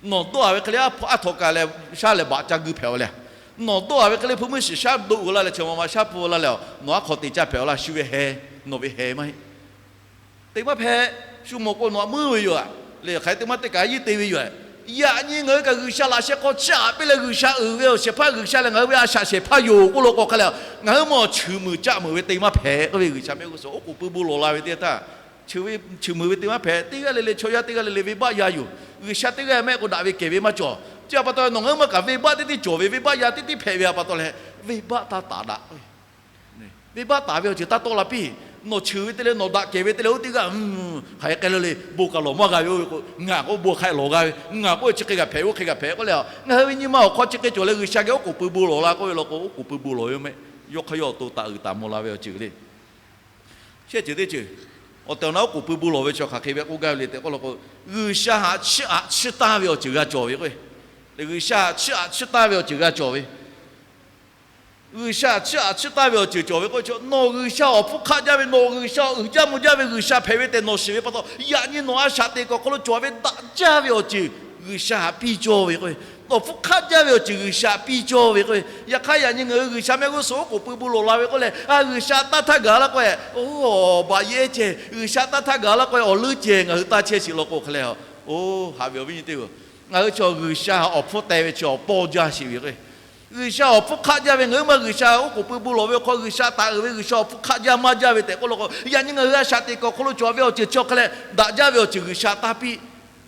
nawˬ dawˇ a ve hk'e le aˉ htoꞈ kaꞈ leh shaˉ leh baꞈ ca guiˇ hpehꞈ a leh, Nawˬ dawˇ a ve hk'e le hpu meuˇ shiˍ shaˉ doˆ g'uiˬ la leh, chaw ma ma shaˉ pfuhˇ la leh, nawˬ aˉ hk'aw te caˇ hpehꞈ a laˇ. Shu ve heh, nawˬ ve heh maˇ heˆ. Te maˇ hpehꞈ. Shu mawˬ k'o nawˬ aꞈ meuˇ ve yoˬ aꞈ. Leh hk'aˬ hk'e te maˇ teˇ kaꞈ yiˇ te ve yoˬ. Yaꞈ nyi ngaˬ hui kaꞈ G'uiˬsha laꞈ sheh hk'aw chiˇ aꞈ piˇ leh, G'uiˬsha uiˍ ve awˬ shehˍ hpaˇ, G'uiˬsha lehˬ ngaˬ hui ve a shaꞈ shehˍ hpaˇ yoˬ k'oˆ lo k'o hk'a leh, ngaˬ hui mawˬ cheuˬ muiˬ caˆ meuˬ ve te maˇ hpehꞈ k'oˆ ve G'uiˬsha mehˆ g'uˇ suhˍ oˉ k'oˍ pui bon lawˬ la ve teˇ htaˇ, cheuˬ ve cheuˬ muiˬ ve te maˇ hpehꞈ. Teˇ g'aˇ le le chaw yaˇ, teˇ g'aˇ le le venˇbaˆ yaˇ yoˬ. G'uiˬsha teˇ g'aˇ mehˆ k'o daꞈ ve kehˬ ve maˇ cawˬ. Chi pa taw nawˬ ngaˬ hui maˇ kaꞈ venˇbaˆ teˇ tiˉ cawˬ ve, venˇbaˆ yaˇ teˇ tiˉ hpehꞈ ve pa taw leh, venˇbaˆ taˇ taˍ daꞈ. Venˇbaˆ taˍ ve awˬ ceuˬ taˇ tawˆ la piˇ. Nawˬ cheuˬ ve te leh nawˬ daꞈ kehˬ ve te leh oˇ teˇ g'aˇ hk'aˬ hk'e k'ai le le bon kaꞈ lawˬ maˇ g'a ve oˇ ve k'o, ngaˬ k'o bon hk'a lawˬ g'a ve, ngaˬ k'o chi hk'e g'a hpehꞈ, oˇ hk'e g'a hpehꞈ k'oˆ leh, ngaˬ hui ve nyi ma awˬ hk'aw chi hk'e cawˬ leh G'uiˬsha geh oˉ k'oˍ pui bon lawˬ la k'oˆ ve law k'o, oˉ k'oˍ pui bon lawˬ ve yoˬ mehˆ. Yawˇ hk'aˇ yawˇ awˬ to taˍ uiˍ taˍ maw la ve awˬ ceuˬ le. Shehˆ ceuˬ teˇ ceuˬ, awˬ tehˬ awˬ na oˉ k'oˍ pui bon lawˬ ve chi hk'aˬ hk'e ve k'oˆ gaˇ ve le tehꞈ k'oˆ law k'o, G'uiˬsha haꞈ chiˇ aꞈ chiˇ taˇ ve awˬ ceuˬ g'a cawˬ ve k'o, G'uiˬsha haꞈ chiˇ aꞈ chiˇ taˇ ve awˬ ceuˬ g'a cawˬ ve G'uiˬsha chiˇ aꞈ chiˇ taˇ ve awˬ ceuˬ cawˬ ve k'o, nawˬ G'uiˬsha awˬ hpfuhˇ hk'aˆ jaˇ ve, nawˬ G'uiˬsha uiˍ jaˇ mvuh jaˇ ve G'uiˬsha hpehꞈ ve tehꞈ nawˬ shiˍ ve pa taw, yaꞈ nyi nawˬ a shaꞈ teꞈ kuiˬ awˬ hk'aw lo cawˬ ve daꞈ jaˇ ve awˬ ceuˬ G'uiˬsha haꞈ piˇ cawˇ ve k'o, nawˬ hpfuhˇ hk'aˆ jaˇ ve awˬ ceuˬ G'uiˬsha haꞈ piˇ cawˇ ve k'o, yaꞈ hk'aˇ yaꞈ nyi ngaˬ hui G'uiˬsha mehˆ g'uˇ suhˍ oˉ k'oˍ pui bon lawˬ la ve k'oˆ leh, a G'uiˬsha taˇ htaˇ gaˬ laˇ k'o, baꞈ yehˉ ceh G'uiˬsha taˇ htaˇ gaˬ laˇ k'o, awˬ leuˉ ceh ngaˬ hui taˇ chehˇ sheˍ law k'o hk'e leh, oˇ haꞈ ve awˬ viˉ nyi teˇ hpaˍ, ngaˬ hui chaw G'uiˬsha awˬ hpfuhˇ teh ve chi awˬ pawˇ jaˇ sheˍ ve k'o, G'uiˬsha awˬ hpfuhˇ hk'aˆ jaˇ ve, ngaˬ hui maˇ G'uiˬsha oˉ k'oˍ pui bon lawˬ ve awˬ hk'aw G'uiˬsha taˍ uiˍ ve G'uiˬsha awˬ hpfuhˇ hk'aˆ jaˇ maˇ jaˇ ve tehꞈ k'oˆ law k'o, yaꞈ nyi ngaˬ hui a shaꞈ teꞈ kuiˬ awˬ hk'aw lo cawˬ ve awˬ ceuˬ chi awˬ hk'e leh daꞈ jaˇ ve awˬ ceuˬ G'uiˬsha taˇ piˇ.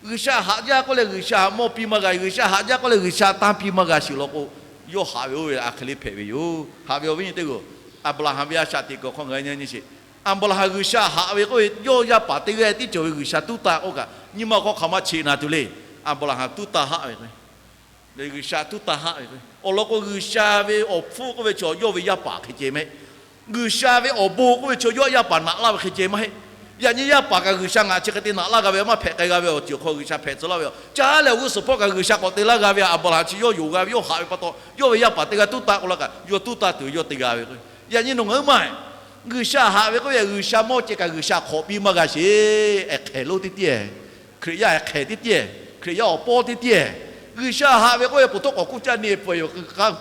G'uiˬsha haꞈ jaˇ k'oˆ leh G'uiˬsha mawˇ piˇ maˇ g'a, G'uiˬsha haꞈ jaˇ k'oˆ leh G'uiˬsha taˇ piˇ maˇ g'a sheˍ law k'o, yawˇ haꞈ ve oˇ ve a hk'e le hpehꞈ ve yoˬ. Haꞈ ve awˬ viˉ nyi teˇ g'aˇ, Aˍbraˍhanˍ ve a shaꞈ teꞈ kuiˬ awˬ hk'aw ngaˬ hui nyi nyi sheˍ. Aˍbraˍhanˍ G'uiˬsha haꞈ ve k'oˆ ve, yawˇ yaˇ paˍ teˇ g'aˇ tiˉ cawˬ ve G'uiˬsha tuˉ taˇ k'oˆ kaꞈ, nyi ma awˬ hk'aw hk'aˬ ma cheꞈ naˍ tuˬ le. Aˍbraˍhanˍ tuˉ taˇ haˆ ve k'o, G'uiˬsha tuˉ taˇ haˆ ve k'o, awˬ lawn k'o G'uiˬsha ve awˬ hpfuhˇ k'oˆ ve chaw yawˇ ve yaˇ paˍ hk'e ceh mehˆ. G'uiˬsha ve awˬ bon k'oˆ ve chaw yawˇ yaˇ paˍ naꞈ laˇ ve hk'e ceh maˇ heˆ. Yaꞈ nyi yaˇ paˍ kaꞈ G'uiˬsha ngaˬ chi hk'e te naꞈ laˇ g'a ve maˇ hpehꞈ k'ai g'a ve awˬ ceuˬ awˬ hk'aw G'uiˬsha hpehꞈ tcuh laˇ ve yoˬ. Caˇ leh awˬ g'uˇ suhˍ hpawˇ kaꞈ G'uiˬsha k'awꞈ te laˇ g'a ve Aˍbraˍhanˍ chi yawˇ yonˍ g'a ve, yawˇ haꞈ ve pa taw, yawˇ ve yaˇ paˍ teˇ g'aˇ tuˉ taˇ k'oˆ laˇ kaꞈ, yawˇ tuˉ taˇ tuˬ yawˇ te g'a ve k'o, yaꞈ nyi nawˬ ngaˬ hui maˇ G'uiˬsha haꞈ ve k'oˆ ve, G'uiˬsha mawˇ ceh kaꞈ G'uiˬsha hk'awꞈ piˇ maˇ g'a sheˍ. Ehˍ hk'ehˍ lonˉ teˇ tiˉ, Hkriꞈ yaˇ ehˍ hk'ehˍ teˇ tiˉ, Hkriꞈ yaˇ awˬ pawˇ teˇ tiˉ. G'uiˬsha haꞈ ve k'oˆ ve, pfuhˍ tawˇ k'awꞈ kuˇ caˇ ne peuˬ yoˬ.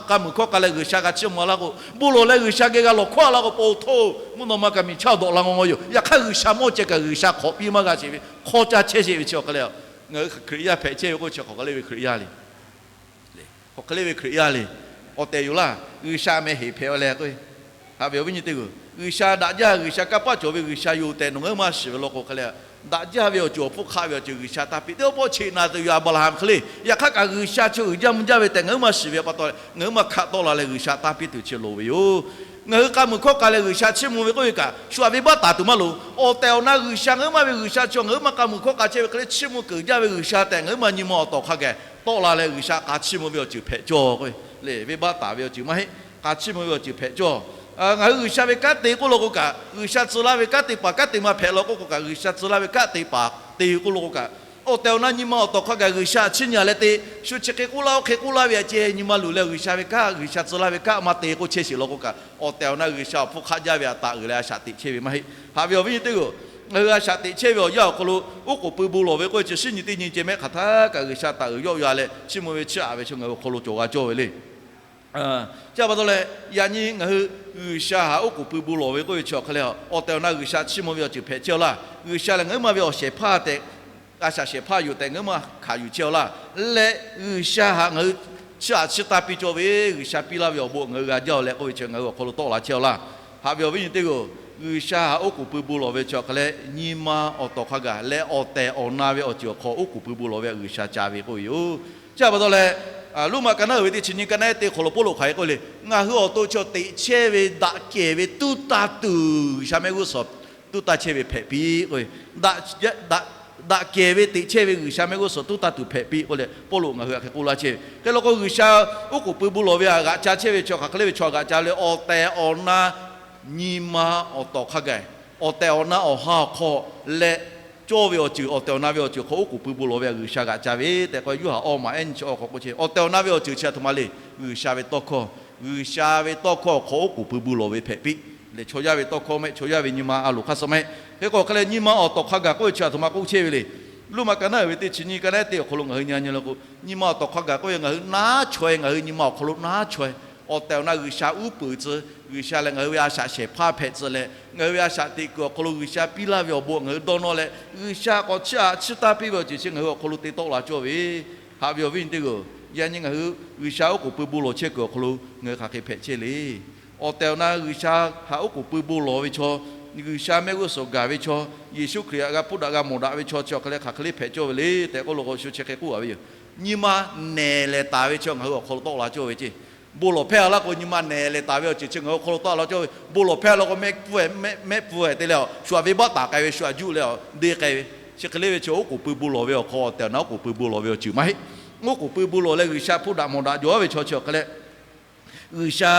K'a muiˬ hkawˇ k'a leh G'uiˬsha g'a chiˇ mvuh laˇ k'o, bon lawˬ leh G'uiˬsha geh g'a lawˬ hkawˇ laˇ k'o, pa awˬ htoˇ mvuhˇ naw ma kaꞈ miˬ chaˇ dawꞈ la ngaw ngaw yoˬ. Yaꞈ hk'aˇ G'uiˬsha mawˇ ceh kaꞈ G'uiˬsha hk'awꞈ piˇ maˇ g'a sheˍ ve, hk'aw caˇ chehˇ sheˍ ve chi awˬ hk'e le. Ngaˬ hui Hkriꞈ yaˇ hpehꞈ chehˇ ve k'oˆ chi hk'aˬ hk'e le ve Hkriꞈ yaˇ le. Hk'aˬ hk'e le ve Hkriꞈ yaˇ le. Awˬ tehˬ yoˬ laˇ. G'uiˬsha meh heˍ hpehꞈ a leh k'o, haꞈ ve awˬ viˉ nyi teˇ g'aˇ, G'uiˬsha daꞈ jaˇ, G'uiˬsha kanˇ paˆ cawˬ ve G'uiˬsha yoˬ tehꞈ nawˬ ngaˬ hui maˇ shiˍ ve law k'o hk'e le, daꞈ jaˇ ve awˬ ceuˬ awˬ hpfuhˇ hk'aˆ ve awˬ ceuˬ G'uiˬsha taˇ piˇ. Teˇ pawˆ pawˆ cheꞈ naˍ tuˬ yoˬ. Aˍbraˍhanˍ hk'e le, yaꞈ hk'aˇ kaꞈ G'uiˬsha chi uiˍ jaˇ mvuh jaˇ ve tehꞈ ngaˬ hui maˇ shiˍ ve pa taw, ngaˬ hui maˇ hkaˆ tawˆ la leh G'uiˬsha taˇ piˇ tuˬ chi loˍ ve yoˬ. Ngaˬ hui k'a muiˬ hkawˇ k'a leh G'uiˬsha chiˇ mvuh ve k'oˆ ve kaꞈ, shu aꞈ venˇbaˆ taˍ tuˬ maˇ loˍ. Awˬ tehˬ awˬ na G'uiˬsha ngaˬ hui maˇ ve G'uiˬsha chi ngaˬ hui maˇ k'a muiˬ hkawˇ k'a chehˇ ve hk'e le chiˇ mvuh keunˍ jaˇ ve G'uiˬsha tehꞈ ngaˬ hui maˇ nyi ma awˬ tawˍ hk'a gaˬ tawˆ la leh G'uiˬsha k'a chiˇ mvuh ve awˬ ceuˬ hpehꞈ cawˇ k'o, le venˇbaˆ taˍ ve awˬ ceuˬ maˇ heˆ. K'a chiˇ mvuh ve awˬ ceuˬ hpehꞈ cawˇ. Ngaˬ hui G'uiˬsha ve kanˉ te k'oˆ law k'o kaꞈ, G'uiˬsha tcuh laˇ ve kanˉ te paˍ kanˉ te maˇ hpehꞈ law k'oˆ k'o kaꞈ, G'uiˬsha tcuh laˇ ve kanˉ te paˍ te k'oˆ law k'o kaꞈ, awˬ tehˬ awˬ na nyi ma awˬ tawˍ hk'a gaˬ G'uiˬsha chiˇ nyi leh te, shu chi hk'e k'oˆ laˇ oˇ hk'e k'oˆ laˇ ve aꞈ ceh nyi ma luˬ leh G'uiˬsha ve kanˉ, G'uiˬsha tcuh laˇ ve kanˉ maˇ te k'oˆ chehˇ sheˍ law k'o kaꞈ, awˬ tehˬ awˬ na G'uiˬsha awˬ hpfuhˇ hk'aˆ jaˇ ve aꞈ taˍ uiˍ leh a shaꞈ teꞈ chehˇ ve maˇ heˆ. Haꞈ ve awˬ viˉ nyi teˇ g'aˇ, ngaˬ hui a shaꞈ teꞈ chehˇ ve awˬ yanˇ awˬ hk'aw lo oˉ k'oˍ pui bon lawˬ ve k'oˆ ve chi shinˉ nyi teˇ nyi ceh mehˆ hk'aˬ htaˇ kaꞈ G'uiˬsha taˍ uiˍ yawˆ ya leh chiˇ mvuh ve chiˇ aꞈ ve chi ngaˬ hui awˬ hk'aw lo cawˬ g'a cawˇ ve le. Chi pa taw leh, yaꞈ nyi ngaˬ hui G'uiˬsha haꞈ oˉ k'oˍ pui bon lawˬ ve k'oˆ ve chi awˬ hk'e le, awˬ tehˬ awˬ na G'uiˬsha chiˇ mvuh ve awˬ ceuˬ hpehꞈ chehˇ a laˇ. G'uiˬsha lehˬ ngaˬ hui maˇ ve awˬ shehˍ hpaˇ tehꞈ, a shaꞈ shehˍ hpaˇ yoˬ tehꞈ ngaˬ hui maˇ hkanˍ yuˬ chehˇ a laˇ. Leh G'uiˬsha haꞈ ngaˬ hui chiˇ aꞈ chiˇ taˇ piˇ cawˇ ve, G'uiˬsha piˇ laˇ ve awˬ bon ngaˬ hui g'a jaˇ a leh k'oˆ ve chi ngaˬ hui awˬ hk'aw lo tawˆ la chehˇ a laˇ. Haꞈ ve awˬ viˉ nyi teˇ g'aˇ, G'uiˬsha haꞈ oˉ k'oˍ pui bon lawˬ ve chi awˬ hk'e leh, nyi ma awˬ tawˍ hk'a gaˬ leh awˬ tehˬ awˬ na ve awˬ ceuˬ awˬ hk'aw oˉ k'oˍ pui bon lawˬ ve G'uiˬsha ca ve k'oˆ ve yoˬ. Chi pa taw leh, Roˉmaꞈ ka naˉ uiˍ ve teˇ chi nyi ka naˉ ehˉ teˇ hk'aw lo Pawˇluꞈ hk'aˬ hk'e k'oˆ le, ngaˬ hui awˬ to chi teꞈ chehˇ ve daꞈ kehˬ ve tuˉ taˇ tuˬ G'uiˬsha mehˆ g'uˇ suhˍ tuˉ taˇ chehˇ ve hpehꞈ piˇ k'o, daꞈ kehˬ ve teꞈ chehˇ ve G'uiˬsha mehˆ g'uˇ suhˍ tuˉ taˇ tuˬ hpehꞈ piˇ k'oˆ leh Pawˇluꞈ ngaˬ hui hk'aˬ hk'e k'oˆ laˇ chehˇ ve hk'e law k'o, G'uiˬsha oˉ k'oˍ pui bon lawˬ ve g'aꞈ ca chehˇ ve chi hk'aˬ hk'e le ve chaw g'aꞈ ca le, awˬ tehˬ awˬ na nyi ma awˬ tawˍ hk'a gaˬ, awˬ tehˬ awˬ na awˬ ha awˬ hk'aw leh cawˇ ve awˬ ceuˬ, awˬ tehˬ awˬ na ve awˬ ceuˬ hk'aw oˉ k'oˍ pui bon lawˬ ve G'uiˬsha g'aꞈ ca ve tehꞈ k'o, Yoˇhanˬ awˇ maˬ ehˉ nyi chi awˬ hk'aw k'oˆ chehˇ ve, awˬ tehˬ awˬ na ve awˬ ceuˬ chi a htoꞈ ma le, G'uiˬsha ve tawˇ hkawˇ awˬ hk'aw oˉ k'oˍ pui bon lawˬ ve hpehꞈ piˇ. Leh chaw yaˇ ve tawˇ hkawˇ mehˆ, chaw yaˇ ve nyi ma a loˍ hk'aˇ suh mehˆ. Hk'e k'o hk'e leh nyi ma awˬ tawˍ hk'a gaˬ k'oˆ ve chi a htoꞈ ma k'oˆ chehˇ ve le. Roˉmaꞈ ka naˉ uiˍ ve teˇ chi nyiˇ ka naˉ teˇ awˬ hk'aw lo ngaˬ hui nyi nyi la k'o, nyi ma awˬ tawˍ hk'a gaˬ k'oˆ ve, ngaˬ hui naˉ chaweh, ngaˬ hui nyi ma awˬ hk'aw lo naˉ chaweh. Awˬ tehˬ awˬ na G'uiˬsha uˉ peunˍ tcuh, G'uiˬsha lehˬ ngaˬ hui ve a shaꞈ shehˍ hpaˇ hpehꞈ tcuh leh, ngaˬ hui ve a shaꞈ teꞈ kuiˬ awˬ hk'aw lo G'uiˬsha piˇ laˇ ve awˬ bon ngaˬ hui dawˇ nawˇ leh, G'uiˬsha k'awꞈ chiˇ aꞈ chiˇ taˇ piˇ ve awˬ ceuˬ chi ngaˬ hui awˬ hk'aw lo te tawˆ la cawˇ ve, haꞈ ve awˬ viˉ awˬ nyi teˇ hpaˍ-oˬ, yaꞈ nyi ngaˬ hui G'uiˬsha oˉ k'oˍ pui bon lawˬ chehˇ kuiˬ awˬ hk'aw lo ngaˬ hui hk'aˬ hk'e hpehꞈ chehˇ le. Awˬ tehˬ awˬ na G'uiˬsha htaꞈ oˉ k'oˍ pui bon lawˬ ve chaw, G'uiˬsha mehˆ g'uˇ suhˍ gaˬ ve chaw, Yeˍsuˆ Hkriꞈ htaꞈ g'a hpuˇ daꞈ g'a mawˬ daꞈ ve chaw chi awˬ hk'aw lo hk'aˬ hk'e le hpehꞈ cawˇ ve le tehꞈ k'oˆ lo k'o, shu chi hk'e k'oˆ a ve yoˬ. Nyi ma nehˬ lehˬ taˍ ve chaw ngaˬ hui awˬ hk'aw lo tawˆ la cawˇ ve ceˇ. Bon lawˬ hpehˇ a laˇ k'o, nyi ma nehˬ lehˬ taˍ ve awˬ ceuˬ chi ngaˬ hui awˬ hk'aw lo tawˆ la cawˇ ve. Bon lawˬ hpehˇ a law k'o, mehˆ pfuhˇ mehˆ pfuhˇ te leh, shu htaꞈ venˇbaˆ taˍ k'ai ve, shu htaꞈ juˆ leh deˇ k'ai ve, chi hk'e le ve chaw oˉ k'oˍ pui bon lawˬ ve awˬ hk'aw, awˬ tehˬ awˬ na oˉ k'oˍ pui bon lawˬ ve awˬ ceuˬ maˇ heˆ. Oˉ k'oˍ pui bon lawˬ leh G'uiˬsha hpuˇ daꞈ mawˬ daꞈ jaw a ve chaw chi awˬ hk'aw lo G'uiˬsha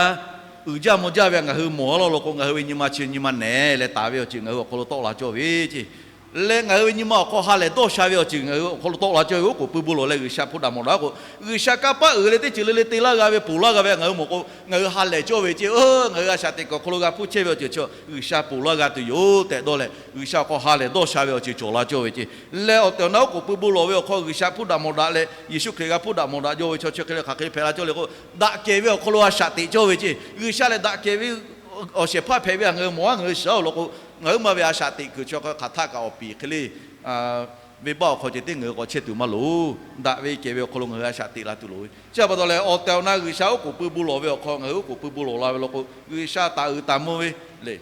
uiˍ jaˇ mvuh jaˇ ve ngaˬ hui mawˬ a law law k'o, ngaˬ hui ve nyi ma chi nyi ma nehˬ lehˬ taˍ ve awˬ ceuˬ ngaˬ hui awˬ hk'aw lo tawˆ la cawˇ ve ceˇ. Leh ngaˬ hui ve nyi ma awˬ hk'aw ha lehˬ dawˇ sha ve awˬ ceuˬ ngaˬ hui awˬ hk'aw lo tawˆ la cawˇ ve. Oˉ k'oˍ pui bon lawˬ leh G'uiˬsha hpuˇ daꞈ mawˬ daꞈ k'o, G'uiˬsha kanˇ paˆ uiˍ leh teˇ ceuˬ le le te laˇ g'a ve, ponˬ laˇ g'a ve ngaˬ hui mawˬ k'o, ngaˬ hui ha lehˬ cawˇ ve ceˇ. Ngaˬ hui a shaꞈ teꞈ kuiˬ awˬ hk'aw lo g'a hpuˇ chehˇ ve awˬ ceuˬ chi G'uiˬsha ponˬ laˇ g'a tuˬ yoˬ tehꞈ dawˇ leh, G'uiˬsha awˬ hk'aw ha lehˬ dawˇ sha ve awˬ ceuˬ cawˬ la cawˇ ve ceˇ. Leh awˬ tehˬ awˬ na oˉ k'oˍ pui bon lawˬ ve awˬ hk'aw G'uiˬsha hpuˇ daꞈ mawˬ daꞈ leh Yeˍsuˆ Hkriꞈ g'a hpuˇ daꞈ mawˬ daꞈ jaw ve chaw chi hk'e le hk'aˬ hk'e le hpehꞈ la cawˇ le k'o, daꞈ kehˬ ve awˬ hk'aw lo a shaꞈ teꞈ cawˇ ve ceˇ. G'uiˬsha lehˬ daꞈ kehˬ ve awˬ shehˍ hpaˇ hpehꞈ ve htaꞈ ngaˬ hui mawˬ a, ngaˬ hui shiˍ a law k'o, ngaˬ huiˉ ma ve a shaꞈ teꞈ kuiˬ chi hk'aˬ htaˆ kaꞈ awˬ piˍ hk'e le venˇbaˆ awˬ hk'aw ceh tiˉ ngaˬ hui k'awꞈ chehˇ tuˬ maˇ loˍ. Daꞈ ve kehˬ ve awˬ hk'aw lo ngaˬ hui a shaꞈ teꞈ la tuˬ loˍ ve. Chi pa taw lehˬ, awˬ tehˬ awˬ na G'uiˬsha oˉ k'oˍ pui bon lawˬ ve awˬ hk'aw ngaˬ hui oˉ k'oˍ pui bon lawˬ la ve law k'o, G'uiˬsha taˍ uiˍ taˍ mvuh ve le,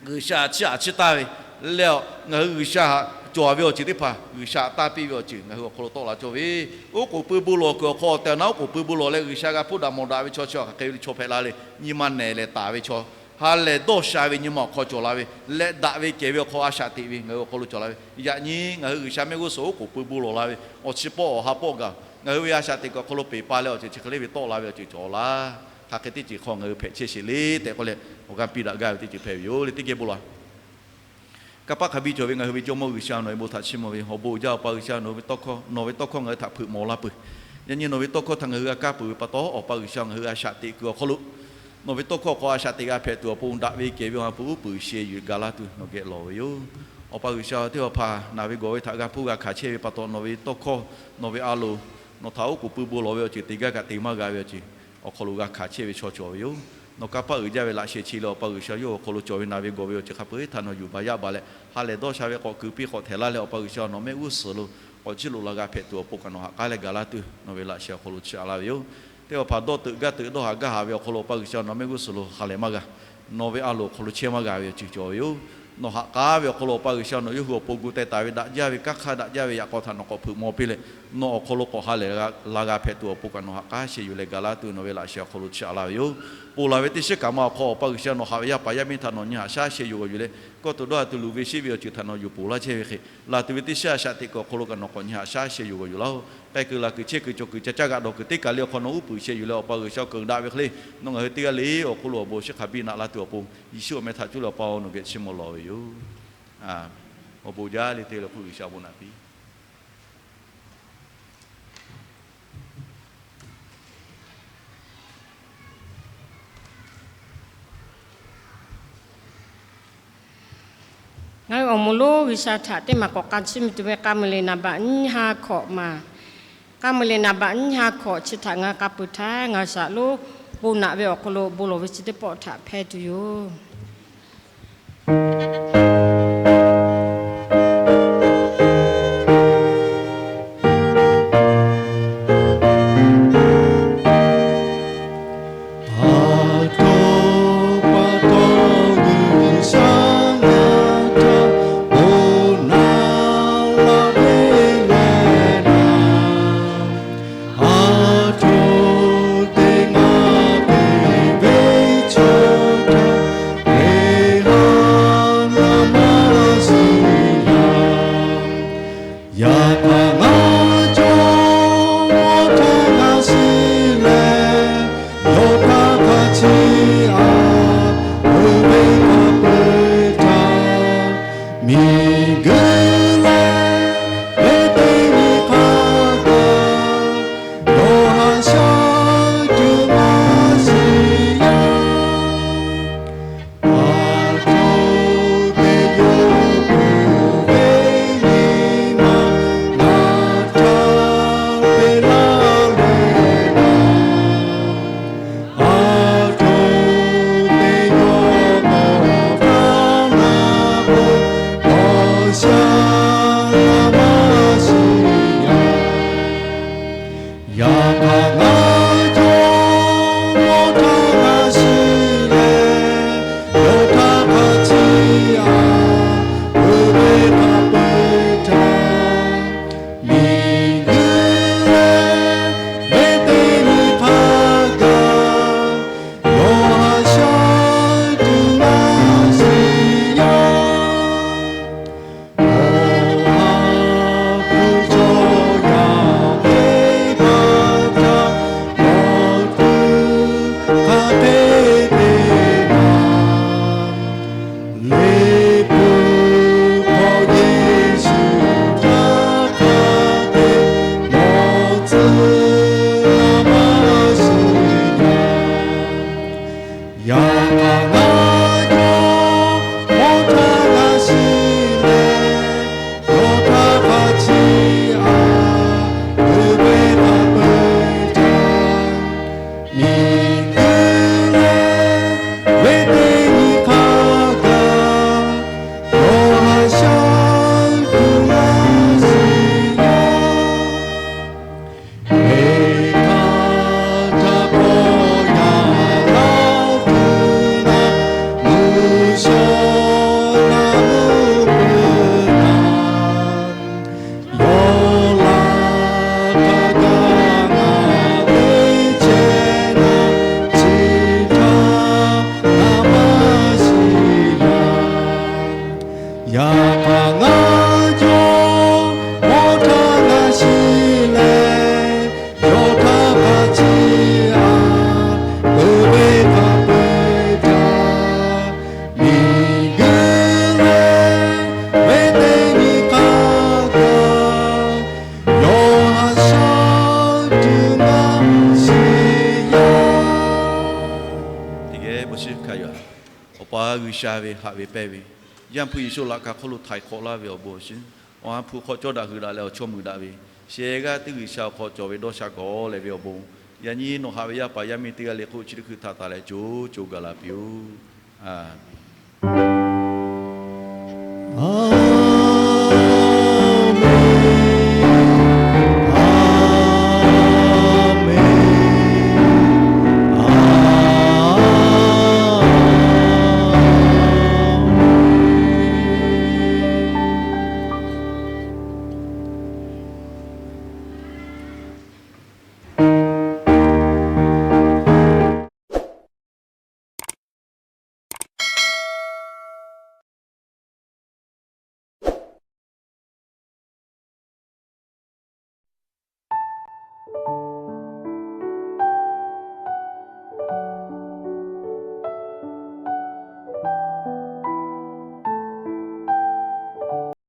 G'uiˬsha chiˇ aꞈ chiˇ taˇ ve leh, ngaˬ hui G'uiˬsha htaꞈ cawˬ ve awˬ ceuˬ teˇ hpaˍ, G'uiˬsha taˇ piˇ ve awˬ ceuˬ ngaˬ hui awˬ hk'aw lo tawˆ la cawˇ ve. Oˉ k'oˍ pui bon lawˬ kuiˬ awˬ hk'aw awˬ tehˬ awˬ na oˉ k'oˍ pui bon lawˬ leh G'uiˬsha g'a hpuˇ daꞈ mawˬ daꞈ ve chaw chi hk'aˬ hk'e ve chaw hpehꞈ la le. Nyi ma nehˬ lehˬ taˍ ve chaw, ha lehˬ dawˇ sha ve nyi ma awˬ hk'aw cawˬ la ve, leh daꞈ ve kehˬ ve awˬ hk'aw a shaꞈ teꞈ ve ngaˬ hui awˬ hk'aw lo cawˬ la ve. Yaꞈ nyi ngaˬ hui G'uiˬsha mehˆ g'uˇ suhˍ oˉ k'oˍ pui bon lawˬ la ve, awˬ chi pawˆ awˬ ha pawˆ gaˬ ngaˬ hui ve a shaꞈ teꞈ kuiˬ awˬ hk'aw lo peˬ pa leh awˬ ceuˬ chi hk'e le ve tawˆ la ve awˬ ceuˬ cawˬ laˇ. Hk'aˬ hk'e teˇ ceuˬ hk'aw ngaˬ hui hpehꞈ chehˇ sheˍ le tehꞈ k'oˆ leh, awˬ g'aˇ piˇ daꞈ gaˇ ve teˇ ceuˬ hpehꞈ ve yoˬ le. Teˇ geh bon lawˬ. Kanˇ paˆ hk'a biˇ cawˬ ve ngaˬ hui ve Jawˇmawˇ G'uiˬsha, nawˬ ve bon htaꞈ chiˇ mvuh ve awˬ bon uiˍ jaˇ. Awˬ pa G'uiˬsha, nawˬ ve tawˇ hkawˇ, nawˬ ve tawˇ hkawˇ ngaˬ hui htaꞈ hpeuꞈ mawˬ la peuˬ. Yaꞈ nyi nawˬ ve tawˇ hkawˇ htaꞈ ngaˬ hui g'a kaˇ peuˬ ve pa taw, Awˬ pa G'uiˬsha, ngaˬ hui a shaꞈ teꞈ kuiˬ awˬ hk'aw lo nawˬ ve tawˇ hkawˇ hk'aw a shaꞈ teꞈ g'a hpehꞈ tuˬ awˬ pon daꞈ ve kehˬ ve awˬ ha hpu uˉ peunˍ sheh yuˬ gaˬ laˇ tuˬ nawˬ geh lawˬ ve yoˬ. Awˬ pa G'uiˬsha, teˇ hpaˍ hpaˍ naˬ ve gawˬ ve htaꞈ g'a hpuˇ g'a hkanˍ chehˇ ve pa taw, nawˬ ve tawˇ hkawˇ, nawˬ ve a loˍ, nawˬ htaꞈ oˉ k'oˍ pui bon lawˬ ve awˬ ceuˬ te gaˇ kaꞈ te maˇ g'a ve awˬ ceuˬ awˬ hk'aw lo g'a hkanˍ chehˇ ve chaw cawˬ ve yoˬ. Nawˬ kanˇ paˆ uiˍ jaˇ ve laꞈ sheh chi leh Awˬ pa G'uiˬsha, yawˇ awˬ hk'aw lo cawˬ ve naˬ ve gawˬ ve awˬ ceuˬ hk'a peu-eˬ htaꞈ nawˬ yuˬ baˬ yaˇ baˬ leh, ha lehˬ dawˇ sha ve k'awꞈ keu piˇ k'awꞈ htehˍ laˇ leh, Awˬ pa G'uiˬsha, nawˬ mehˆ g'uˇ suhˍ lo k'awꞈ chiˇ loꞈ la g'a hpehꞈ tuˬ awˬ pon kaꞈ nawˬ ha k'aˉ leh gaˬ laˇ tuˬ nawˬ ve laꞈ sheh awˬ hk'aw lo chiˇ aꞈ laˇ ve yoˬ. Teˇ hpaˍ hpaˍ dawˇ teuꞈ gaˇ teuꞈ dawˇ haˍ gaˇ haˍ ve awˬ hk'aw lo Awˬ pa G'uiˬsha, nawˬ mehˆ g'uˇ suhˍ lo ha lehˬ maˇ g'a. Nawˬ ve a loˍ awˬ hk'aw lo chehˇ maˇ g'a ve awˬ ceuˬ cawˬ ve yoˬ. Nawˬ ha k'aˉ ve awˬ hk'aw lo Awˬ pa G'uiˬsha, nawˬ yawˇ hui awˬ pon gu teh taˍ ve daꞈ jaˇ ve kanˇ hk'aˇ daꞈ jaˇ ve yaꞈ k'aw htaꞈ nawˬ k'awꞈ hpeuꞈ maw piˇ leh, nawˬ awˬ hk'aw lo k'awꞈ ha lehˬ la g'a hpehꞈ tuˬ awˬ pon kaꞈ nawˬ ha k'aˉ sheh yuˬ leh gaˬ laˇ tuˬ nawˬ ve laꞈ sheh awˬ hk'aw lo chiˇ aꞈ laˇ ve yoˬ. Ponˬ laˬ ve teˇ shiˉ kaꞈ ma awˬ hk'aw Awˬ pa G'uiˬsha, nawˬ haꞈ ve yaˇ paˍ yaˇ miˇ htaꞈ nawˬ nyi haꞈ shaˉ sheh yuˬ g'awˬ yuˬ leh, kawˇ tuˬ dawˇ ha tuˬ luˬ ve sheˆ ve awˬ ceuˬ htaꞈ nawˬ yuˬ ponˬ laˇ chehˇ ve hk'e, laˬ tuˬ ve teˇ shiˉ a shaꞈ teꞈ kuiˬ awˬ hk'aw lo kaꞈ nawˬ k'awꞈ nyi haꞈ shaˉ sheh yuˬ g'awˬ yuˬ laˇ-oˬ. K'ai kuiˬ laˬ kuiˬ chehˇ kuiˬ cawˬ kuiˬ ca caˇ g'aꞈ dawˬ kuiˬ teˇ kaˬ le awˬ hk'aw nawˬ uˉ peunˍ sheh yuˬ leh, Awˬ pa G'uiˬsha, awˬ keu daꞈ ve hk'e le, nawˬ ngaˬ hui teˇ g'aˇ le awˬ hk'aw lo awˬ bon shiˍ hk'a biˇ naꞈ laˇ tuˬ awˬ pon, Yeˍsuˆ awˬ meh htaꞈ cuˇ leh Awˬ pa-oˬ, nawˬ geh chiˇ mvuh lawˬ ve yoˬ. Awˬ bon jaˇ le te le hk'oˆ G'uiˬsha awˬ bon naꞈ piˇ. Ngaˬ hui awˬ moˍ lonˉ G'uiˬsha htaꞈ teˇ maˬ k'awꞈ k'a chiˇ mvuh tuˬ ve K'aˇ mui le naˍ baꞈ nyiˇ ha hkawꞈ maˬ, K'aˇ mui le naˍ baꞈ nyiˇ ha hkawꞈ chi htaꞈ ngaˬ hui k'a peuˬ htaˇ, ngaˬ hui shaˍ lonˉ bon naꞈ ve awˬ hk'aw lo bon lawˬ ve chi teˇ pawˆ htaꞈ hpehˇ tuˬ yoˬ. Ngaˬ jawˇ mawˇ htaˇ g'a shiˍ leh, yawˇ htaˇ hk'a ciˇ a, uiˍ ve hk'a peu-eˬ htaꞈ miˬguiˬ leh, ve teˇ nyi hk'a gaˬ, yawˇ haꞈ shaˉ tuˬ maˇ shiˍ yaˇ. Awˬ ha hpu chaw yaˇ ve hpaˇ htaꞈ mawˬ tuˬ hk'a te te naˍ, Liꞈ hpu hk'aw Yeˍsuˆ htaꞈ hk'a te mawˬ tcuh maˇ shiˍ yaˇ. Yaꞈ hk'aˇ ngaˬ jawˇ mawˇ htaˇ g'a shiˍ leh, yawˇ htaˇ hk'a ciˇ a, uiˍ ve hk'a peu-eˬ htaꞈ miˬguiˬ leh, ve teˇ nyi hk'a gaˬ, yawˇ haꞈ shaˉ tuˬ maˇ shiˍ yaˇ. Eˬ htaˇ htaˇ k'awꞈ yaꞈ laˇ tuˬ naˍ, mvuhˇ shawˉ naˍ mvuhˇ peuˬ naˍ, yawˇ laꞈ hk'a gaˬ ngaˬ ve chehˇ naˍ, chi htaˇ ngaˬ maˇ shiˍ yaˇ. Yaꞈ hk'aˇ ngaˬ jawˇ mawˇ htaˇ g'a shiˍ leh, yawˇ htaˇ hk'a ciˇ a, uiˍ ve hk'a peu-eˬ htaꞈ miˬguiˬ leh, ve teˇ nyi hk'a gaˬ, yawˇ haꞈ shaˉ tuˬ maˇ shiˍ yaˇ. Teˇ geh bon shiˍ hkanˍ yuˬ. Awˬ pa G'uiˬsha ve haꞈ ve pehnˇ ve, Yaˇ hpu Yeˍsuˆ laꞈ ka hk'oˆ lo htaiˍ hk'awꞈ laˇ ve awˬ bon awˬ shinˉ, Awˬ ha hpu hk'aw cawˇ daꞈ hui daꞈ leh awˬ chawˇ mui daꞈ ve, shehˍ g'aˇ teˇ G'uiˬsha awˬ hk'aw cawˬ ve dawˇ sha gawˬ leh ve awˬ bon, yaꞈ nyi nawˬ haꞈ ve yaˇ paˍ yaˇ miˇ teˇ g'aˇ le hk'oˆ chi teˇ hkui htaꞈ taˍ leh co co gaˬ la piˇ-oˆ. Aˬ